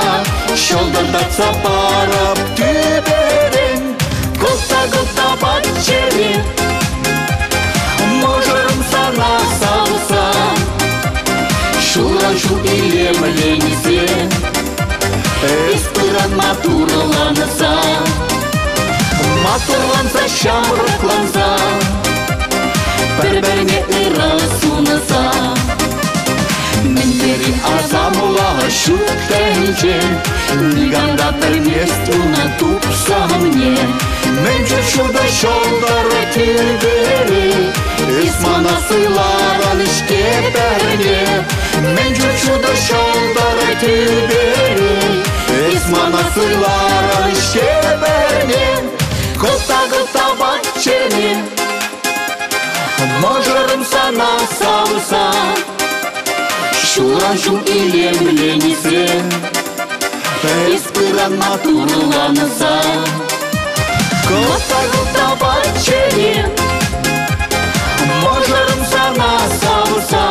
E: Ҫӑлтӑртатса парап тӳперен. Кӑлта-кӑлта патчӗре, Мӑшӑрӑм сана савса, Ҫулран ҫул илемленсе, Эс пыран матурланса, Матурланса, ҫамрӑкланса, Пӗр-пӗрне ырӑ сунса. Мӗн тери асамлӑ ҫут тӗнче, Никам та пӗлмест унӑн тупсӑмне.
K: Мӗн чуль ҫутӑ ҫӑлтӑр тӳпере, Эс мана суйларӑн-ҫке пӗрне. Мӗн чуль ҫутӑ ҫӑлтӑр тӳпере, Эс мана суйларӑн-ҫке пӗрне.
E: Кӑлта-кӑлта патчӗре, Мӑшӑрӑм сана савса, Ҫулран ҫул илемленсе, Эс пыран матурланса. Кӑлта-кӑлта патчӗре, Мӑшӑрӑм сана савса,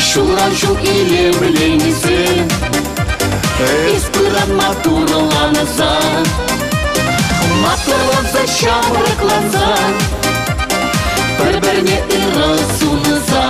E: Ҫулран ҫул илемленсе, Эс пыран матурланса. Матурланса, ҫамрӑкланса, Пӗр-пӗрне ырӑ сунса.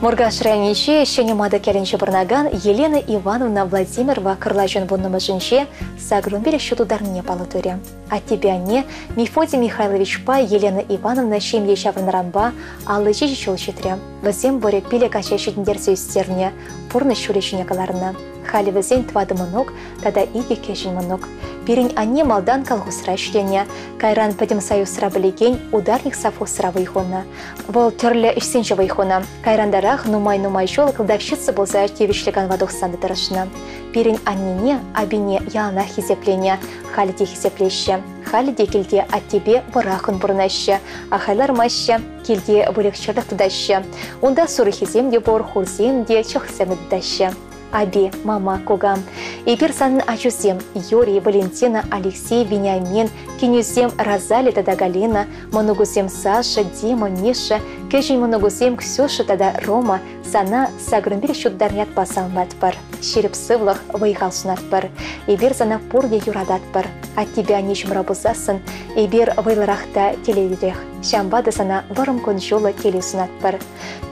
A: Муркаш районӗнчи Ҫӗнӗ Матӑк ялӗнче пурӑнакан Елена Ивановна Владимирова кӑрлачӑн вуннӑмӗшӗнче сакӑрвунпилӗк ҫул тултарнине паллӑ турӗ. Аттепе анне Мефодий Михайловичпа Елена Ивановна ҫемье ҫаврӑннӑранпа 57 ҫул ҫитрӗ. Вӗсем вӑрӗ пилӗк ача ҫитӗнтерсе ӳстернӗ, пурнӑҫ ҫулӗ ҫине кӑларнӑ. Халӗ вӗсен тӑватӑ мӑнук тата икӗ кӗҫӗн мӑнук. Пирӗн анне малтан колхозра ӗҫленӗ, кайран пӗтӗм союзра пӗлекен ударник совхозра вӑй хунӑ. Вӑл тӗрлӗ ӗҫсенче вӑй хунӑ. Кайрантарах нумай-нумай ҫул кладовщица пулса тивӗҫлӗ канӑва тухсан та тӑрӑшнӑ. Пирӗн аннене, апине яланах хисепленӗ, халӗ те хисеплеҫҫӗ. Халӗ те килте аттепе вӑраххӑн пурӑнаҫҫӗ, ахаль лармаҫҫӗ, килте выльӑх-чӗрлӗх тытаҫҫӗ. Унта сурӑхӗсем те пур, хурсем те, чӑхсем те тытаҫҫӗ. Аби, мама, кукам. Эпир санӑн ачусем, Юрий, Валентина, Алексей, Вениамин, кинӳсем Розали тата Галина, мӑнукусем Саша, Дима, Миша, кӗҫӗн мӑнукусем Ксюша тата Рома сана сакӑрӑн ҫуттарни ятпа саламлатпӑр. Ҫирӗп сывлӑх, вӑй-хал сунатпӑр. Эпир сана пурте юрататпӑр. Аттепе анне ҫумра пулсассӑн эпир вӑйлӑрах та телейлӗрех. Ҫавӑнпа та сана вӑрӑм кун-ҫуллӑ телей сунатпӑр.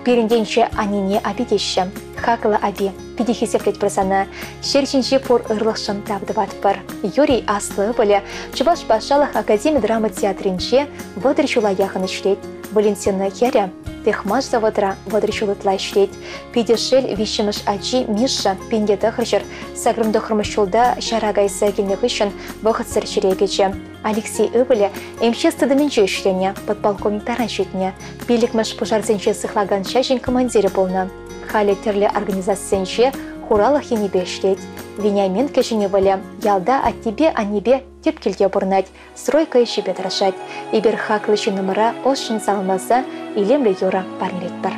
A: Пирӗнтен аннене апи теҫҫӗ. Хаклӑ апи, питӗ хисеплетпӗр сана. Ҫӗр ҫинче пур ырлӑхшӑн тав тӑватпӑр. Юрий аслӑ ывӑлӗ Чӑваш патшалӑх академи драма театрӗнче 30 ҫула яхӑн ӗҫлет. Валентина хӗрӗ Техмаш заводра 30 ҫул ытла ӗҫлет. Питӗ шел, виҫҫӗмӗш ачи Миша 1989 ҫулта ҫара кайса килнӗ хыҫҫӑн вӑхӑтсӑр ҫӗре кӗчӗ. Алексей ывӑлӗ МЧС тытӑмӗнче ӗҫленӗ, подполковник таран ҫитнӗ. Пиллӗкмӗш пушарсенче сыхлакан чаҫӗн командирӗ пулнӑ. Халӗ тӗрлӗ организацисенче хуралӑх енӗпе ӗҫлет. Вениамин кӗҫӗн ывӑлӗ ялта аттепе аннепе тӗп килте пурӑнать, стройка ӗҫӗпе тӑрӑшать. Эпир хаклӑ ҫыннӑмӑра ӑшшӑн саламласа илемлӗ юрӑ парнелетпӗр.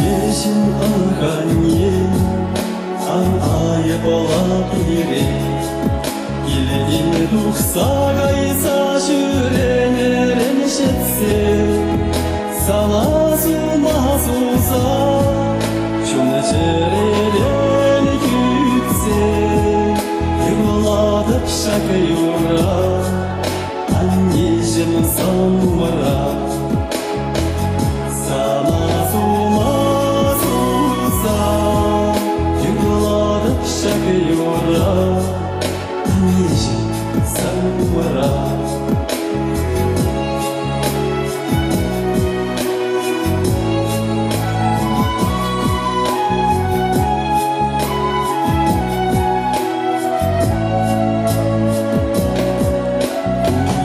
J: Аннеҫӗм, ах, анне, ан айӑпла пире. Килтен тухса кайса ҫӳренӗрен ҫӗтсе, сана сума суса, чун-чӗререн кӳтсе, юрлатӑп ҫак юрра, аннеҫӗм сан умра. Сана сума суса, юрлатӑп ҫак юрра, аннеҫӗм сан умра.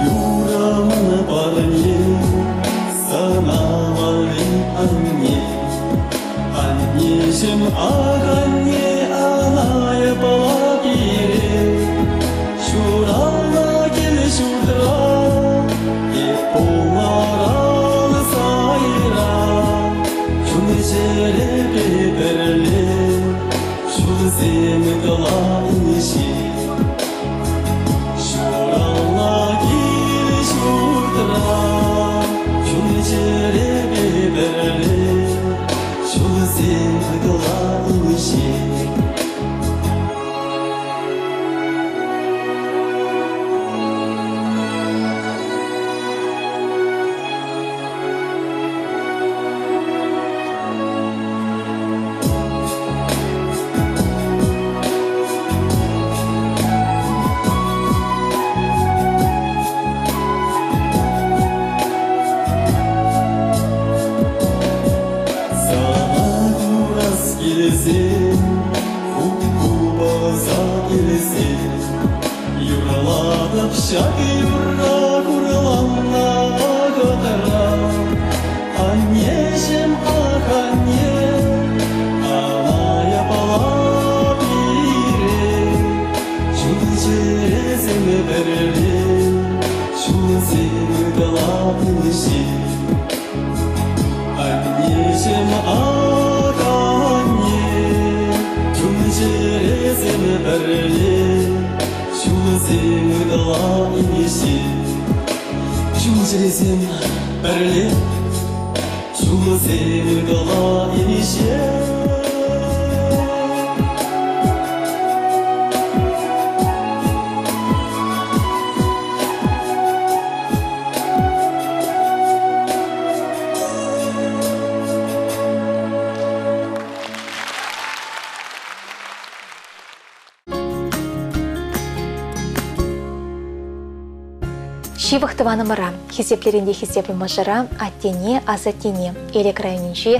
J: Юрамӑн парне сана валли анне. Аннеҫӗм, ах, анне, ана пире. Ҫуралнӑ кил-ҫуртра эп пулнӑран сайра. Чун-чӗрепе пӗрле ҫулсем ытла инҫе. Ҫуралнӑ кил-ҫуртра чун-чӗрепе пӗрле ҫулсем ытла инҫе. Сана курас килсен, хуп-хупӑса килсен, юрлатӑп ҫак юрра хурланнӑ вӑхӑтра. Аннеҫӗм, ах, анне, ана япала пире, чун-чӗресем пӗрле, ҫулсем ытла инҫе. Аннеҫӗм, ах, анне, чун-чӗресем пӗрле, ҫулсем ытла инҫе. Чун-чӗресем пӗрле, ҫулсем ытла инҫе.
A: Ҫывӑх тӑванӑмӑра, хисеплӗрен те хисеплӗ мӑшӑра, аттене, асаттене, Элӗк районӗнчи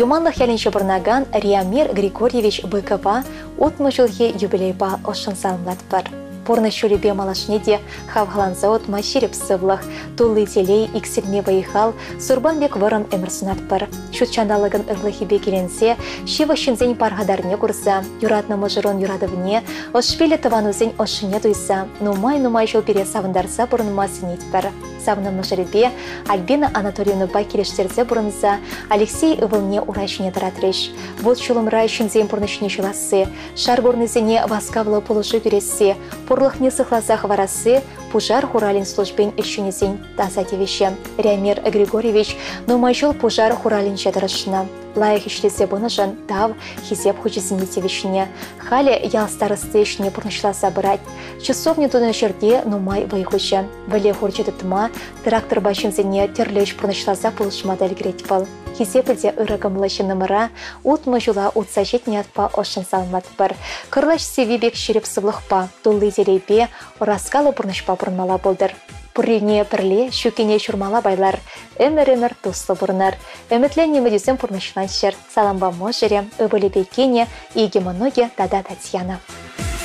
A: Юманлӑх ялӗнче пурӑнакан Риамир Григорьевич Быкова 60 ҫулхи юбилейпа ӑшшӑн саламлатпӑр. Пурнӑҫ ҫулӗпе малашне те хавхаланса утма ҫирӗп сывлӑх, тулли телей, иксӗлми вӑй-хал, сурпан пек вӑрӑм ӗмӗр сунатпӑр. Ҫут ҫанталӑкӑн ырлӑхӗпе киленсе, ҫывӑх ҫынсен пархатарне курса, юратнӑ мӑшӑрӑн юратӑвне, ӑшпиллӗ тӑванусен ӑшшине туйса нумай-нумай ҫул пире савӑнтарса пурӑнма сӗнетпӗр. Савнӑ мӑшӑрӗпе Альбина Анатольевнӑпа килӗштерсе пурӑнса Алексей ывӑлне ура ҫине тӑратрӗҫ. Вут-ҫулӑмра ҫынсен пурнӑҫне ҫӑласси, шар курнисене васкавлӑ пулӑшу кӳресси, пурлӑхне сыхласа хӑварасси пушар хуралӗн службин ӗҫченӗсен таса тивӗҫӗ. Рямир Григорьевич нумай ҫул пушар хуралӗнче тӑрӑшнӑ. Лайӑх ӗҫлесе пынӑшӑн тав, хисеп хучӗсене тивӗҫнӗ. Халӗ ял старости ӗҫне пурнӑҫласа пырать. Часовня тунӑ ҫӗрте нумай вӑй хучӗ. Вӗлле хурчӗ тытма, тракторпа ҫынсене тӗрлӗ ӗҫ пурнӑҫласа пулӑшма та ӗлкӗрет вӑл. Хисеплӗ те ырӑ кӑмӑллӑ ҫыннӑмӑра 60 ҫула утса ҫитнӗ ятпа ӑшшӑн саламлатпӑр. Кӑрлач сивви пек ҫирӗп сывлӑхпа, тулли телейпе, ӑраскаллӑ пурнӑҫпа пурӑнмалла пултӑр. Пуррине пӗрле, ҫуккине ҫурмалла пайлар. Ӗмӗр-ӗмӗр туслӑ пурӑнар. Ӗмӗтленнӗ ӗмӗтӳсем пурнӑҫланччӑр. Салампа мӑшӑрӗ, ывӑлӗпе кинӗ, икӗ мӑнукӗ тата Татьяна.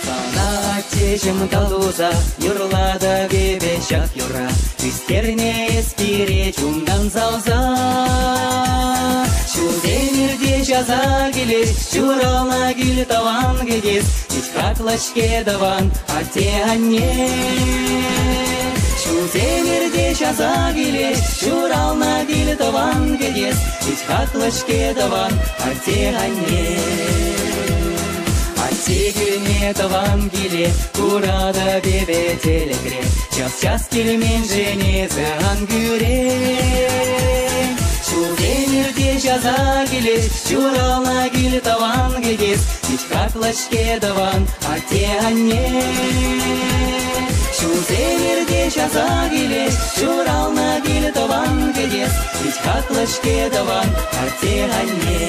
J: Сана аттеҫӗм калуса юрлатӑп эпӗ ҫак юрра. Ӳстернӗ эс пире чунтан савса. Ҫулсем иртеҫ аса килет, ҫуралнӑ кил тӑван кӗтес. Пит хаклӑ-ҫке тӑван атте-анне. Ҫулсем иртеҫ аса килет, ҫуралнӑ кил тӑван кӗтес. Пит хаклӑ-ҫке тӑван атте-анне. Атте килне тӑван киле куратӑп эпӗ тӗлӗкре. Час-час килменшӗн эсӗ ан кӳрен. Ҫулсем иртеҫ аса килет, ҫуралнӑ кил тӑван кӗтес. Пит хаклӑ-ҫке тӑван атте-анне. Ҫулсем иртеҫ аса килет, ҫуралнӑ кил тӑван кӗтес. Пит хаклӑ-ҫке тӑван атте-анне.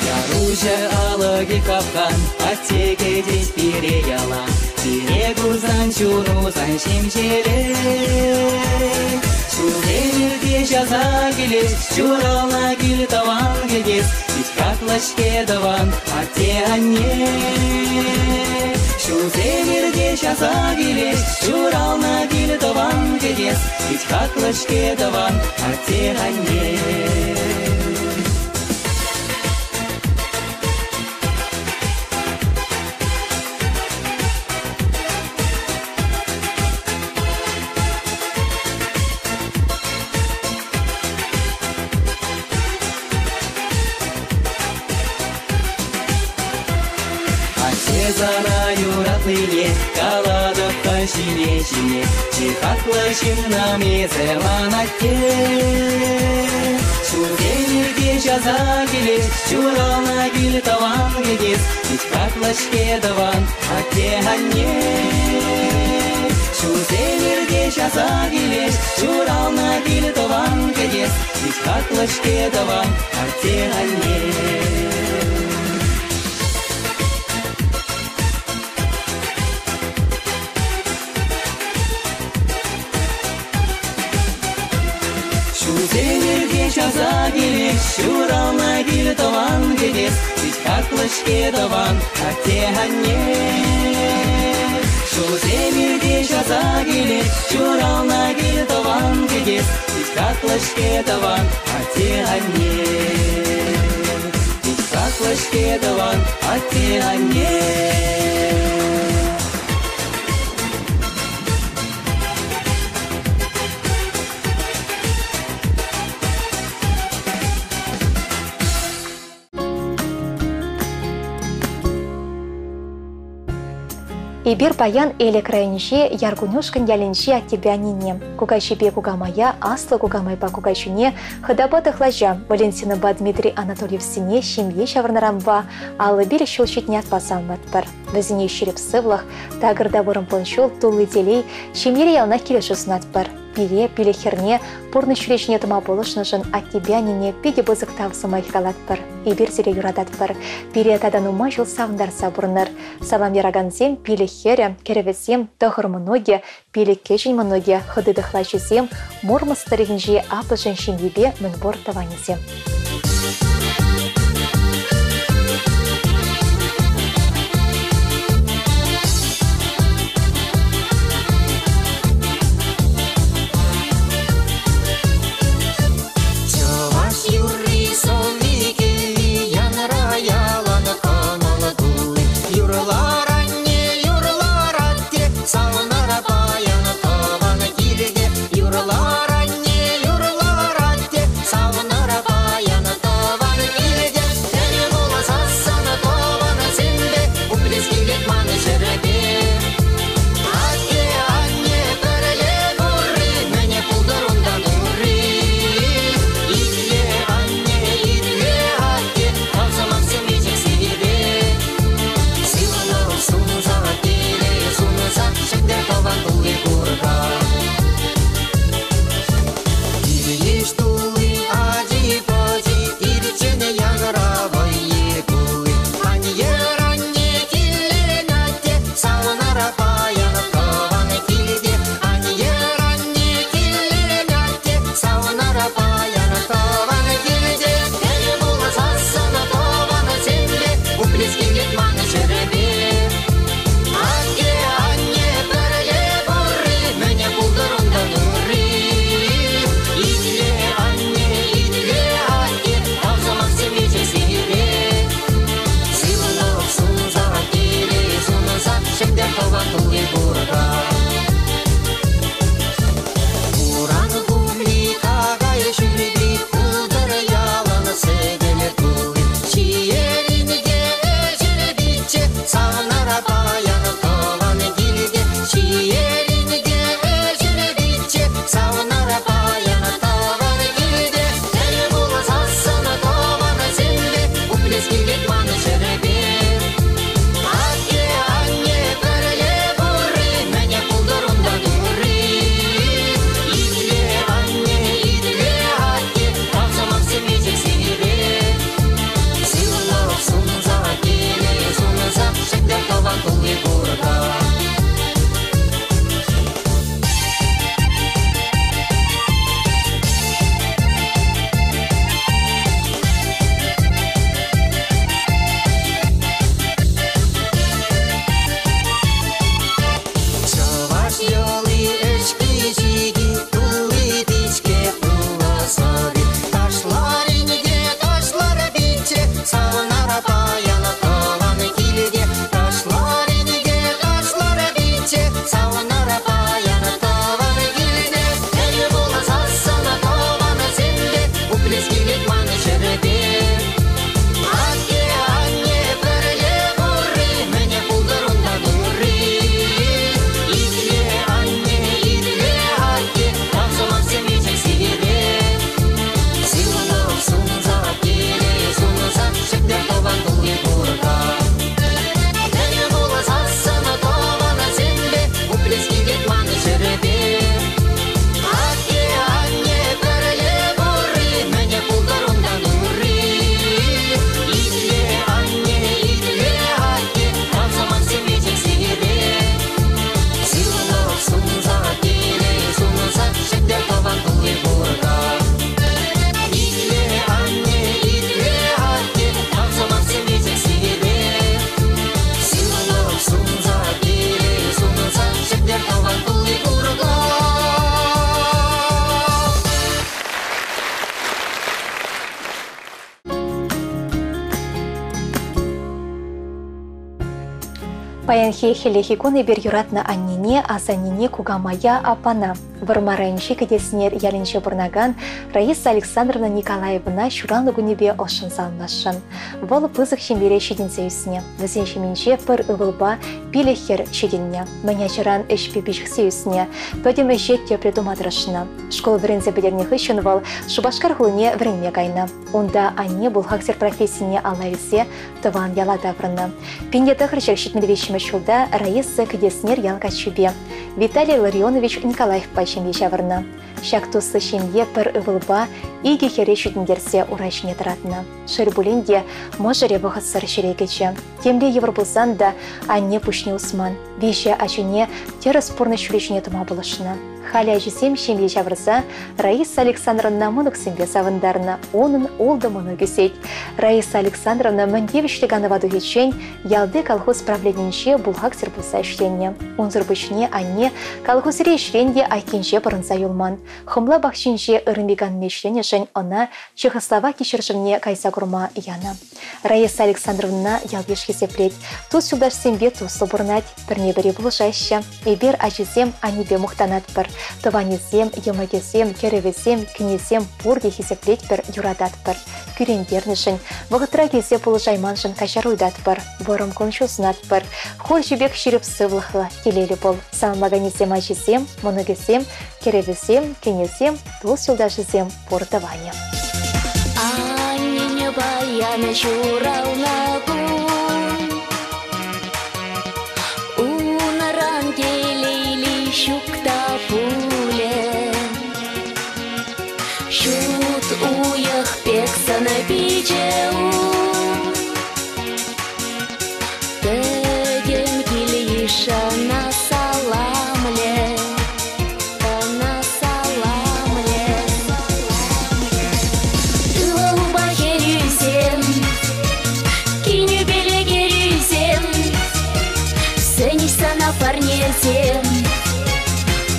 J: Яруҫӑ алӑкӗ капкан, атте кӗтет пире ялан. Пире курсан чуну сан ҫемҫелет. Ҫулсем иртеҫ аса килет, ҫуралнӑ кил тӑван кӗтес. Пит хаклӑ-ҫке тӑван атте-анне. Ҫулсем иртеҫ аса килет, ҫуралнӑ кил тӑван кӗтес. Пит хаклӑ-ҫке тӑван атте-анне. Атте сана юратнине калатӑп та ҫине-ҫине. Чи хаклӑ ҫыннӑм эсӗ ман атте. Ҫулсем иртеҫ аса килет, ҫуралнӑ кил тӑван кӗтес. Пит хаклӑ-ҫке тӑван атте-анне. Ҫулсем иртеҫ аса килет, ҫуралнӑ кил тӑван кӗтес. Пит хаклӑ-ҫке тӑван атте-анне. Ҫулсем иртеҫ аса килет, ҫуралнӑ кил тӑван кӗтес. Пит хаклӑ-ҫке тӑван атте-анне. Ҫулсем иртеҫ аса килет, ҫуралнӑ кил тӑван кӗтес. Пит хаклӑ-ҫке тӑван атте-анне. Пит хаклӑ-ҫке тӑван атте-анне.
A: Эпир паян Элӗк районӗнчи Яркуньушкӑнь ялӗнчи аттепе аннене, кукаҫипе кукамая, аслӑ кукамайпа кукаҫине, хӑтапа тӑхлача Валентинӑпа Дмитрий Анатольевсене ҫемье ҫаврӑннӑранпа 55 ҫул ҫитнӗ ятпа саламлатпӑр. Вӗсене ҫирӗп сывлӑх, такӑр та вӑрӑм кун-ҫул, тулли телей, ҫемьере яланах килӗшӳ сунатпӑр. Пире, пилӗк хӗрне, пурнӑҫ ҫине тӑма пулӑшнӑшӑн аттепе аннене питӗ пысӑк тав сӑмахӗ калатпӑр. Эпир сире юрататпӑр. Пире тата нумай ҫул савӑнтарса пурӑнӑр. Салам яракансем пилӗк хӗрӗ, кӗрӗвӗсем, тӑхӑр мӑнукӗ, пилӗк кӗҫӗн мӑнукӗ, хӑти тӑхлачисем, Мурманск тӑрӑхӗнчи аппӑшӗн ҫемйипе мӗнпур тӑванӗсем.
L: Чӑваш юрри сӑвви кӗвви янра ялан кӑмӑл тулли. Юрлар анне, юрлар атте, савнар паян тӑван килте. Юрлар анне, юрлар атте, савнар паян тӑван килте. Тӗл пулсассӑн тӑвансемпе пуплес килет ман ҫӗрпе. Атте, анне, пӗрле пурри, мӗне пултӑр унтан ырри. Итле, анне, итле, атте, тав сӑмахсем веҫех сирпе. Сывлӑх сунса, телей сунса, ҫӗнтер тӑван тулли курка. Килйыш тулли ачи-пӑчи, ирччен янра вӑййи кулли. Аньер, анне, килен атте, савнар паян тӑван килте. Аньер, анне, килен атте, савнар паян тӑван килте. Тӗл пулсассӑн тӑвансемпе пуплес килет ман ҫӗрпе. Атте, анне, пӗрле пурри, мӗне пултӑр унтан ырри. Итле, анне, итле, атте, тав сӑмахсем веҫех сире. Сывлӑх сунса, телей сунса, ҫӗнтер тӑван тулли курка. Хуран кукли, какай шӳрпи, пултӑр ялан сӗтел тулли. Ҫиелӗнке ӗҫӗр савнар паян тӑван килте. Ҫиелӗнке ӗҫӗр савнар паян тӑван килте. Тӗл пулсассӑн тӑвансемпе пуплес килет ман ҫӗрпе. Атте, анне, пӗрле пурри, мӗне пултӑр унтан ырри. Итле, анне, итле, атте, тав сӑмахсем веҫех сирпе. Сывлӑх сунса, телей сунса, ҫӗнтер тӑван тулли курка. Чӑваш йӑли ӗҫки-ҫики, тулли пичке пулӑ сӑри. Ташлар инке, ташлар пичче, савнар паян тӑван килте. Ташлар инке, ташлар пичче, савнар паян тӑван килте. Тӗл пулсассӑн тӑвансемпе пуплес килет ман ҫӗрпе. Атте, анне, пӗрле пурри, мӗне пултӑр унтан ырри. Итле, анне, итле, атте, тав сӑмахсем веҫех сирпе. Сывлӑх сунса, телей сунса, ҫӗнтер тӑван тулли курка. Тӗл пулсассӑн тӑвансемпе пуплес килет ман ҫӗрпе. Атте, анне, пӗрле пурри, мӗне пултӑр унтан ырри. Итле, анне, итле, атте, тав сӑмахсем веҫех сирпе. Сывлӑх сунса, телей сунса, ҫӗнтер тӑван тулли курка. Итле, анне, итле, атте, тав сӑмахсем веҫех сирпе. Сывлӑх сунса, телей сунса, ҫӗнтер тӑван тулли курка.
A: Паянхи хӗллехи кун эпир юратнӑ аннене, асаннене, кукамая, аппана. Вӑрмар районӗнчи Кӗтеснер ялӗнче пурӑнакан Раиса Александровна Николаевӑна ҫуралнӑ кунӗпе ӑшшӑн саламласшӑн. Вӑл пысӑк ҫемьере ҫитӗнсе ӳснӗ. Вӗсен ҫемйинче пӗр ывӑлпа пилӗк хӗр ҫитӗннӗ. Мӗн ачаран ӗҫпе пиҫӗхсе ӳснӗ, пӗтӗм ӗҫе тӗплӗ тума тӑрӑшнӑ. Шкул вӗренсе пӗтернӗ хыҫҫӑн вӑл Шупашкар хулине вӗренме кайнӑ. Унта анне бухгалтер профессине алла илсе тӑван яла таврӑннӑ. 1973 ҫулта Раиса Кӗтеснер ял каччипе Виталий Ларионович Николаевпа ҫемье ҫавӑрнӑ. Ҫак туслӑ ҫемье пӗр ывӑлпа икӗ хӗре ҫитӗнтерсе ура ҫине тӑратнӑ. Шел пулин те, мӑшӑрӗ вӑхӑтсӑр ҫӗре кӗчӗ. Темле йывӑр пулсан та анне пуҫне усман, виҫӗ ачине тӗрӗс пурнӑҫ ҫулӗ ҫине тӑма пулӑшнӑ. Халӗ ачисем ҫемье ҫавӑрса Раиса Александровна мӑнуксемпе савӑнтарнӑ, унӑн ултӑ мӑнук ӳсет. Раиса Александровна мӗн тивӗҫлӗ канӑва тухиччен ялти колхоз правленинче бухгалтер пулса ӗҫленӗ. Унсӑр пуҫне анне колхозри ӗҫрен те айккинче пӑрӑнса юлман. Хӑмла пахчинче ырми-канми ӗҫленӗшӗн ӑна Чехословаки ҫӗршывне кайса курма янӑ. Раиса Александровнӑна ял-йыш хисеплет, тус-юлташсемпе туслӑ пурӑнать, пӗрне-пӗри пулӑшаҫҫӗ. Эпир, ачисем, аннепе мухтанатпӑр. Тӑванӗсем, йӑмӑкӗсем, кӗрӗвӗсем, кинӗсем пурте хисеплетпӗр, юрататпӑр. Кӳрентернӗшӗн, вӑхӑтра килсе пулӑшайманшӑн каҫару ыйтатпӑр, вӑрӑм кун-ҫул сунатпӑр. Хурҫӑ пек ҫирӗп сывлӑхлӑ, телейлӗ пул. Саламлаканӗсем ачисем, мӑнукӗсем, кӗрӗвӗсем, кинӗсем, тус-юлташӗсем пур тӑванӗ.
B: Аннене паян ҫуралнӑ кун, Унран телейли ҫук та пулӗ. Ҫут уйӑх пек сӑн-пичӗ ун, Пӗтӗм кил-йыш ӑна саламлӗ, Ӑна саламлӗ. Ывӑлупа хӗрӳсем, кинӳпеле кӗрӳсем, Сӗнӗҫ сана парнесем,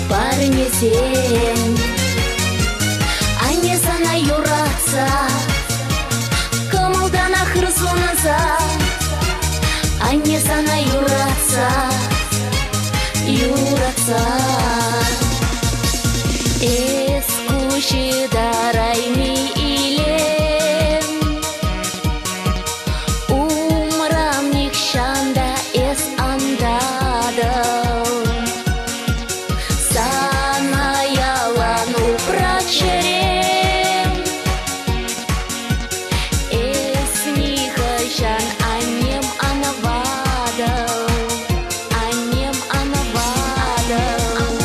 B: парнесем. Анне сана юратса, кӑмӑлтанах ыр сунса, Анне сана юратса, юратса. Эс куҫ ытарайми илем, Умран нихҫан та эс ан татӑл. Сана ялан упрать чӗрем. Эс нихӑҫан аннем ан ватӑл, аннем ан ватӑл.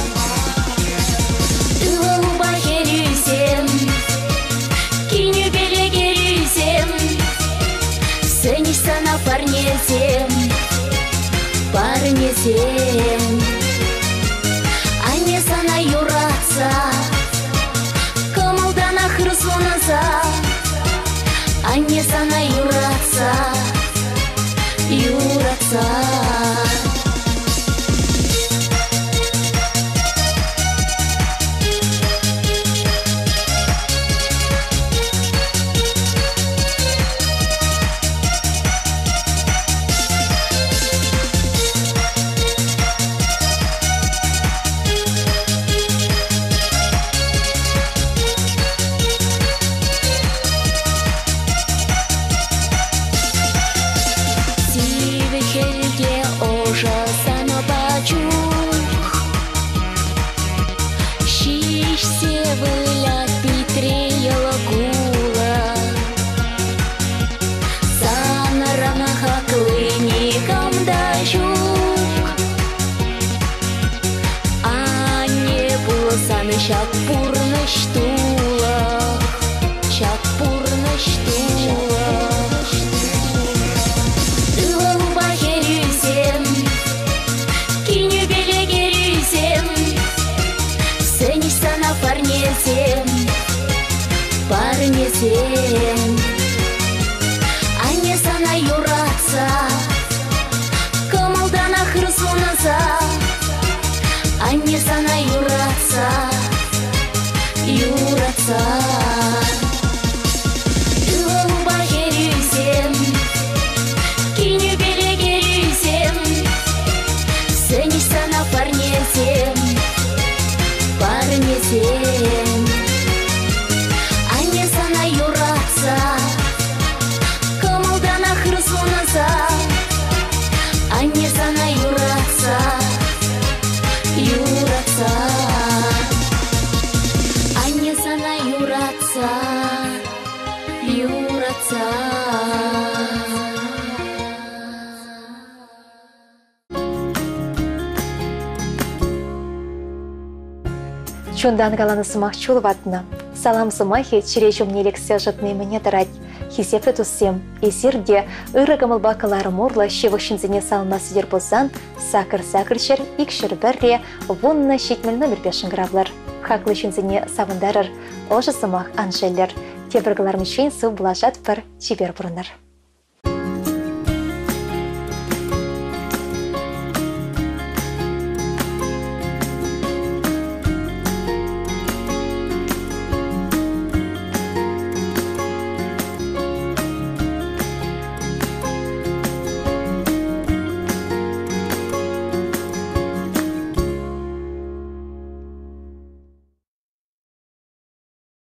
B: Ывӑлупа хӗрӳсем, кинӳпеле кӗрӳсем, Сӗнӗҫ сана парнесем, парнесем. Анне сана юратса, кӑмӑлтанах ыр сунса, Анне сана юратса, юратса. Сивӗ хӗлте ӑшӑ санпа чух Ҫиҫсе вылять питре йӑл кулӑ. Санран хакли никам та ҫук. Анне пулсан ҫак пурнӑҫ тулӑх, ҫак пурнӑҫ тулӑх. Ывӑлупа хӗрӳсем, кинӳпеле кӗрӳсем, Сӗнӗҫ сана парнесем, парнесем. Анне сана юратса, кӑмӑлтанах ыр сунса, Анне сана юратса, юратса. Ывӑлупа хӗрӳсем, кинӳпеле кӗрӳсем, Сӗнӗҫ сана парнесем, парнесем.
A: Чунтан каланӑ сӑмах чул ватнӑ. Салам сӑмахӗ чӗре ҫумне лексе ӑшӑтни мӗне тӑрать. Хисеплӗ туссем, эсир те ырӑ кӑмӑлпа кӑларӑм урлӑ ҫывӑх ҫынсене саламлас тетӗр пулсан 88 201 1070 номерпе шӑнкӑравлӑр. Хаклӑ ҫынсене савӑнтарӑр, ӑшӑ сӑмах ан шеллӗр. Тепӗр кӑларӑмччен сыв пулашатпӑр, чипер пурӑнӑр.